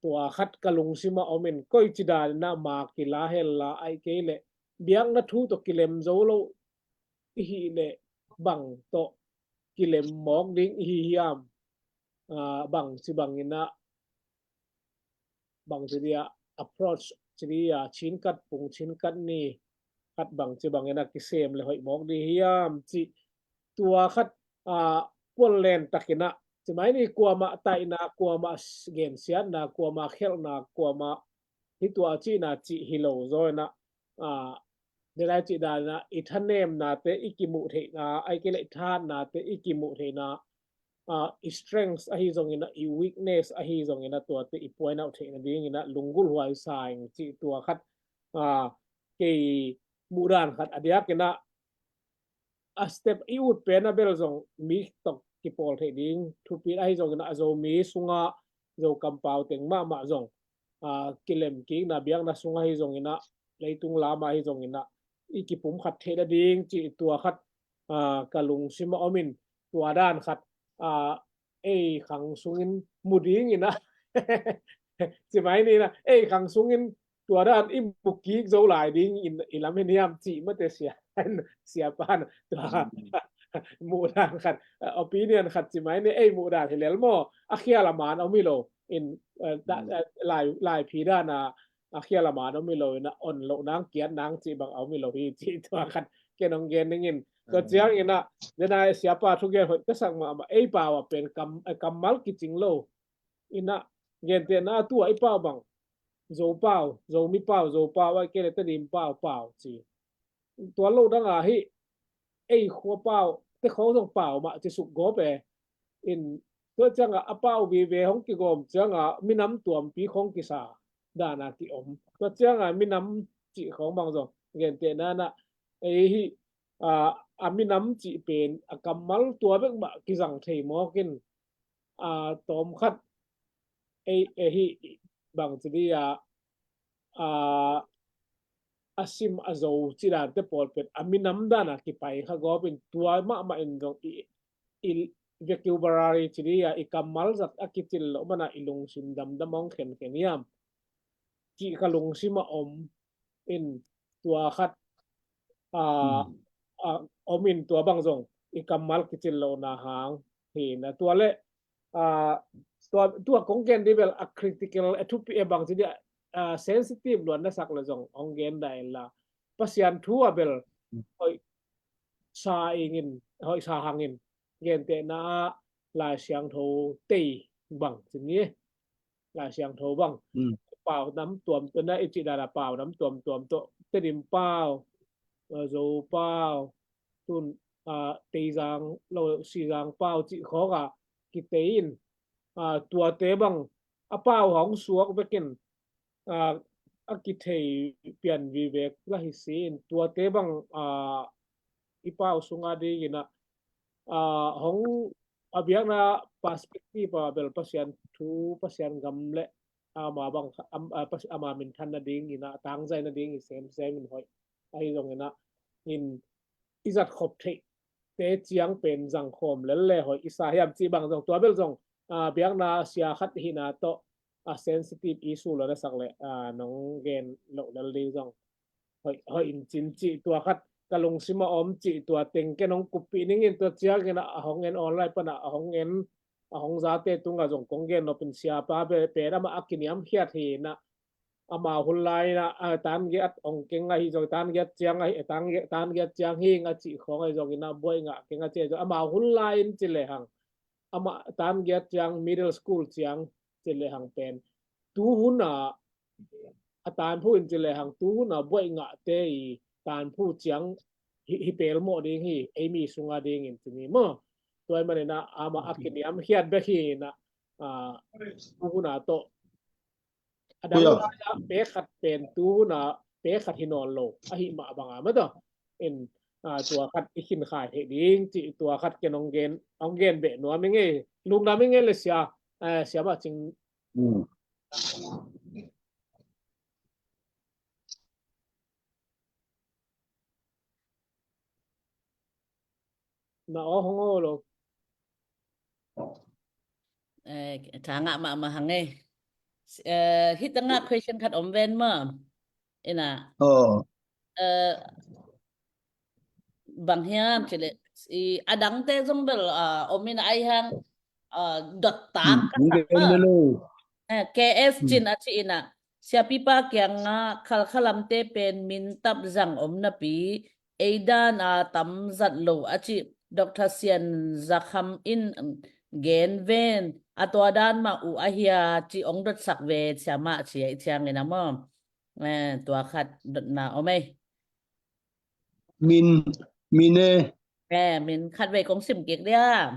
Tua khat ka lungsim a om in koi ci daninah ma kila hella ahi kei le biakna thu tawh kilem zo lo i hih le bang tawh kilem mawk ding i hi hiam? A, bang ci banginah bang ci dia approach ci dia chinkat pung chinkat ni khat bang ci banginah kisem le hoih mawk ding hiam cih tua khat, a, puanlen takinah ci mai ni kuamah taihna, kuamah gensiatna, kuamah khelhna, kuamah hi tua cihna cih hi lo zaw inah, a, denai cih daninah i thanemnate i kimuh theihna ahi kei le i thahatnate i kimuh theihna, a, i strength ahi zonginah i weakness ahi zonginah tuate i point out theih nadinginah lunggulh huai sa ing cih tua khat, a, kei muhdan khat a diakinah a step i ut pen a bel zong mi tawh kipawl theih ding thupi ahi zonginah a Zomi sungah Zo kampau teng mahmah zong, a, kilem kikna biakna sung ahi zonginah leitung lamah ahi zonginah i kipumkhat theih nading cih tua khat, a, ka lungsim a om in tua dan khat, a, ei khang sungin mu dinginah ci mai ninah ei khang sungin tua dan i mu kik zo lai ding in i lam hin hiam cih mate sia, siapa na tua muhdan khat, a, opinion khat ci mai ni ei muhdan hi lel maw a khial a man om hi lo in, a, da, a, lai, laiphi dana a khial a man om hi lo inah on loh nang kiat nang cih bang a om hi lo hi cih tua khat ken hong gen dingin tua cianginah denai siapa thugen hoih ka sak mahmah ei pau a pen kam, a, kammal kicing lo inah gentehna a tua i pau bang Zo pau, Zomi pau, Zo pau ahi kei le Tedim pau, pau ci. tua lo dang a hi, ei khua pau te khawng zong pau mah ci suk gawp e. In tua ciangah a pau vive hong kigawm ciangah minam tuampi khawng kisa dana ki-om. Tua ciangah minam cih khawng bang zong gentehna nah ei hi, a, a minam cih pen a kammal tua bek mah kizang thei mawk in, a, tawmkhat ei, ei hi bang ci di a, a, a sim a zo ci dante pawl pen a minam dana kipai kha gawp in tua mahmah in zong i, i vocabulary ci di a i kammal zat a kicil loh mana i lungsim damdam hong khenkhen hiam cih ka lungsim a om in tua khat, a, a, om in tua bang zong i kammal kicil lohna hang hi na tua le, a, tua, tua kong gen di bel a critical, a thupi e bang ci di a, a, sensitive luan na sak le zong hong gen da en la Pasian thu a bel hoih sa ingin, hoih sa hangin gentehna ah Lai Siangtho tei bang ci ni. Lai Siangtho bang pau nam tuamtuam na i cih dana pau nam tuamtuam tawh Tedim pau, a, Zo pau, tun, a, Teizang lo Sizang pau cih khawk a kitei in, a, tuate bang a pau hong suak vekin, a, a kithei pian vivek la hi si in tuate bang, a, i pau sunga dingin a, a, hong a biakna perspective a bel Pasian thu Pasian gam le ama bang, am, a, Pas-, ama minthan nadingin a tangzai nading i semsem in hoih ahi zongin a in i zat khop theih te ciang pen zang khawm lel le hoih i sa hiam cih bang zong tua bel zong, a, biakna sia khat hina tawh a sensitive issue lo na sak le, a, nong gen loh lel ding zong hoih, hoih in cin cih tua khat ka lungsim a om cih tua teng ken hong kuppih ningin tua ciangin a hong en online pana a hong en a hong zate tunga zong kong gen nopin siapa pen ama a kiniamkhiat hi na ama hun lai na, a, tan giat ong keng ahi zong tan giat ciang ahi, tan giat, tan giat ciang hi nga cih khawng ahi zongin a buai ngah keng a ci ahi zong ama hun lai in ci lehang ama tan giat ciang middle school ciang ci lehang pen tu hun a a tanphu in ci lehang tu hun a buai ngahte i tanphu ciang hi, hi pelmawh ding hi ei mi sunga dingin ci ni maw. Tua i manin a ama a kiniamkhiat bek hi na, a, tu hun a tawh a dang lai a pek khat pen tu hun a pek khat hi nawn lo ahi mah banga mata in, a, tua khat i khin khai thei ding cih tua khat ken ong gen, ong gen beh nuam i ngei lungdam i ngei le sia, a, sia mah cing. Na aw hong aw lo. Eh, tha ngah mahmah hang e. Eh, hih tangah question khat om ven maw. Ina. Oh. Eh, bang hiam cih leh i a dangte zong bel, ah, om ina ai hang, ah, dot tak ka sak maw. Eh, K S Cin a ci ina. Siapipa kiangah Khalkha lamte pen mintap zang om napi ei dan a tam zat lo a ci Doctor Sian Za Kham in gen ven a tua dan mah uh ahia ci ong dotsak ve cia mah ci a i ciangin a maw. Eh, tua khat dotna om ei. Min, min e. Eh, min khat vei kong sim kik dia.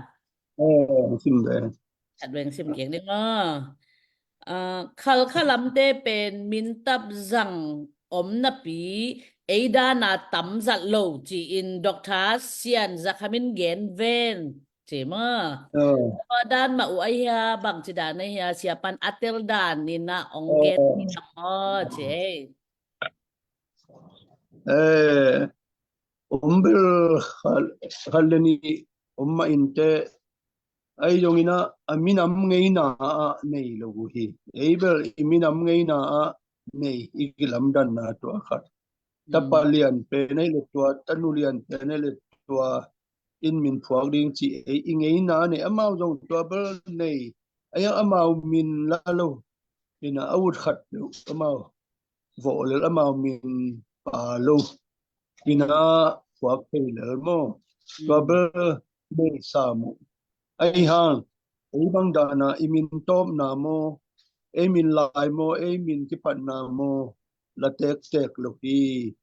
Eh, sim ve. Khat vei kong sim kik dia maw. Ah, Khalkha lamte pen mintap zang om napi ei dan a tam zat lo ci-in Doctor Sian Za Kham in gen ven ci maw. Tua dan mah uh ahia bang ci dan ahia siapan a tel dan ina ong gen maw ci ei. Eh, om bel khat le nih om mah inte ahi zongin a minam ngeina ah nei lo uh hi. Ei bel i minam ngeina ah nei i kilamdanna tua khat. Tapa lian pen ei le tua, tanu lian pen ei le tua in min phuak ding ci ei i ngeina nei amau zong tua bel nei. Ahi amau min la lo. Ina a ut khat lo amau vawh lel amau min pa lo. Ina phuak thei lel maw. Tua bel nei sam uh. Ahi hang ei bang dana i min tawpna maw, ei min lai maw, ei min kipatna maw la tektek lo hi.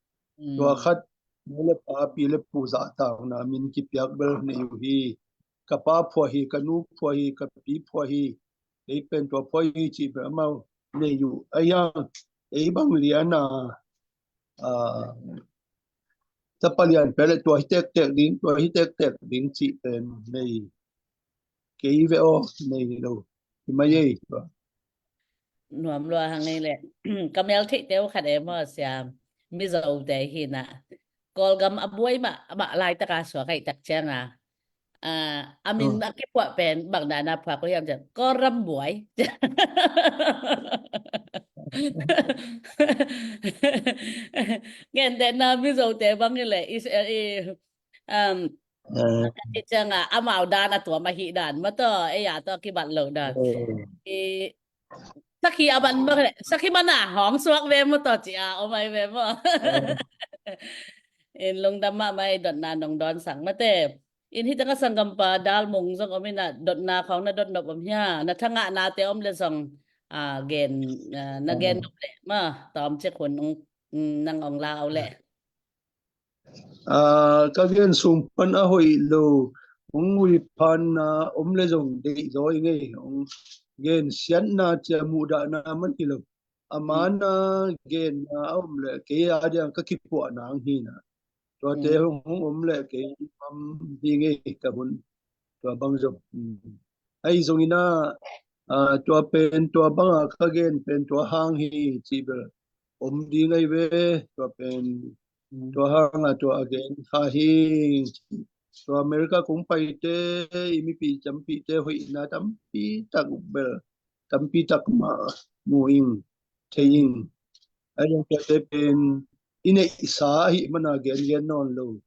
Tua khat nu le pa, pi le pu zahtakna min kipiak bel nei uh hi. Ka pa phuah hi, ka nu phuah hi, ka pi phuah hi, kei pen tua phuah hi cih bel amau nei uh. Ahi hang ei bang lian a, a, tapa lian pia le tua hi tektek ding, tua hi tektek ding cih pen nei kei ve aw, nei lo. Hi mai ei tua. Nuam lua hang ei le. Ka mel theihte uh khat e maw, sia, Mizote hi na. Kawlgam a buai mah, a mah laitaka suak aih tak cianga, a, a min a kipuah pen bang dana phuak uh hiam ciang, Kawlram buai. Gentehna Mizote bang hi le, i, i, um, ka cih cianga amau dan a tuam ahi dan maw taw, ei a tawh kibat lo dan. I, sakhi a man maw, sakhi man a hong suak ve maw taw, ci a om ai ve maw. In lungdam mahmah ei, dotna nong dawnsak mate. In hi tanga sanggampa Dal Mung zong om ina, dotna khawng na dot nop om hia? Na thangahnate om le zong, a, gen, a, na gen nop le maw, tawm cik hun nang ong la au le. A, ka gen sung pan a hoih lo, hong huiphanna om le zong deih zaw i ngei, hong gen siatna cia muhdahna man hi lo. A mana genna a om le kei a diang ka kipuahna ang hi na. Tuate hong, hong om le kei mam hi ngei ka hun. Tua bang zong. Ahi zongin a, a, tua pen, tua banga ka gen pen, tua hang hi cih bel om ding ahi ve, tua pen, tua hanga tua a gen kha hi. Tua America kong paite, i mipi tampite hoihna tampi tak bel, tampi tak mah mu ing, thei ing. Ahi zong tuate pen i neihsa ahi mana gen gen nawn lo.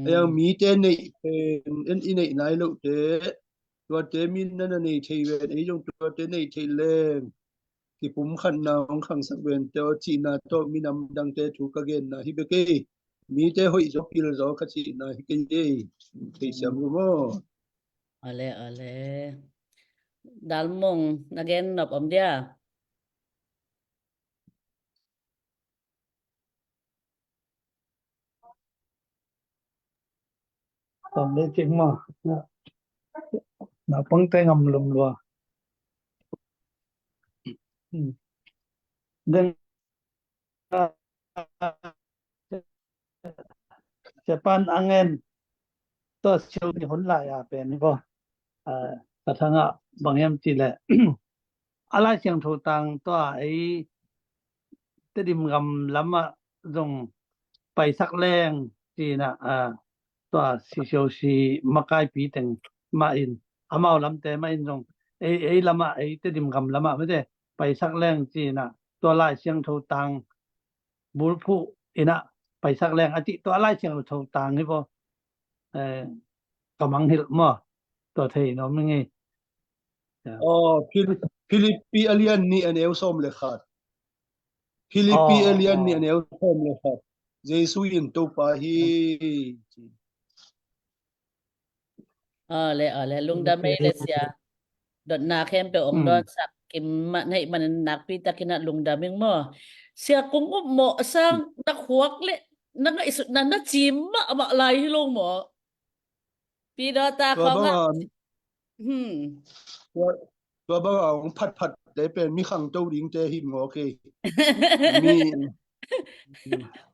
Ahi zong mite neih pen, en i neih nai lohte, tuate min na na nei thei ven, ei zong tuate nei thei leng kipumkhatna hong khangsak ven teh aw cihna tawh minam dangte thu ka genna hi bek ei. Mite hoih zaw pil zaw ka cihna hi kei ei. Thei siam lo maw? Ole, ole. Dal Mung, na gen nop om dia? Tawm le cik maw. Naupangte ngam lum lua. Den Japan a ngen tua siu ni hun lai a pen hi bo. A, ka thangah bang hiam cih leh a Lai Siangtho tang tua ei Tedim gam lamah zong paisak leng ci-in ah, a, tua sisiusi makaipi teng mah in, amau lamte mah in zong ei, ei lamah, ei Tedim gam lamah mite paisak leng ci-in ah tua Lai Siangtho tang bulphuh in ah paisak leng a cih tua Lai Siangtho tang hi bo. Eh, ka mangngilh maw? Tua thei nuam ing ei. Aw, Phil-, Philippi a lian nih a neu sawm le khat. Philippi a lian nih a neu sawm le khat. Jesu in Topa hi. Aw le, aw le, lungdam ei le sia. Dotna khempeuh ong dawnsak kim mah na hih manin nakpi takin ah lungdam ing maw. Sia kong upmawh sang na khuak le na ngaihsutna na cim mahmah lai hi lo maw? Pi Dawta khawngah. Hmm. Tua, tua banga hong phatphatte pen mi khangto dingte hi mawk ei. Mi,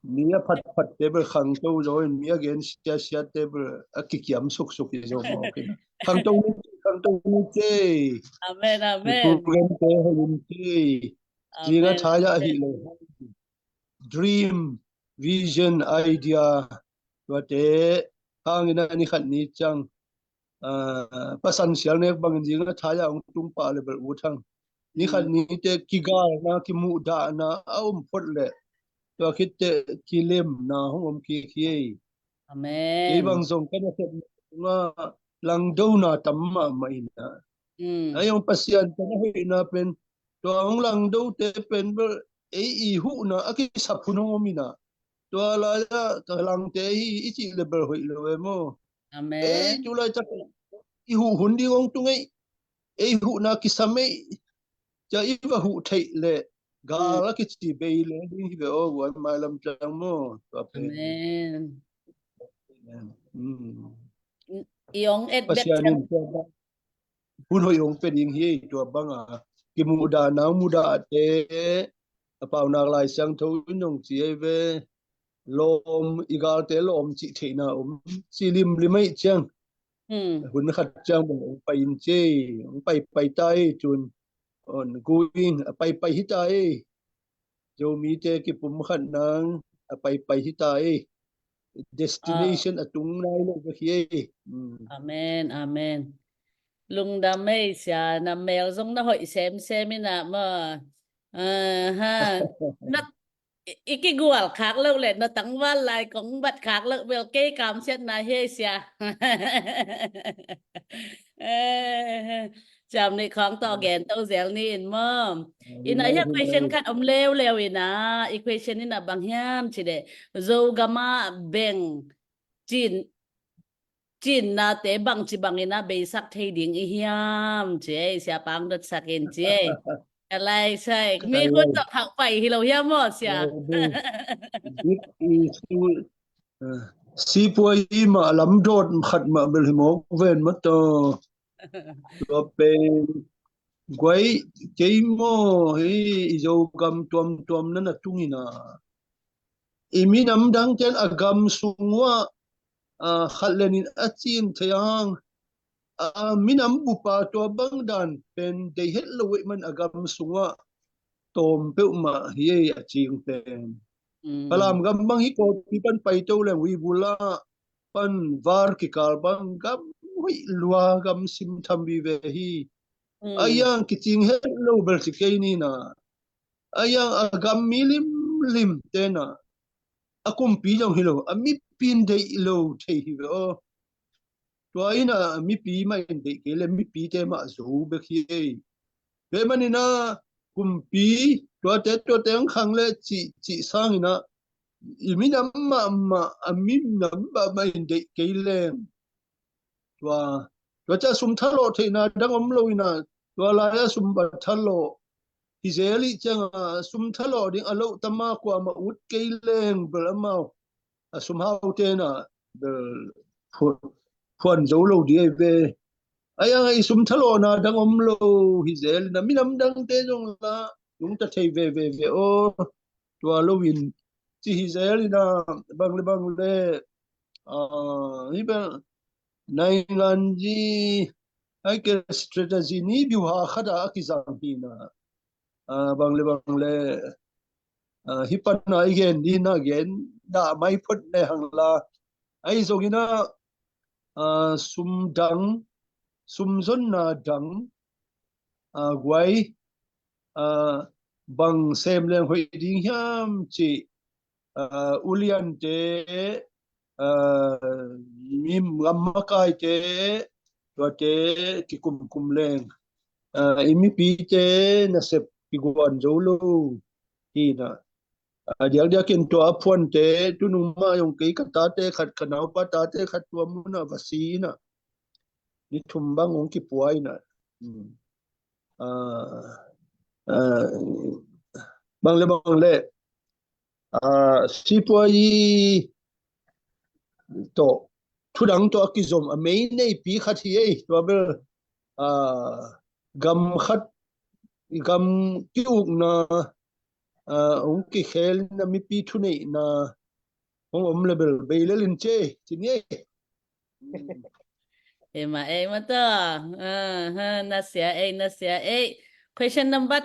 mi a phatphatte bel khangto zaw in, mi a gen siasiate bel a kikiam suksuk hi zaw mawk ei. Khangto ni, khangto ni cei. Amen, amen. Programte hoih ni cei. Zinga thaya ahi lo. Dream, vision, idea, tuate hangin a ni khat ni ciang, ah, pasan sial nek bangin zinga thaya hong tung pah le bel ut hang. Ni khat ni te kigalna, kimuhdahna a om phot le tua khit teh kilemna hong om kik hi ei. Amen. Kei bang zong ka nasepna sungah langdona tam mahmah in ah. Ahi zong Pasian tawh na hoihna pen tua hong langdote pen bel ei i huhna a kisap hun hong om in ah. Tua lai-ah ka langte hi i cih le bel hoih lo e maw? Amen. Ei tu laitak i huh hun ding hong tung ei. Ei huhna kisam ei. Cia i va huh theih leh Gal a kici bei lel ding hi ve aw, guai mailam ciang maw. Tua pen. Amen. Mm. I ong et bek Pasian in tua bang hun hoih ong pe ding hi, tua banga kimuhdahna ong muhdahte, a Paunak Lai Siangtho in ong ci ei ve. Lawm, i galte lawm cih theihna om, ci limlim aih ciang. Hun khat ciang bang ong pai in ci ei, ong paipai ta ei, cun on going a paipai hi ta ei. Zomite kipumkhat nang a paipai hi ta ei. Destination a tung nai lo bek hi ei. Amen, amen. Lungdam ei sia, na mel zong na hoih semsem inah maw. Aha. Na i, i kigual khak loh le na tangval lai kong bat khak loh bel kei kamsiatna hi ei sia. Ciam nih khawng tawh gen to zel ni in maw. Ina hiah question khat om leuleu ina, i question ina bang hiam ci deh, Zogam ah beng cin cinnate bangci bangin a beisak thei ding i hiam ci ei, sia pang dotsak in ci ei. Ka lai sai mi khun tawh khauh pai hi lo hiam maw sia? Big issue. Sipuai i mah lam dawt khat mah bel hi mawk ven mah taw. Tua pen guai kei maw hi i Zogam tuamtuam nan a tungina. I minam dangten a gam sung uah khat lenin a cin thei ang, a minam bupa tua bang dan pen dei het lo uh man a gam sung uah tawm peuhmah hi ei a cing pen. Falam gam bang hi kawpi pan pai to leng ui bula pan var kikal bang gam hoih lua gam sim tham vive hi. A iang kicing het lo bel ci kei nina. A iang a gam mi limlim tena a kumpi zong hi lo, a mipi in deih lo thei hi ve aw. Tua ina mipi mah in deih kei le mipite mah zo bek hi ei. Tua manina kumpi tuate tuate ang khang le cih cih sangina i minam mahmah a minam mahmah in deih kei leng. Tua tua cia sum thalawh theihna dang om lo ina tua lai-a sum va thalawh hi zel ih cianga sum thalawh ding a loh tama kuamah ut kei leng bel amau a sum hau tena bel phuan zo lo dih ei ve. A ianga i sum thalawhna dang om lo hi zel ina minam dangte zong la nungta thei veve ve aw. Tua loin ci hi zel ina bang le bang le hi bel nainganzi ai ke strategy ni biuha khata a kizang hina. Bang le bang le hi pana i gen dina gen dah mai phot le hangla ai zongina sum dang sum zonna dang guai bang sem leng hoih ding hiam cih uliante mi gam makaite tuate kikumkum leng i mipite nasep kiguan zo lo hina. Diakdiakin tua a phuante tunung mah zong kei ka tate khat ka naupa tate khat tua munah va si ina ni thum bang hong kipua ina. Bang le bang le sipuai tawh thudang tawh a kizom a mei neipi khat hi ei. Tua bel gam khat gam ki-ukna hong kikhelna mipi thuneihna hong om le bel bei lel in ci ei ci ni ei. Ema ei mata na sia ei na sia ei. Question number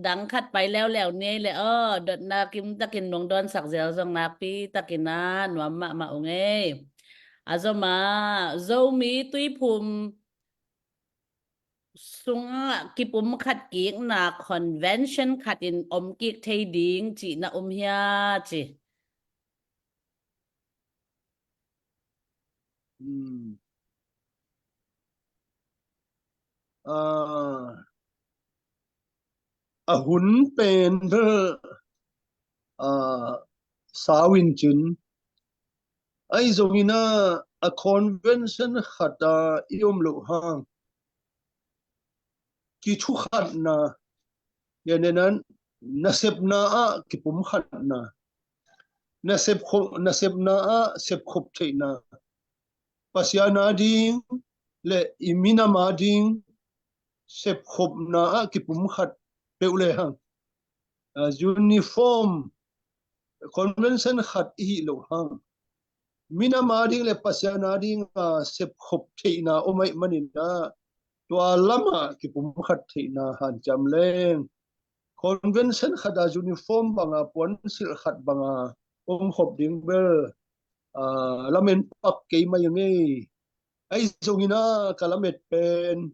dang khat pai leuleu ni ei le aw dotna kim takin nong dawnsak zel zong nakpi takin a nuam mahmah ung ei. A zoma Zomi Tuiphum sungah kipum khat kikna convention khatin om kik thei ding cihna um hia ci. A hun pen bel sau in cin ai zongina a convention khata i om loh hang kithukhatna, ya nenan nasepna ah kipumkhatna, nasep kho-, nasepna ah sepkhop theihna, Pasian ading le i minam ading sepkhopna ah kipumkhat peuh le hang, ah, uniform convention khat i hih loh hang, minam ading le Pasian ading a sepkhop theihna om ahih manin ah, tua lamah kipumkhat theihna hanciam leng convention khat a uniform banga puansilh khat banga omkhop ding bel, ah, lamen pak kei mai a ngei. Ahi zongin ah ka lamet pen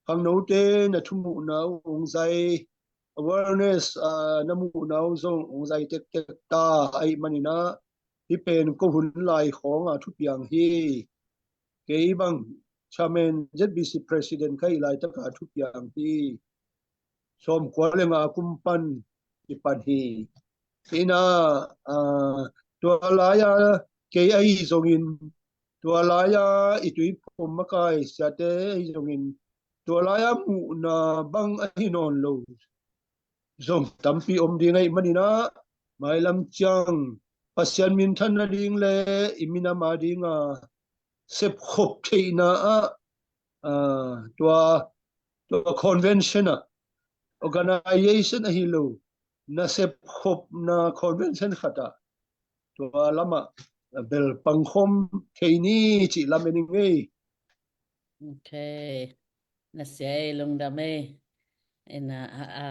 khangnote na thumuhna uh hong zai, awareness, ah, na muhna uh zong hong zai tektek ta ahih manin ah, hih pen ko hun lai khawnga thupiang hi. Kei bang Chairman Z B C President ka hih laitaka thupiang hi. Sawmkua le nga kum pan i pan hi. Ina, ah, tua lai-a kei ahi zongin, tua lai-a i tuiphum makai siate ahi zongin, tua lai-a muhna bang ahi nawn lo zong tampi om ding ahih manin ah, mailam ciang Pasian minthan nading le i minam adinga sepkhop theihna ah, ah, tua, tua convention ah, organization ahi lo, na sepkhopna convention khat ah, tua lamah bel pangkhawm thei ni cih lamen i ngei. Ok. Na sia ei, lungdam ei. Ina, a, a,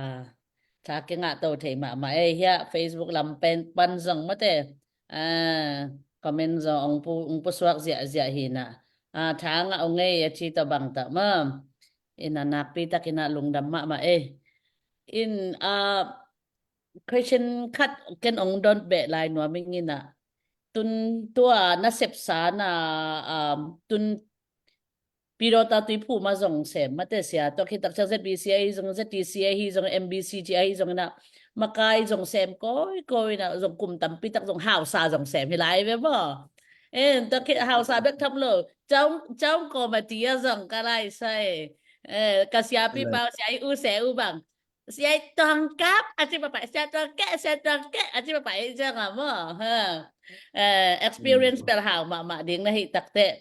tha kingah to thei mahmah ei, hiah Facebook lam pen pan zong mate. A, comment zong ong pu, ong pusuak ziahziah hi na. A, tha ngah ong ei a ci tawh bang tawh ma. Ina nakpi tak ina lungdam mahmah ei. In, a, question khat ken ong dot beh lai nuam ing ina. Tun tua na sepsa na, um, tun Pidawta tuiphum a zong sem mate sia, tua khit tak ciang Z B C ahi zong, Z T C ahi zong, M B C ci ahi zong ina, makai zong sem kawikawi ina, zong kum tampi tak zong hausa zong sem hi lai ve maw. En, tua khit hausa bek tham lo, caung, caung kawmati a zong ka lai sai. Eh, ka siapi pau, sia i u se u bang. Sia i tuang kap, a ci papa, sia tuang ke, sia tuang ke, a ci papa i ciang a maw. Ha. Eh, experience pel hau mahmah ding na hi tak teh.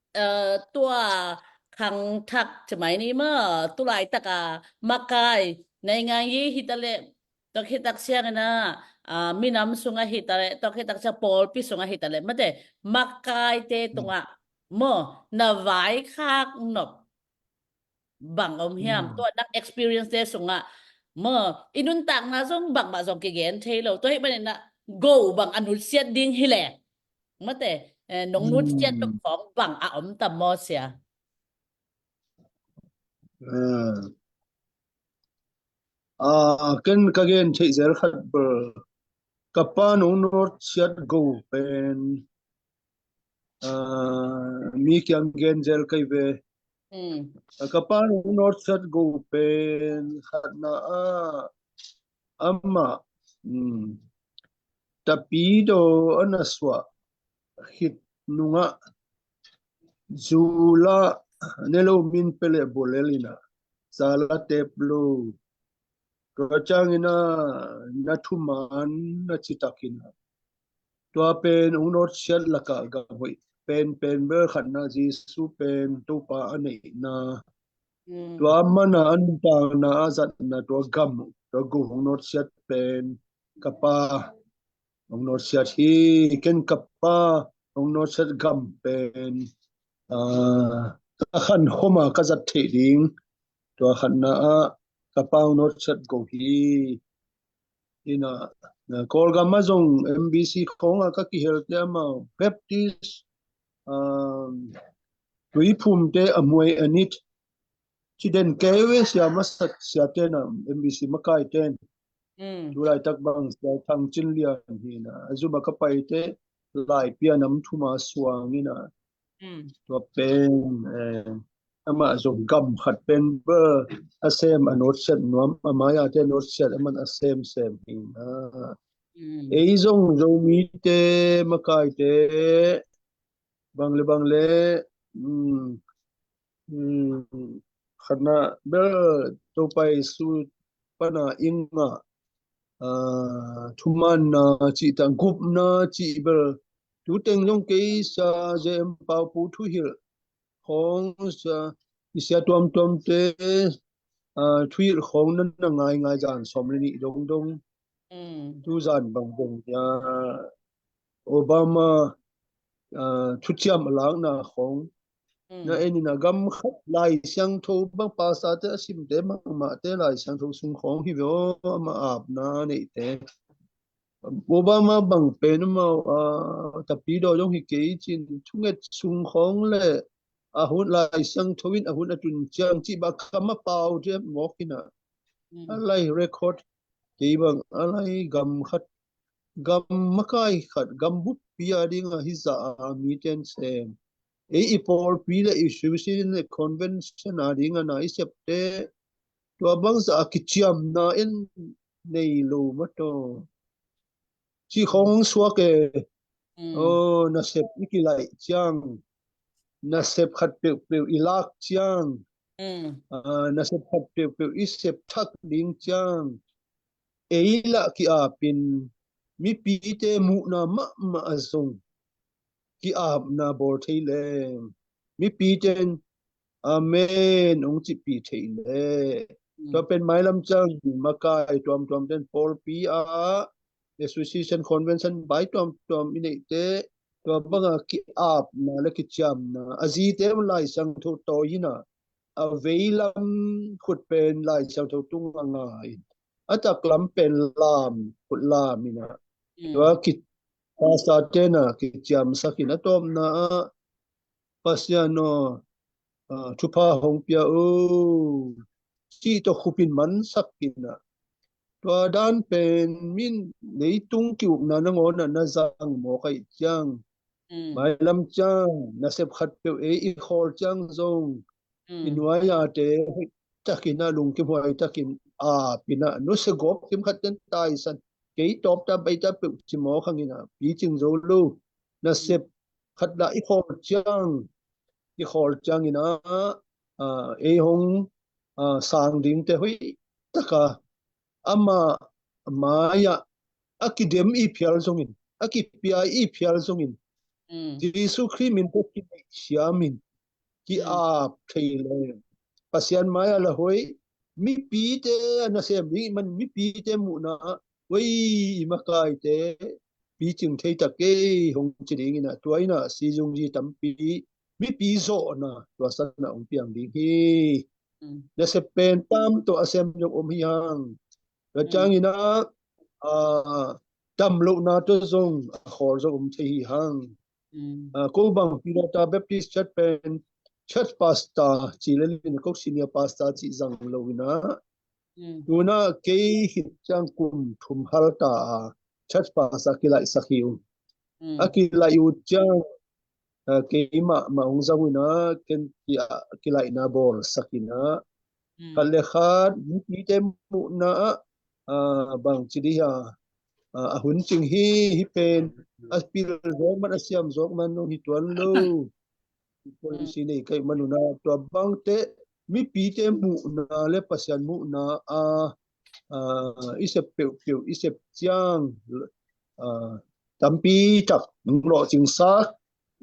Eh, tua khangthak ci mai ni maw, tu laitak a makai, naingan yi hi ta leh, tua khit tak ciang ina, ah, minam sung ahi ta leh, tua khit tak ciang pawlpi sung ahi ta leh, mate, makaite tungah maw, na vaikhak nop bang om hiam? Tua nang experience te sungah maw, i nuntakna zong bangmah zong kigen thei lo. Tua hih manin ah go bang a nutsiat ding hi leh, mate, eh, nong nutsiat lo khawng bang a om tam maw sia? Ah, ken ka gen theih zel khat bel, ka pa nong nutsiat go pen, ah, mi kiang gen zel kei ve. Ka pa nong nutsiat go pen khatna ah, amah, um, tapidaw a na suah khit nungah, zu lah ne lo min pia leh bualel ina, za lah tep lo. Tua ciang ina, na thuman na citak ina, tua pen ong nutsiat lakah gam hoih penpen bel khatna, Jesu pen Topa a neihna. Tua mana a nuntakna a zatna, tua gam, tua go ong nutsiat pen ka pa ong nutsiat hi. Ken ka pa ong nutsiat gam pen, ah, ka khankhoma ka zat theih ding, tua khatna ah ka pa ong nutsiat go hi. Ina, ah, Kawlgam ah zong M B C khawngah ka kihel te amau Baptist, ah, tuiphumte a muai a nit ci den kei ve sia, masa siate na, M B C makai ten. Tu laitak bang sia Thang Cin Lian hi na, a zum a ka paite Laipi a nam thuma suang ina. Tua pen, eh, amah zong gam khat pen bel a sem a nutsiat nuam, a mai-ate nutsiat aman a semsem hi na. Ei zong Zomite makaite bang le bang le, um, um, khatna bel Topa Jesu pana ing ah, aa, thumanna cih tang gupna cih bel tu teng zong kei Sia J M Pau Pu thuhilh khawng, sia, i sia tuamtuamte, aa, thuhilh khawng nan na ngaingai zan sawm le nih dongdong. Mm. Tu zan bang bang nia Obama, aa, thuciam a lakna khawng. Mm. Na en ina gam khat Lai Siangtho bang pastorte a simte mahmahte Lai Siangtho sung khawng hi ve aw, amah apna neihte. Obama bang pen amau, aa, tapidaw zong hi kei cin thunget sung khawng le a hun Lai Siangtho in a hun a tun ciang cih bang kha ma pau te mawk ina. Mm. A lai record kei bang a lai gam khat, gam makai khat, gam buppi a dinga hi zah a miten sem. Ei i pawlpi le i association le convention a dinga na i septe tua bangzah a kiciamna en nei lo mataw. Cih khawng suak e. Mm. Aw, nasep i kilaih ciang, nasep khat peuhpeuh i lak ciang, mm, aa, nasep khat peuhpeuh i sep thak ding ciang, ei lah ki-apin mipite muhna mahmah a zong ki-apna bawl thei leng mipite in amen hong cihpih thei leh. Mm. Tua pen mailam ciang makai tuamtuam ten pawlpi ah association convention bai tuamtuam i neihte tua banga ki-apna le kiciamna a zite Lai Siangtho tawi ina a veilam khut pen Lai Siangtho tunga ngai in a taklam pen lam khut lam ina. Mm. Tua ki pastor tena kiciamsak in a tawpna ah Pasian aw, aa, thupha hong pia o cih tawh khupin mansak ina. Tua dan pen min leitung ki-ukna nangawn ah na zang mawk ahih ciang, mm, mailam ciang nasep khat peuh ei i khawl ciang zong, mm, i nuai-ate hoih takin a lungkim huai takin apin a nusia gawp kim khat ten taisan kei tawpta baita peuh ci mawk hangin a picing zo lo. Nasep khat lah i khawl ciang, i khawl ciangin a, aa, ei hong, aa, sang dingte hoih taka ama mai-ah a kidem i phial zongin, a kipia i phial zongin, mm, Jesu Khrih min tawh kineih siamin ki-ap thei leng Pasian mai-ah la hoih, mipite a nasem ding i man mipite muhna ah hoih i makaite picing thei ta kei hong ci dingin a tua in a sizungzi tampi mipi zawhna tua sanah hong piang ding hi. Mm. Nasep pen tam tawh a sem zong om hi hang. Tua ciangin a, aa, tam lohna tawh zong a khawl zong om thei hi hang. Mm. Aa, ko bang Pilata Baptist Church pen church pastor ci le lin ko senior pastor ci zang lo ina. Mm. Tuna kei hih ciang kum thum hal ta a church pastor kilaihsak hi uh. Mm. A kilaih uh ciang, aa, keimah mah hong zang uh ina ken ki-, aa, kilaihna bawlsak ina. Mm. Khat le khat mipite muhna ah, aa, bang ci dih a, aa, a hun cing hi, hi pen a pil zawk man a siam zawk man lo hi tuan lo. Policy nei kaih man uh ina tua bangte mipite muhna le Pasian muhna a, aa, i sep peuhpeuh i sep ciang, aa, tampi tak lawhcingsak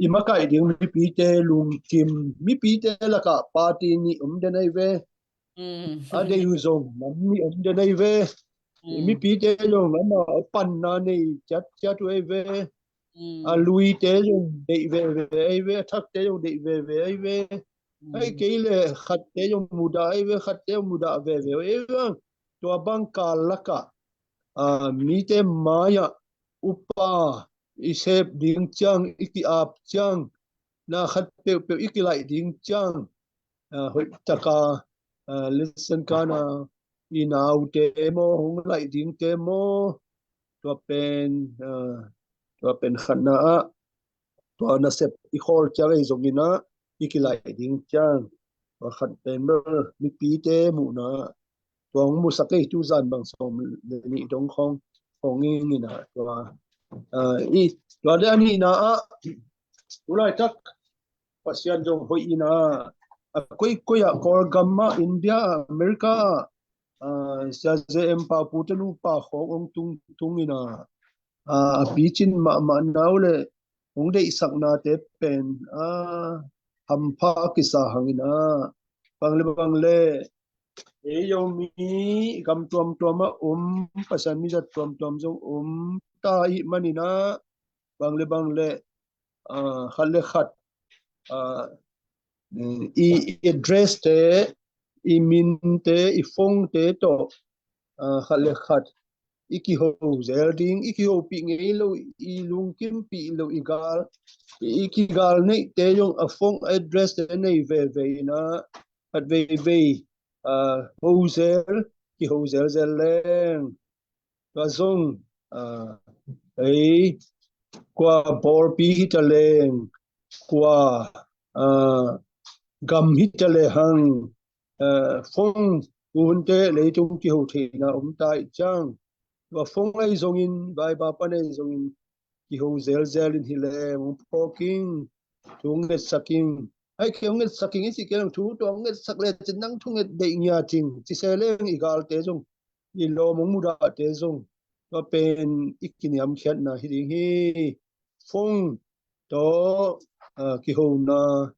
i makaih ding mipite lungkim, mipite lakah party nih om den ahi ve. Mm. A deih uh zong nam nih om den ahi ve. Mm. Mipite zong amau panna nei ciatciat uh ahi ve. Mm. A luite zong deih veve ahi ve, a thakte zong deih veve ahi ve. Mm. Ahi kei leh khatte zong mudah ahi ve, khatte zong mudah veve ahi ve. Tua bang kal lakah, aa, mite mai-ah upa i sep ding ciang, i ki-ap ciang, na khat peuhpeuh i kilaih ding ciang, aa, hoih taka, aa, lesson kana i naute maw, hong laih dingte maw, tua pen, aa, tua pen khatna ah, tua nasep i khawl ciang ei zongin ah i kilaih ding ciang, tua khat pen bel mipite muhna ah tua hong musak ei tu zan bang sawm le nih dong khawng, khawng ing ina tua, aa, i tua le a nihna ah tu laitak Pasian zong hoih ina a koikoi ah Kawlgam ah, India ah, America ah, Sia J M Pau Pu te nupa khawng hong tung tung ina, a picin mahmah nau le hong deihsaknate pen a hampha kisa hang ina, bang le bang le ei Zomi gam tuamtuam ah om, Pasian mizat tuamtuam zong om ta ih man ina, bang le bang le khat le khat i address te, i min te, i phone te tawh khat le khat i kiho zel ding, i kihopih ngei lo, i lungkimpih lo, i gal, i kigal neihte zong a phone address te nei veve ina, khat veivei ho zel, kiho zelzel leng. Tua zong ei kua pawlpi hita leng, kua gam hita le hang, phone tuhunte leitung kiho theihna om ta ih ciang, tua phone ahi zongin, vaiba pan ahi zongin kiho zelzel in hi leng hong phawk ing, thu ngetsak ing. Ai kei hong ngetsak ing i cih kei leng thu tua hong ngetsak le cin nang thu nget deih ngia cing ci se leng i galte zong, i lawm hong mudahte zong, tua pen i kiniamkhiatna hi ding hi. Phone tawh kihona,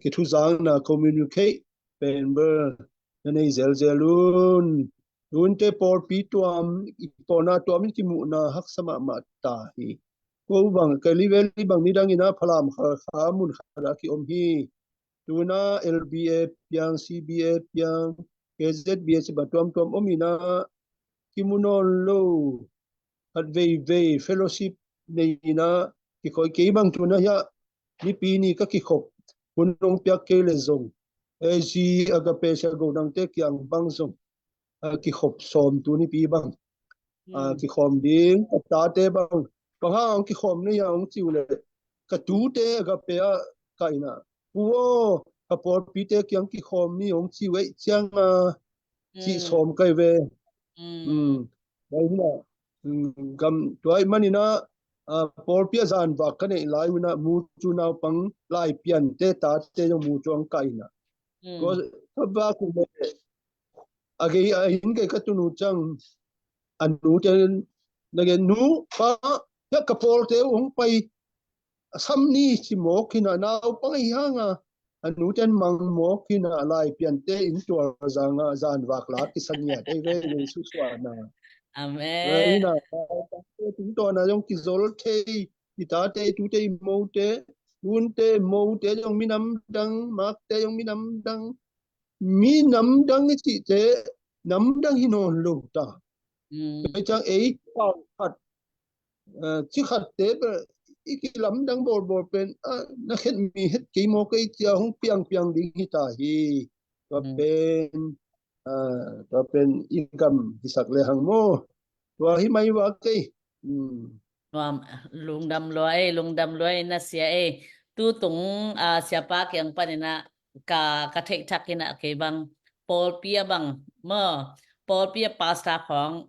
kithuzangna, communicate pen bel na nei zelzel un. Tunte pawlpi tuam, i pawlna tuam in kimuhna haksa mahmah ta hi. Ko bang, kei li vel i bang nidang ina Falam kha, kha mun khat ah kiom hi. Tuna L B A piang, C B A piang, K Z B A ci ba tuamtuam om ina kimu nawn lo. Khat veivei fellowship nei ina kikoi kei bang tuna hiah mipi ni ka kikhop hun hong piak kei le zong, A G Agape sia go dangte kiang bang zong kikhop sawm tu nipi bang kikhawm ding, ka tate bang bang hang kikhawm ni a hong ciu le ka tute Agape ah ka ina, pu aw, ka pawlpite kiang kikhawm ni hong ciu ei cianga cih sawm kai ve. Gam tuai manina pawlpi a zanvak ka neih lai una mucu naupang lai piante tate zong mucu ang ka ina. Ka vak uh le a gei a inn gei ka tun uh ciang a nute na gen nu pa, ka pawlte uh hong pai a sam ni ci mawk hina, naupang ahi hanga a nuten mang mawk hina, lai piante inn tual zanga zanvak la kisa ngiat ei ve, Jesu suahna. Amen. Ina tungtawna zong kizol thei, i tate i tute i mote, tunte mote zong minam dang, makte zong minam dang, minam dang i cihte nam dang hi nawn lo ta. Kei ciang ei pau khat ci khatte bel i kilamdang bawlbawl pen na khet mi het kei maw kei cia hong piangpiang ding hi ta hi. Tua pen tua pen i gam hisak le hang maw? Tua hi mai va kei. Nuam, lungdam lua ei, lungdam lua ei na sia ei. Tutung siapa kiang panin ah ka, ka theih thak in ah kei bang pawlpi a bang maw, pawlpi a pastor khawng,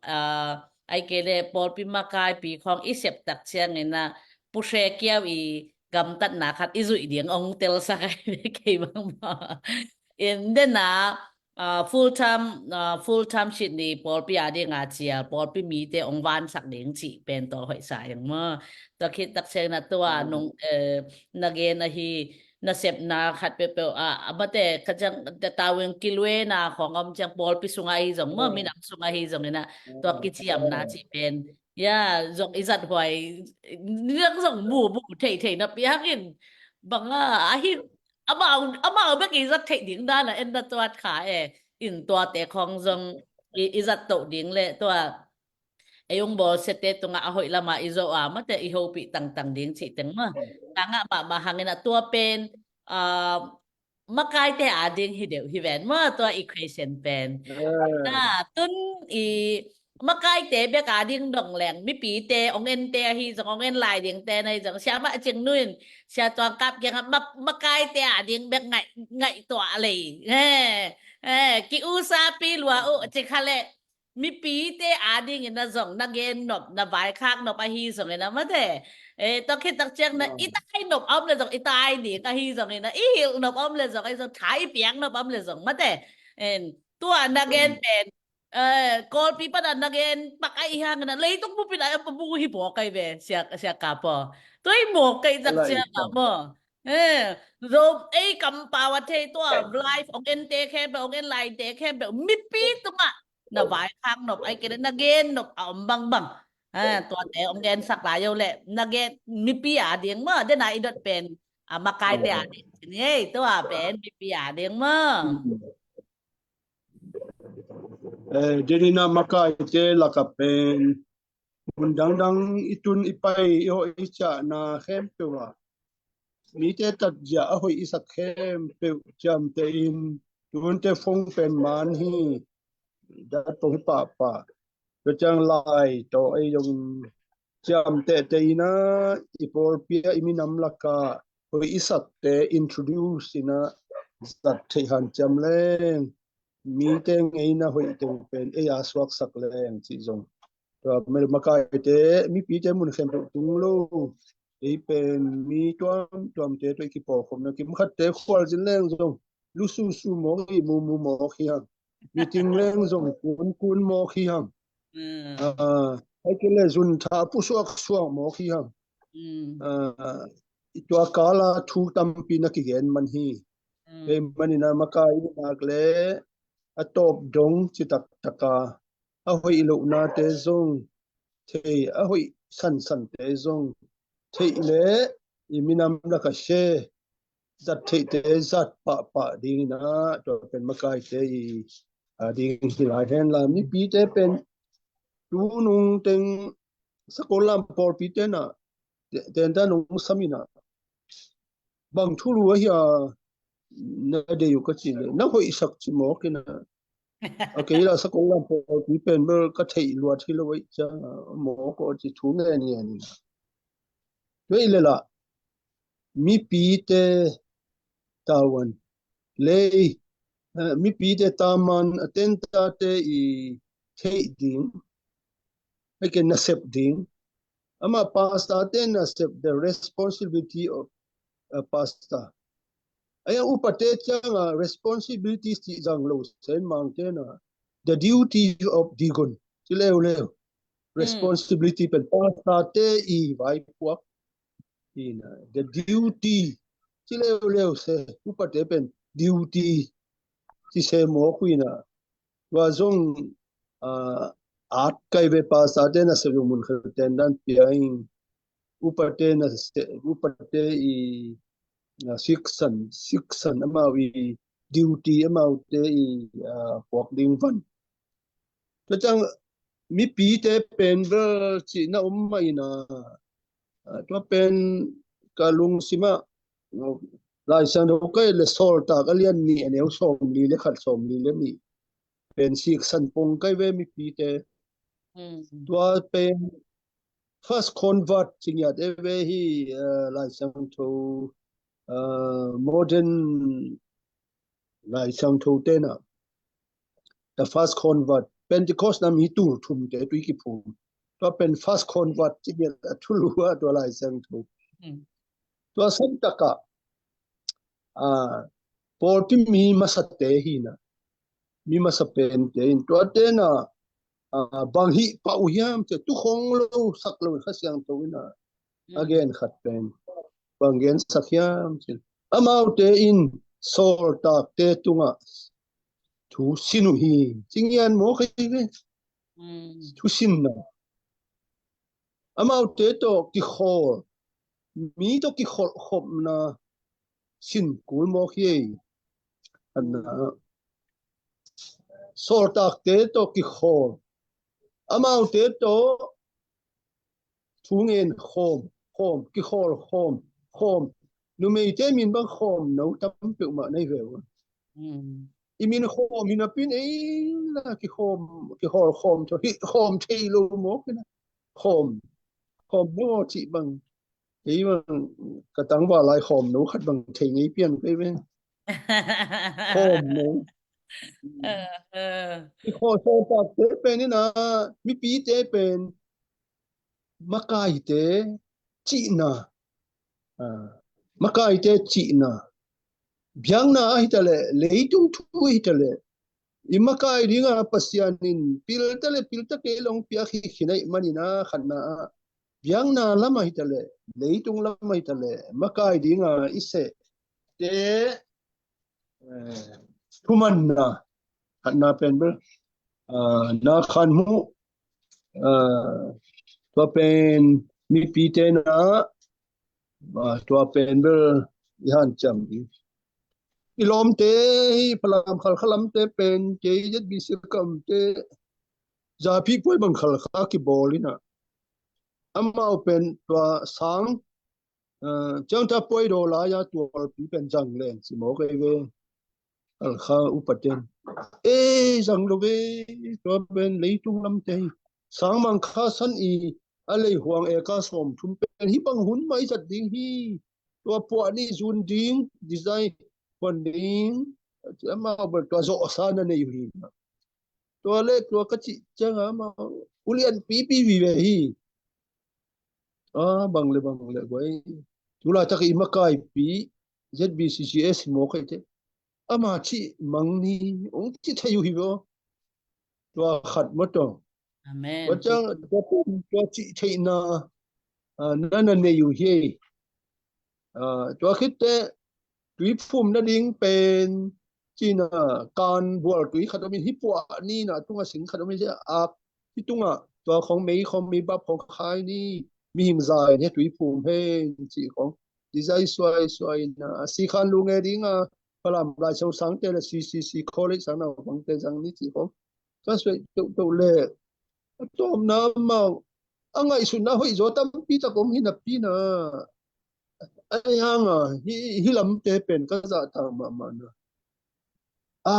ai kei le pawlpi makaipi khawng i sep tak ciangin ah Pu Hre Kiau i gamtatna khat i zuih ding hong telsak ai ve kei bang maw. In dena full time, full time Sydney pawlpi a dinga cial pawlpi mite hong vansak ding cih pen tawh hoihsa ing maw. Tua khit tak ciangin ah tua nung na gen ahi nasepna khat peuhpeuh ah a mate ka ciang tawin kiluena khawng om ciang pawlpi sungah ahi zong maw, minam sungah ahi zongin ah tua kiciamna cih pen ya zong i zat huai, niang zong mumu theithei napi hangin banga ahi amau, amau bek i zat theih ding dana en na tuat kha e. In tuate khawng zong i, i zat toh ding le tua ei ung bawlsiate tungah a hoih lama i zoh a mate i hopih tangtang ding cih teng maw. Tangah mahmah hangin ah tua pen makaite a ding hi deuh hi ven maw tua equation pen. Na tun i makaite bek a ding dong leng mipite ong ente ahi zong ong en lai dingte na hi zong siamah cing nuin sia tuang kap kiangah makaite a ding bek ngaih, ngaih tuah lei. Ki usapi lua uh ci kha leh mipite a dingin na zong na gen nop na vaikhak nop ahi zongin a mate. Tua khit tak ciang na i tai nop a om le zong i tai ding ahi zongin a i hilh nop a om le zong ahi zong tha i piak nop a om le zong mate. Tua na gen pen, eh, Kawlpi pan a na gen pak ahi hang na, leitung bup in a om bu hi bawk ahi ve, sia, sia ka paw. Tua i mawk kei zak sia ka maw. Eh, Zo ei kampau a thei tua live ong en te khempeuh, ong en lai te khempeuh mipi tungah na vaikhak nop, ai kei na gen nop a om bangbang. Ah, tuate ong gensak lai uh leh na gen mipi a ding maw, den a i dot pen, ah, makaite a ding. Ni ei, tua pen mipi a ding maw. Eh, den in a makaite lak a pen mun dangdang i tun i pai i hawh i ciahna khempeuh ah mite tatzia a hoih i sak khempeuh ciamteh in, tunte phone pen man hi, dat pong hi pahpah. Tua ciang lai tawh ei zong ciamteh te in a, i pawlpi ah i minam lak ah hoih i sakte introduce in a, zat theih hanciam leng, mite ngeina hoih teng pen ei a suaksak leng cih zong. Tua mel makaite, mipite mun khempeuh tung lo. Ei pen mi tuamtuamte tua i kipawlkhopna, kimkhatte khualzin leng zong lususu mawk hi, mumu mawk hi hang. Meeting leng zong kunkun mawk hi hang. Mm. Ah, ai kei le zun tha pusuaksuak mawk hi hang. Mm. Ah, i tua kala thu tampi na kigen man hi. Mm. Ei manin a makai i nak le a tawp dong ci taktak a, a hoih lohnate zong thei, a hoih sansante zong thei le i minam lak a share zat theihte zat pahpah ding in a, tua pen makaite i, a ding hi lai hen la, mipite pen tunung teng Sakol lam pawlpi ten a, te-, ten ta nong sam in a, bang thulu ahi a na dei uh ka ci le, na hoih sak ci mawk in a. A kei la Sakol lam pawlpi pen bel ka theih luat hi lo ahi ciang a, mawk aw ci thu ngen ngen in a. Tua i le la, mipite tawan lei, eh, mipite taman a tentate i theih ding, a ken nasep ding. Ama pastor te nasep, the responsibility of a pastor. Aya upate cianga responsibilities ti zang lo sen mang tena the duty of deacon. Ci leuleu. Mm. Responsibility pen pastor te i vaipuak. Ina, the duty. Ci leuleu se, upate pen duty. Ci se mawk uh ina. Tua zong, ah, at kai ve pastor te nasep zong mun khat ten dan pia in. Upate nasep, upate i, ah, siksan, siksan amau i duty amaute i, ah, puak ding van. Tua ciang mipite pen bel cihna om mah ina, ah, tua pen ka lungsim ah, Lai Siangtho kai le Sawltak a lian nih a neu sawmli le khat, sawmli le nih pen siksan pong kai ve mipite. Mm. Tua pen first convert ci ngiat e ve hi, ah, Lai Siangtho, ah, modern Lai Siangtho tena. The first convert. Pentecost nam hi tul thum te tui kiphum. Tua pen first convert ci ngiat a thulu a tua Lai Siangtho. Mm. Tua santaka, ah, pawlpi mi masate hi na. Mi masa pente in tua tena, ah, bang hih pah uh hiam ci a tukhong lo sak lo Kha Siangtho in a, a gen khat pen bang gensak hiam ci a, amaute in Sawltakte tungah thu sin uh hi. Ci ngian maw kei ve. Mm. Thu sinna. Amaute tawh kikhawl, mi tawh kikholh khopna sin kul mawk hi ei. Anna, sawltakte tawh kikhawl, amaute tawh thu ngen khawm, khawm, kikhawl khawm, khawm. Numeite min bang khawm no tam peuhmah nei ve uh. Mm. I min khawm hi napi in ei la kikhawm, kikhawl khawm thaw, hih khawm thei lo mawk hi na. Khawm, khawm no cih bang. Kei bang ka tangval lai khawm no khat bang thei ngei pian kei ve. Khawm no. Eh, eh. Kikhawl sawltakte pen in a, mipite pen makaite cihna, ah, makaite cihna, biakna ahi ta leh, leitung thu ahi ta leh, i makai dinga Pasian in pilta le pilta kei long piak hi khinei manina khatna ah biakna lama hitaleh, leitung lama hitaleh, makai dinga i sehte, eh, thumanna, khatna pen bel, ah, na khan mu, ah, tua pen mipite na, ah, tua pen bel i hanciam ding. I lawmte hi Falam Khalkha lamte pen kei Z B C kamte zapi puai bang Khalkha kibawl ina. Amau pen tua sang, ah, ciangta puai daw lai-a tualpi pen zang leng ci mawk ei ve. Khalkha upaten. Ei, zang lo ve, tua pen leitung lamte hi. Sang mang kha san i a lei huang eka sawm thum pen hi bang hun mai zat ding hi. Tua puah ni zun ding, design puan ding. Amau bel tua zawhsa na nei uh hi. Tua le tua ka cih cianga amau ulian pipi vive hi. Ah, bang le bang le guai. Tulaitak i makaipi Z B C C S mawk ei te. Ama cih mang ni, ong cih thei uh hi ve. Tua khat maw taw. Amen. Tua ciang, tua pen, tua cih theihna, ah, na na nei uh hi. Ah, tua khit teh, tuiphum nading pen, cina kan bual tui khat om in hi puah ni na tunga sing khat om in hi ak, hi tunga, tua khong mei khong mei bap khong khai ni, mihing zai ni tuiphum hen, ci khong. Design suai suai na, a sikhan lu nge dinga, Falam Lai Siang sangte le C C C College sang naupangte zang ni ci khong. Ka suai tohtoh le, a tawmna amau, a ngaihsutna hoih zaw tampi tak om hi napi na. A hanga, hi, hi lamte pen ka zahtak mahmah na. A,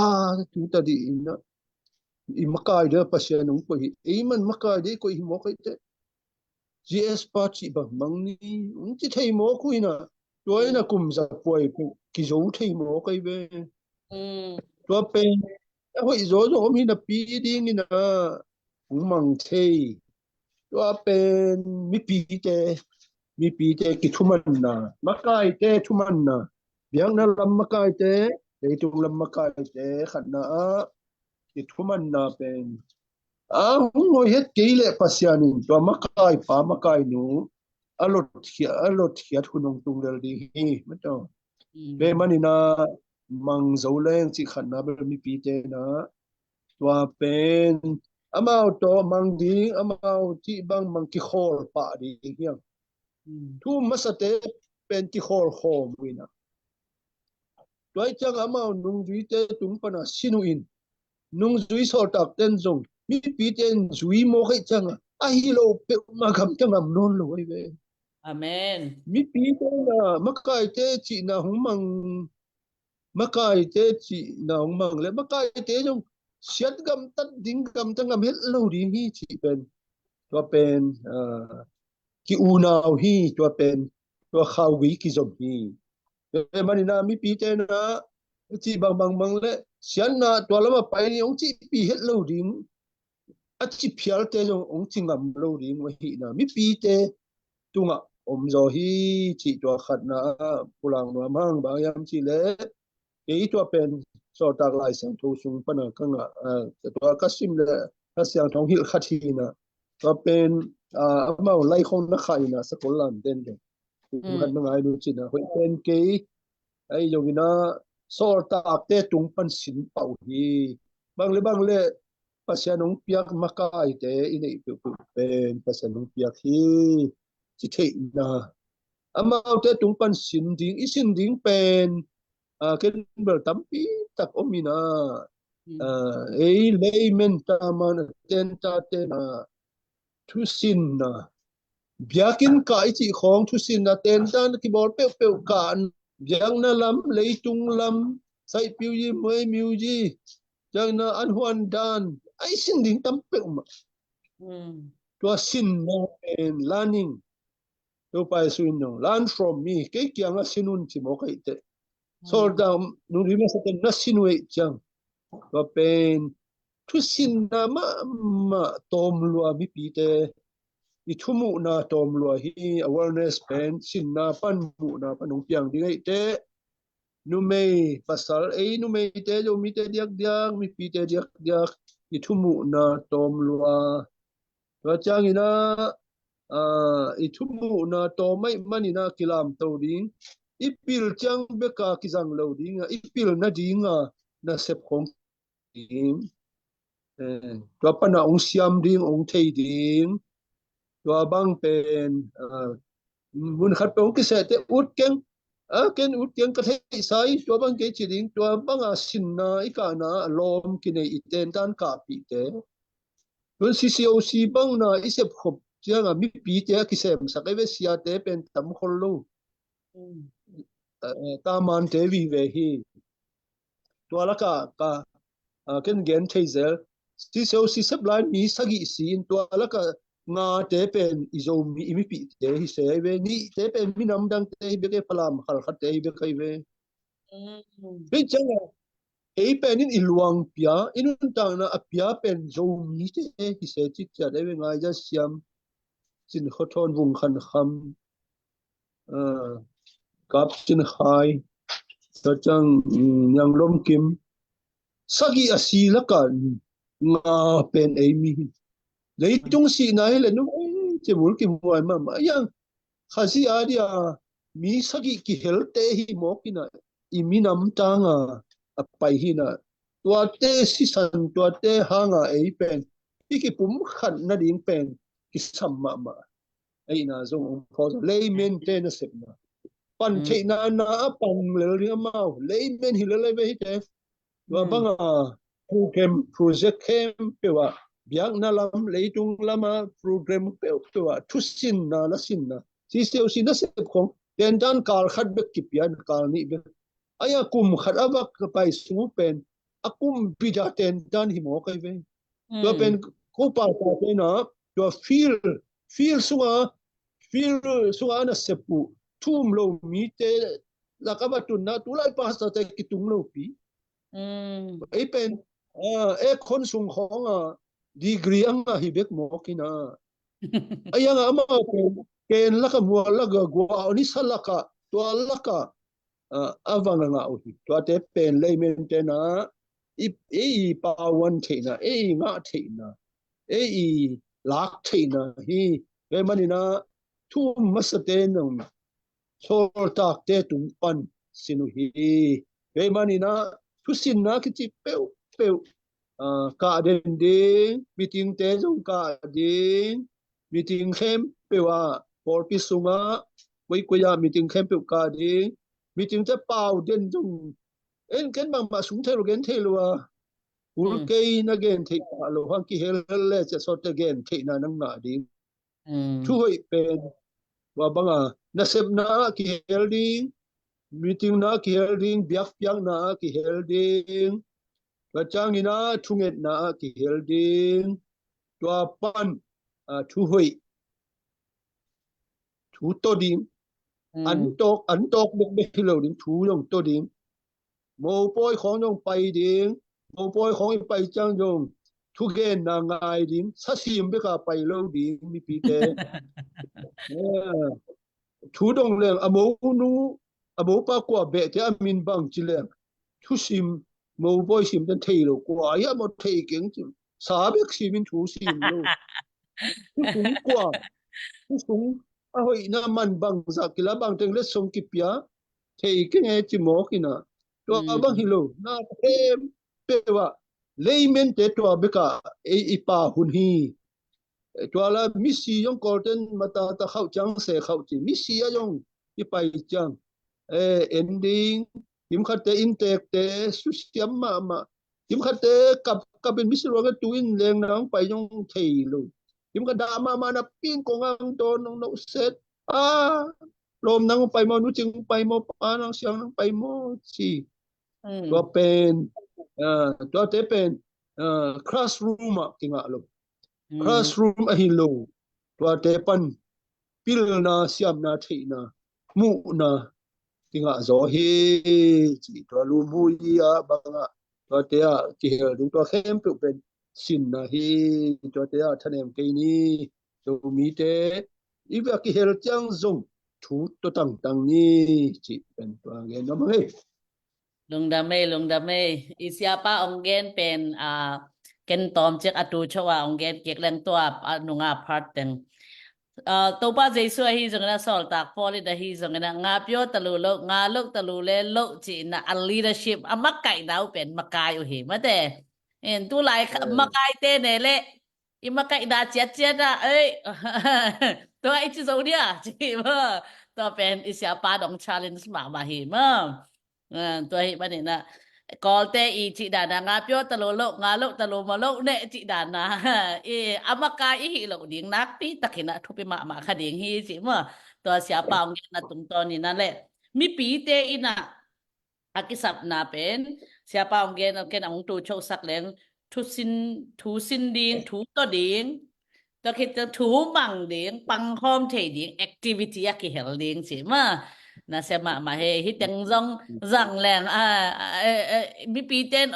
tu ta dih ina. I makai dia Pasian ong koih hi. Ei man makai dia i koih hi mawk ei te. G S pa cih bang mang ni, ong ci thei mawk uh ina. Tua ina kum za puai pu kizo thei mawk ei ve. Mm. Tua pen, a hoih zaw zaw om hi napi ding ina, ong mang thei. Tua pen, mipite, mipite kithumanna, makaite thumanna, biakna lam makaite, leitung lam makaite, khatna ah, kithumanna pen. A hong hoih het kei leh Pasian in tua makaipa makainu a lotkhiat, a lotkhiat hun hong tung lel ding hi. Maw taw. Mm. Tua manin a mang zo leng cih khatna bel mipite na. Tua pen amau tawh mang ding, amau cih bang mang kikhawl pah ding hiam. Mm. Thu masate pen kikhawl khawm uh ina. Tua ciang amau nungzuite tung pana sin uh in, nungzui sawltakten zong mipite in zui mawk ei cianga, ahi lo peuhmah gamta ngam nawn lo ei ve. Amen. Mipite na makaite cihna hong mang, makaite cihna hong mang le makaite zong siat gamtat ding, gamta ngam het lo ding hi cih pen. Tua pen, ah, ki-unau hi, tua pen, tua khaugui kizom hi. Tua manin a mipite na, cih bangbang mang le, siatna tua lama pai ni, ong cihpih het lo ding, a ciphialte zong ong ci ngam lo ding, tua hihna, mipite tungah om zaw hi, cih tua khatna, pulak nuam hang bang hiam cih le, kei tua pen sawltak Lai Siangtho sung pana ka ngah, ah, tua ka sim le Kha Siangtho hilh khat hi na. Tua pen, ah, amau lai khong na kha ina sakol lam ten ten. Kum khat na ngai nu cina hoih pen kei. Ai zong ina sawltakte tung pan sin pah uh hi. Bang le bang le Pasian hong piak makaite i neih peuhpeuh pen Pasian hong piak hi. Ci theihna. Amaute tung pan sin ding, i sin ding pen, ah, ken bel tampi tak om ina. Mm. Ah, ei layman ta man a ten ta ten a thusinna. Biakinn kah i cih khawng thusinna ten ta na kibawl peuhpeuh kah biakna lam, leitung lam, saihpiu yi, muaimiu yi, biakna an huan dan, ai sin ding tam peuhmah. Mm. Tua sinna pen learning. Topa Jesu in nong, learn from me. Kei kiangah sin un ci mawk ei teh. Sawltak nungzui masate na sin uh ei ciang. Tua pen thusinna mahmah tawm lua mipite, i thumuhna tawm lua hi, awareness pen sinna pan muhna pan hong piang ding ei teh. numei pasal, ei numeite, Zomite diakdiak, mipite diakdiak i thumuhna tawm lua. Tua ciangin ah, ah, i thumuhna tawm ahih manin ah kilamto ding, i pil ciang bek a kizang lo ding a, i pil nading a nasep khong ding. Eh, tua pan a hong siam ding, hong thei ding. Tua bang pen, ah, mun khat peuh hong kisehte ut keng. Ah, ken ut keng, ka theihsa hi, tua bang kei ci ding. Tua bang a sinna i kahna a lawm kinei i tentan kahpihte. Tun C C O C bang na i sepkhop ciang a mipite a kisemsak ei ve, siate pen tam khol lo. Mm. Eh, eh, tamante vive hi. Tua laka ka, ah, ken gen thei zel. C C O C sep lai mi sagih si in, tua laka ngate pen i Zomi i mipite hi se ei ve. Nihte pen minam dangte hi bek ei, Falam Khalkhatte hi bek ei ve. Mm. Hei ciang a, ei pen in i luang pia, i nuntakna a pia pen Zomite hi se cik ciat ei ve. Ngaizat Siam, Cin Khaw Thawn, Vung Khan Kham, ah, Kap Cin Khai, tua ciang, mm, Niang Lom Kim, sagih a si laka nga pen ei mi hi. Leitung sihna hi le nung ei cemul kimuai mahmah. Yang Khazih a dia mi sagih kihelte hi mawk in a, i minam tang a, a pai hi in a, tuate sisan, tuate hang a ei pen i kipumkhat nading pen kisam mahmah. Ei na zong hong phaw, layman te nasepna. Pan theihna na a pan lel ding amau. Layman hi lel ei ve hite. Tua bang a program, project khempeuh ah, biakna lam, leitung lam a program peuhpeuh ah thusinna, lasinna, C C O C nasep khong tentan kal khat bek kipia, kal nih bek. Ai a kum khat a va pai sung uh pen a kumpi a tentan hi mawk ei ve. Tua pen ko pau pau pen a, tua field, field sunga, field sunga a nasep uh thu um lo mite lak a va tunna, tulai pastor te kitung lopi. Mm. Ei pen, ah, ei khon sung khong a degree a ngah hi bek mawk in a. Ai a ngah amau pen ken laka, mual laka, gua, nisa laka, tua laka, ah, a vang a ngah uh hi. Tuate pen layman te na i, ei i pauan theihna, ei i ngah theihna, ei i lak theihna hi. Tua ahih manin a thu um masate nong sawltakte tung pan sin uh hi. Tua ahih manin a thusinna kici peuhpeuh, ah, kah den ding, meeting te zong kah ding, meeting khempeuh ah, pawlpi sungah, koikoi ah meeting khempeuh kah ding, meeting te pau den zong, en ken bangmah sung thei lo, gen thei lo a, kul kei na gen theih pah lo hang, kihel le cia sawt te gen theihna nang ngah ding. Mm. Thu hoih pen tua bang a, nasepna ah kihel ding, meeting na ah kihel ding, biakpiakna ah kihel ding, tua ciangin a thungetna ah kihel ding, tua pan, ah, thu hoih, thu tawh ding, mm, an tawk, an tawk bekbek hi lo ding, thu zong tawh ding. Mopawi khawng zong pai ding, mopawi khawng i pai ciang zong thugenna ngai ding, sasim bek a pai lo ding mipite. Ah, thu dong leng, a monu, a mopa kua behte a min bang ci leng, thusim, mopawi sim ten thei lo, kua hiam maw thei keng ci, sa bek sim in thu sim lo. Thusung kua, thusung a hoihna man bangzah kila, bangteng letsong kipia, thei keng e ci mawk in a. Tua bang hi lo, na khempeuh ah layman te tua bek a ei i pau hun hi. Tua la misi zong Kawlten matata khauh ciang se khauh ci, misi a zong i pai ciang, eh, en ding, kimkhatte inntekte susiam mahmah, kimkhatte kap, kap in misi ruangah tu in leng nang pai zong thei lo. Kimkhat dah mahmah napi in kong ang dawn nong noh set. Ah, lawm nang pai maw, nu Cing pai maw, pa nang siang nang pai maw ci. Mm. Tua pen, ah, tuate pen, ah, classroom ah kingah lo. Mm. Classroom ahi lo, tuate pan pilna, siamna, theihna, muhna kingah zaw hi ci. Tua lu mu i ah bangah tuate ah kihel ding, tua khempeuh pen sinna hi. Tuate ah thanem kei ni. Zomite i bia kihel ciang zong thu tawh tangtang ni ci pen tua gen nuam hi. Lungdam ei, lungdam ei. I siapa ong gen pen, ah, ken tawm ciak a tu cho a ong gen kik leng tua, ah, nunga part teng. Ah, Topa Jesu ahi zongin a sawltak Paul in ahi zongin a nga pio talu lo, nga lo talu le lo ci-in a leadership a makaihna uh pen makai uh hi mate. En tu lai kha- makaite ne le i makaihna ciatciat a ei tua i ci zo dia ci hi maw. Tua pen i siapa dong challenge mahmah hi maw. Ah, tua hi manin a Kawlte i cih dan a nga pio talu lo, nga lo talu ma lo ne cih dan a i a makai i hih loh ding nakpi takin a thupi mahmah kha ding hi ci maw. Tua siapa ong genna tungtawn in a le mipite in a a kisapna pen siapa ong gen ken a ong tu chosak leng thu sin, thu sin ding, thu to ding, tua khit teh thu mang ding, pangkhawm thei ding, activity a kihel ding ci maw. Na sia mahmah hi. Hih teng zong zang leng a, a, a, mipite in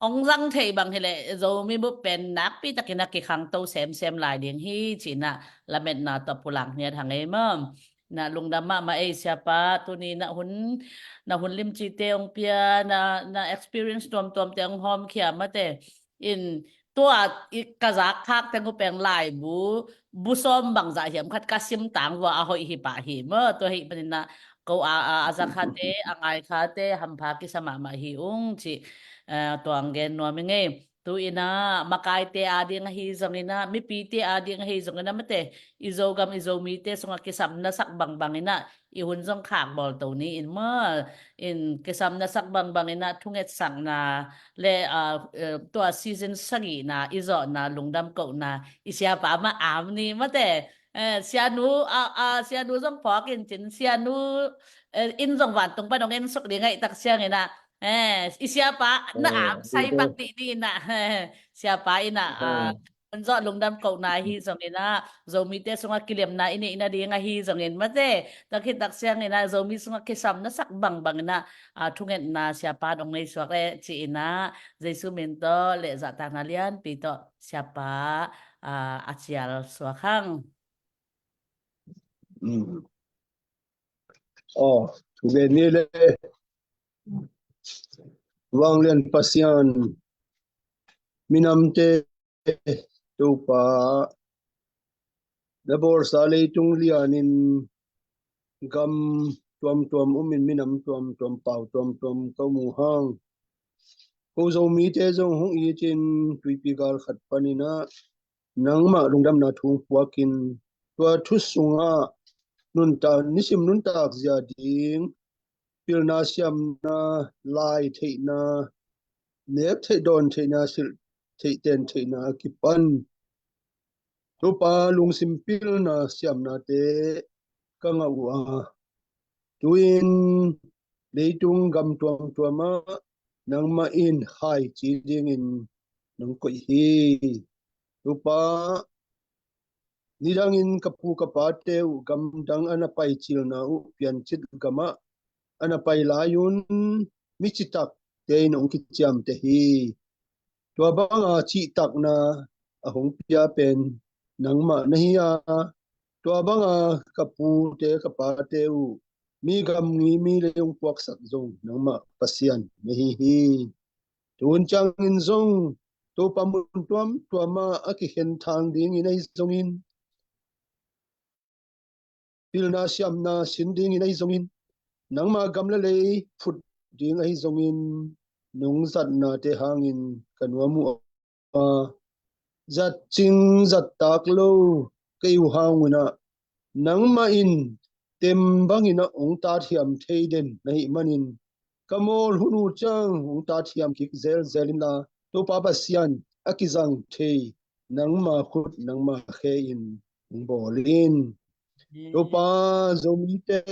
ong zang thei bang hi leh Zomi bup pen nakpi takin a kikhangto semsem lai ding hi ci-in a lametna tawh pulak niat hang ei maw. Na lungdam mahmah ei siapa, tuni na hun, na hun limcite ong pia, na, na experience tuamtuamte ong hawmkhia mate. In tua i ka zak khak teng uh peng laibu bu sawm bangzah hiam khat ka sim tang vua a hoih hi pah hi maw. Tua hi manin a ko a, a, a zak khate, a ngai khate hampha kisa mahmah hi ung ci, eh, tua ong gen nuam ing ei. Tu-in a makaite ading ahi zongin a, mipite ading ahi zongin a mate, i Zogam i Zomite sungah kisam na sak bangbang in a i hun zong khak bawl to ni in maw. In kisam na sak bangbang in a thungetsakna le, ah, eh, tua season sagihna i zawhna lungdam kohna i siapa mah am ni mate. Eh, sianu, ah, ah, sianu zong phawk in cin, sianu, eh, in zong vantung pan ong en suk ding ahih tak ciangin a, eh, i siapa na am sai bang ni ni in a, siapa in a, ah, hun zawh lungdam kohna ahi zongin a, Zomite sungah kilemna i neihna ding ahi zongin mate, tua khit tak ciangin a Zomi sungah kisam na sak bangbang in a, ah, thungetna siapa in ong nei suak le ci-in a Jesu min tawh le zahtakna lianpi tawh siapa, ah, a cial suak hang. Mm. Aw, thugen ni le. Vanglian Pasian, minamte Topa, na bawlsa leitung lianin gam tuamtuam umin minam tuamtuam pau tuamtuam ka um uh hang, ko Zomite zong hong itin tuipi gal khat panin a nangmah lungdamna thu puakin tua thu sungah nuntak, nisim nuntak zia ding pilna siamna lai theihna, nek theih dawn theihna, silh theih ten theihna a kipan Topa lungsim pilna siamnate ka ngah uh a, tu-in leitung gam tuamtuamah nangmah in khaici dingin nong koih hi. Topa, nidangin ka pu ka pate uh gamdang a na pai cilna uh Piancil gamah a na pai lai-un mi citakte in hong kiciamteh hi. Tua banga cihtakna a hong pia pen nangmah na hi a, tua banga ka pute ka pate uh mi gamgi mi lei hong puaksak zong nangmah Pasian na hi hi. Tun ciangin zong Topa mun tuamtuamah a kikhen thang dingin ahi zongin, pilna siamna sin dingin ahi zongin, nangmah gam le lei phut ding ahi zongin, nong zatnate hangin ka nuam uh a, zatcing zattak lo ka hi uh hang un ah, nangmah in tem bangin ah hong tathiam thei den na hih manin, ka mawl hun uh ciang hong tathiam kik zelzel inla, Topa Pasian, a kizang thei nangma khut nangma khe in hong bawl in. Topa, Zomite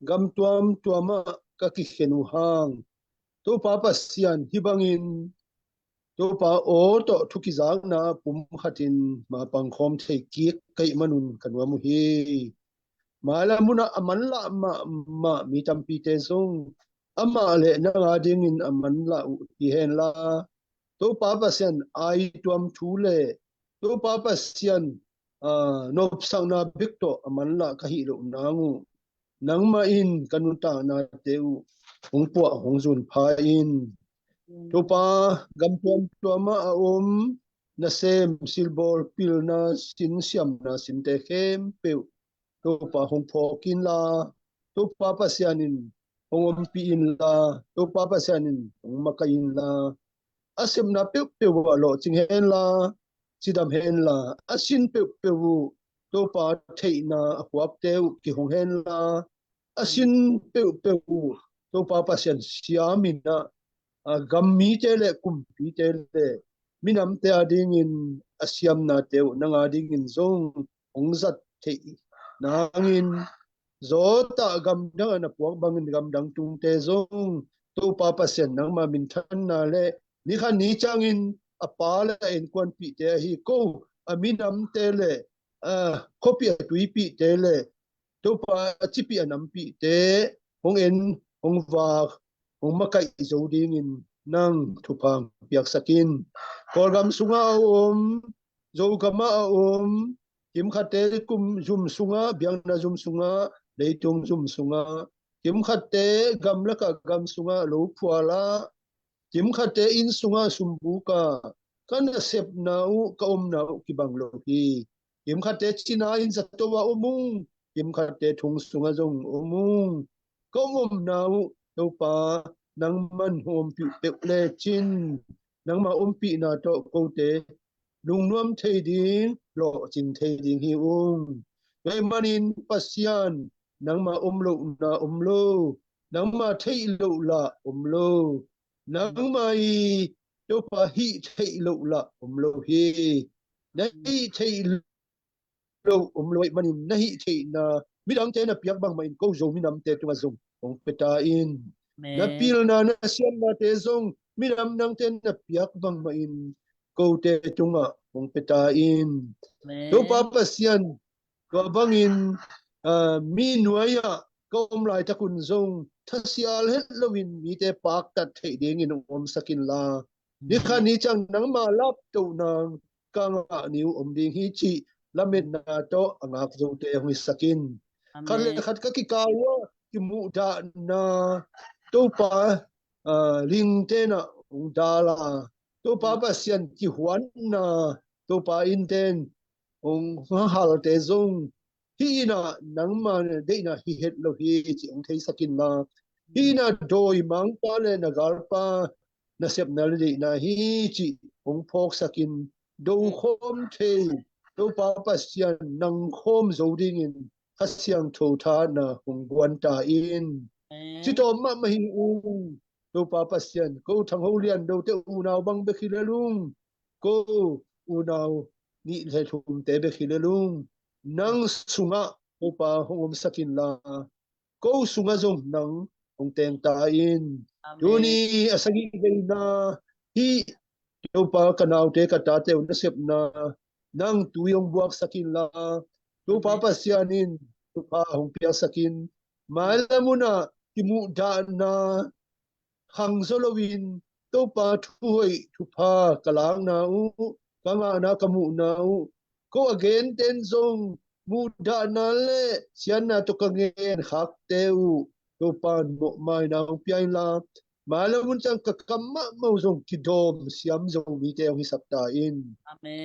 gam tuamtuamah ka kikhen uh hang, Topa Pasian, hih bangin Topa aw tawh thu kizakna pum khatin mapang khawm thei kik ka hih manun ka nuam uh hi. Mailam munah a manlah mahmah mi tampite zong amah le nang adingin a manlah uh hi henla, Topa Pasian, aituam thu le Topa Pasian, aa, nopsakna bek tawh a manlah ka hih loh nang uh, nangmah in ka nuntaknate uh hong puah hong zun pha in. Topa, gam tuamtuam ah a om nasem, silbawl, pilna sin, siamna sinte khempeuh Topa hong phawk inla, Topa Pasian in hong ompih inla, Topa Pasian in hong makaih inla, a sepna peuhpeuh ah lawhcing henla, cidam henla, a sin peuhpeuh uh Topa theihna a huapte uh kihong henla, a sin peuhpeuh uh Topa Pasian siam in ah, a, gam mite le kumpite le minamte adingin a siamnate uh nang adingin zong hong zat theih nangin, Zawtah gamdang a na puak bangin gamdang tungte zong Topa Pasian nangma minthanna le nikhat ni ciangin a pa le a innkuanpihte ahi ko a minamte le, a, khuapih a tuipihte le Topa a cipih a nampihte hong en, hong vak, hong makaih zo dingin nang thupha hong piaksak in. Kawlgam sungah a om, Zogam ah a om, kimkhatte kum zum sungah, biakna zum sungah, leitung zum sungah, kimkhatte gamlakah gam sungah lo phualah, kimkhatte inn sungah sumbukah, ka nasepna uh, ka omna uh kibang lo hi. Kimkhatte cina in zato ah om ung, kimkhatte thong sungah zong om ung. Ka omna uh Topa nangman hong ompih peuh lecin, nangma ompihna tawh kote lungnuam thei ding, lawhcing thei ding hi ung. Tua ahih manin Pasian, nangma om lohna om lo, nangma theih loh lah om lo, nangma i Topa hih theih loh lah om lo hi. Na hih theih loh om lo ahih manin na hih theihna midangte na piak bangmah in ko Zo minamte tungah zong hong pia ta in. Na pilna, na siamnate zong minam dangte na piak bangmah in kote tungah hong pia ta in. Topa Pasian, tua bangin, a, mi nuai-ah ka om laitak un zong thasial het loin mite paktat theih dingin hong omsak inla, nikhat ni ciang nangma laptohna ka ngah ni uh om ding hi cih lametna tawh a ngak Zote hong hisak in. Khat le khat ka kikal uh ah kimuhdahna, Topa, a, lingte in ah hong dal a, Topa Pasian kihuanna, Topa innten hong halte zong hih in ah nangma deihna hi het lo hi cih hong theisak inla, hih in ah dawimangpa le na galpa nasepna le deihna hi cih hong phawksak in, do khawm thei Topa Pasian nang khawm zo dingin Kha Siangtho thahatna hong guan ta in. Citawm mahmah hi ung. Topa Pasian, ko Thang Ho Lian Dote unau bang bek hi lel ung, ko unau nih le thumte bek hi lel ung, nang sungah Topa hong omsak inla, ko sungah zong nang hong teng ta in. Tuni a sagih veina hih Topa ka naute ka tate uh nasepna nang tui hong buaksak inla, Topa Pasian in thupha hong piaksak in. Mailam hun ah kimuhdahna khang zaw loin Topa thuhoih thupha ka lakna uh, ka ngahna, ka muhna uh, ko a genten zong muhdahna le siatna tawh ka ngen khakte uh Topa in mawhmaina hong pia inla, mailam hun ciang ka kam mahmah uh zong kidawm siam zo mite hong hisak ta in.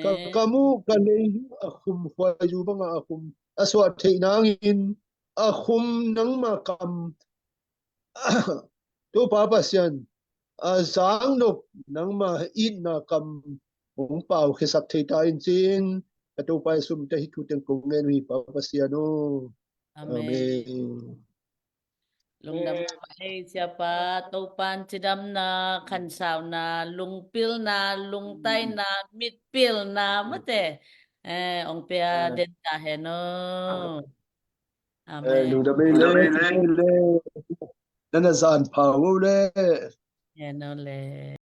Ka kam uh, ka lei uh a khum, khuaizu bangah a khum a suah theih nangin a khum nangma kam Topa Pasian, a zangnop nangma itna kam hong paukhiasak thei ta in ci-in, ka Topa Jesu min tawh hih thu teng kong ngen uh hi, Pa Pasian aw. Amen. Lungdam mahmah ei, Siapa. Topa in cidamna, khansauna, lungpilna, lungtaina, mitpilna, mate, eh, hong pia den ta hen aw. Amen. Lungdam ei le. Nana zan pha uh le. Hen aw le.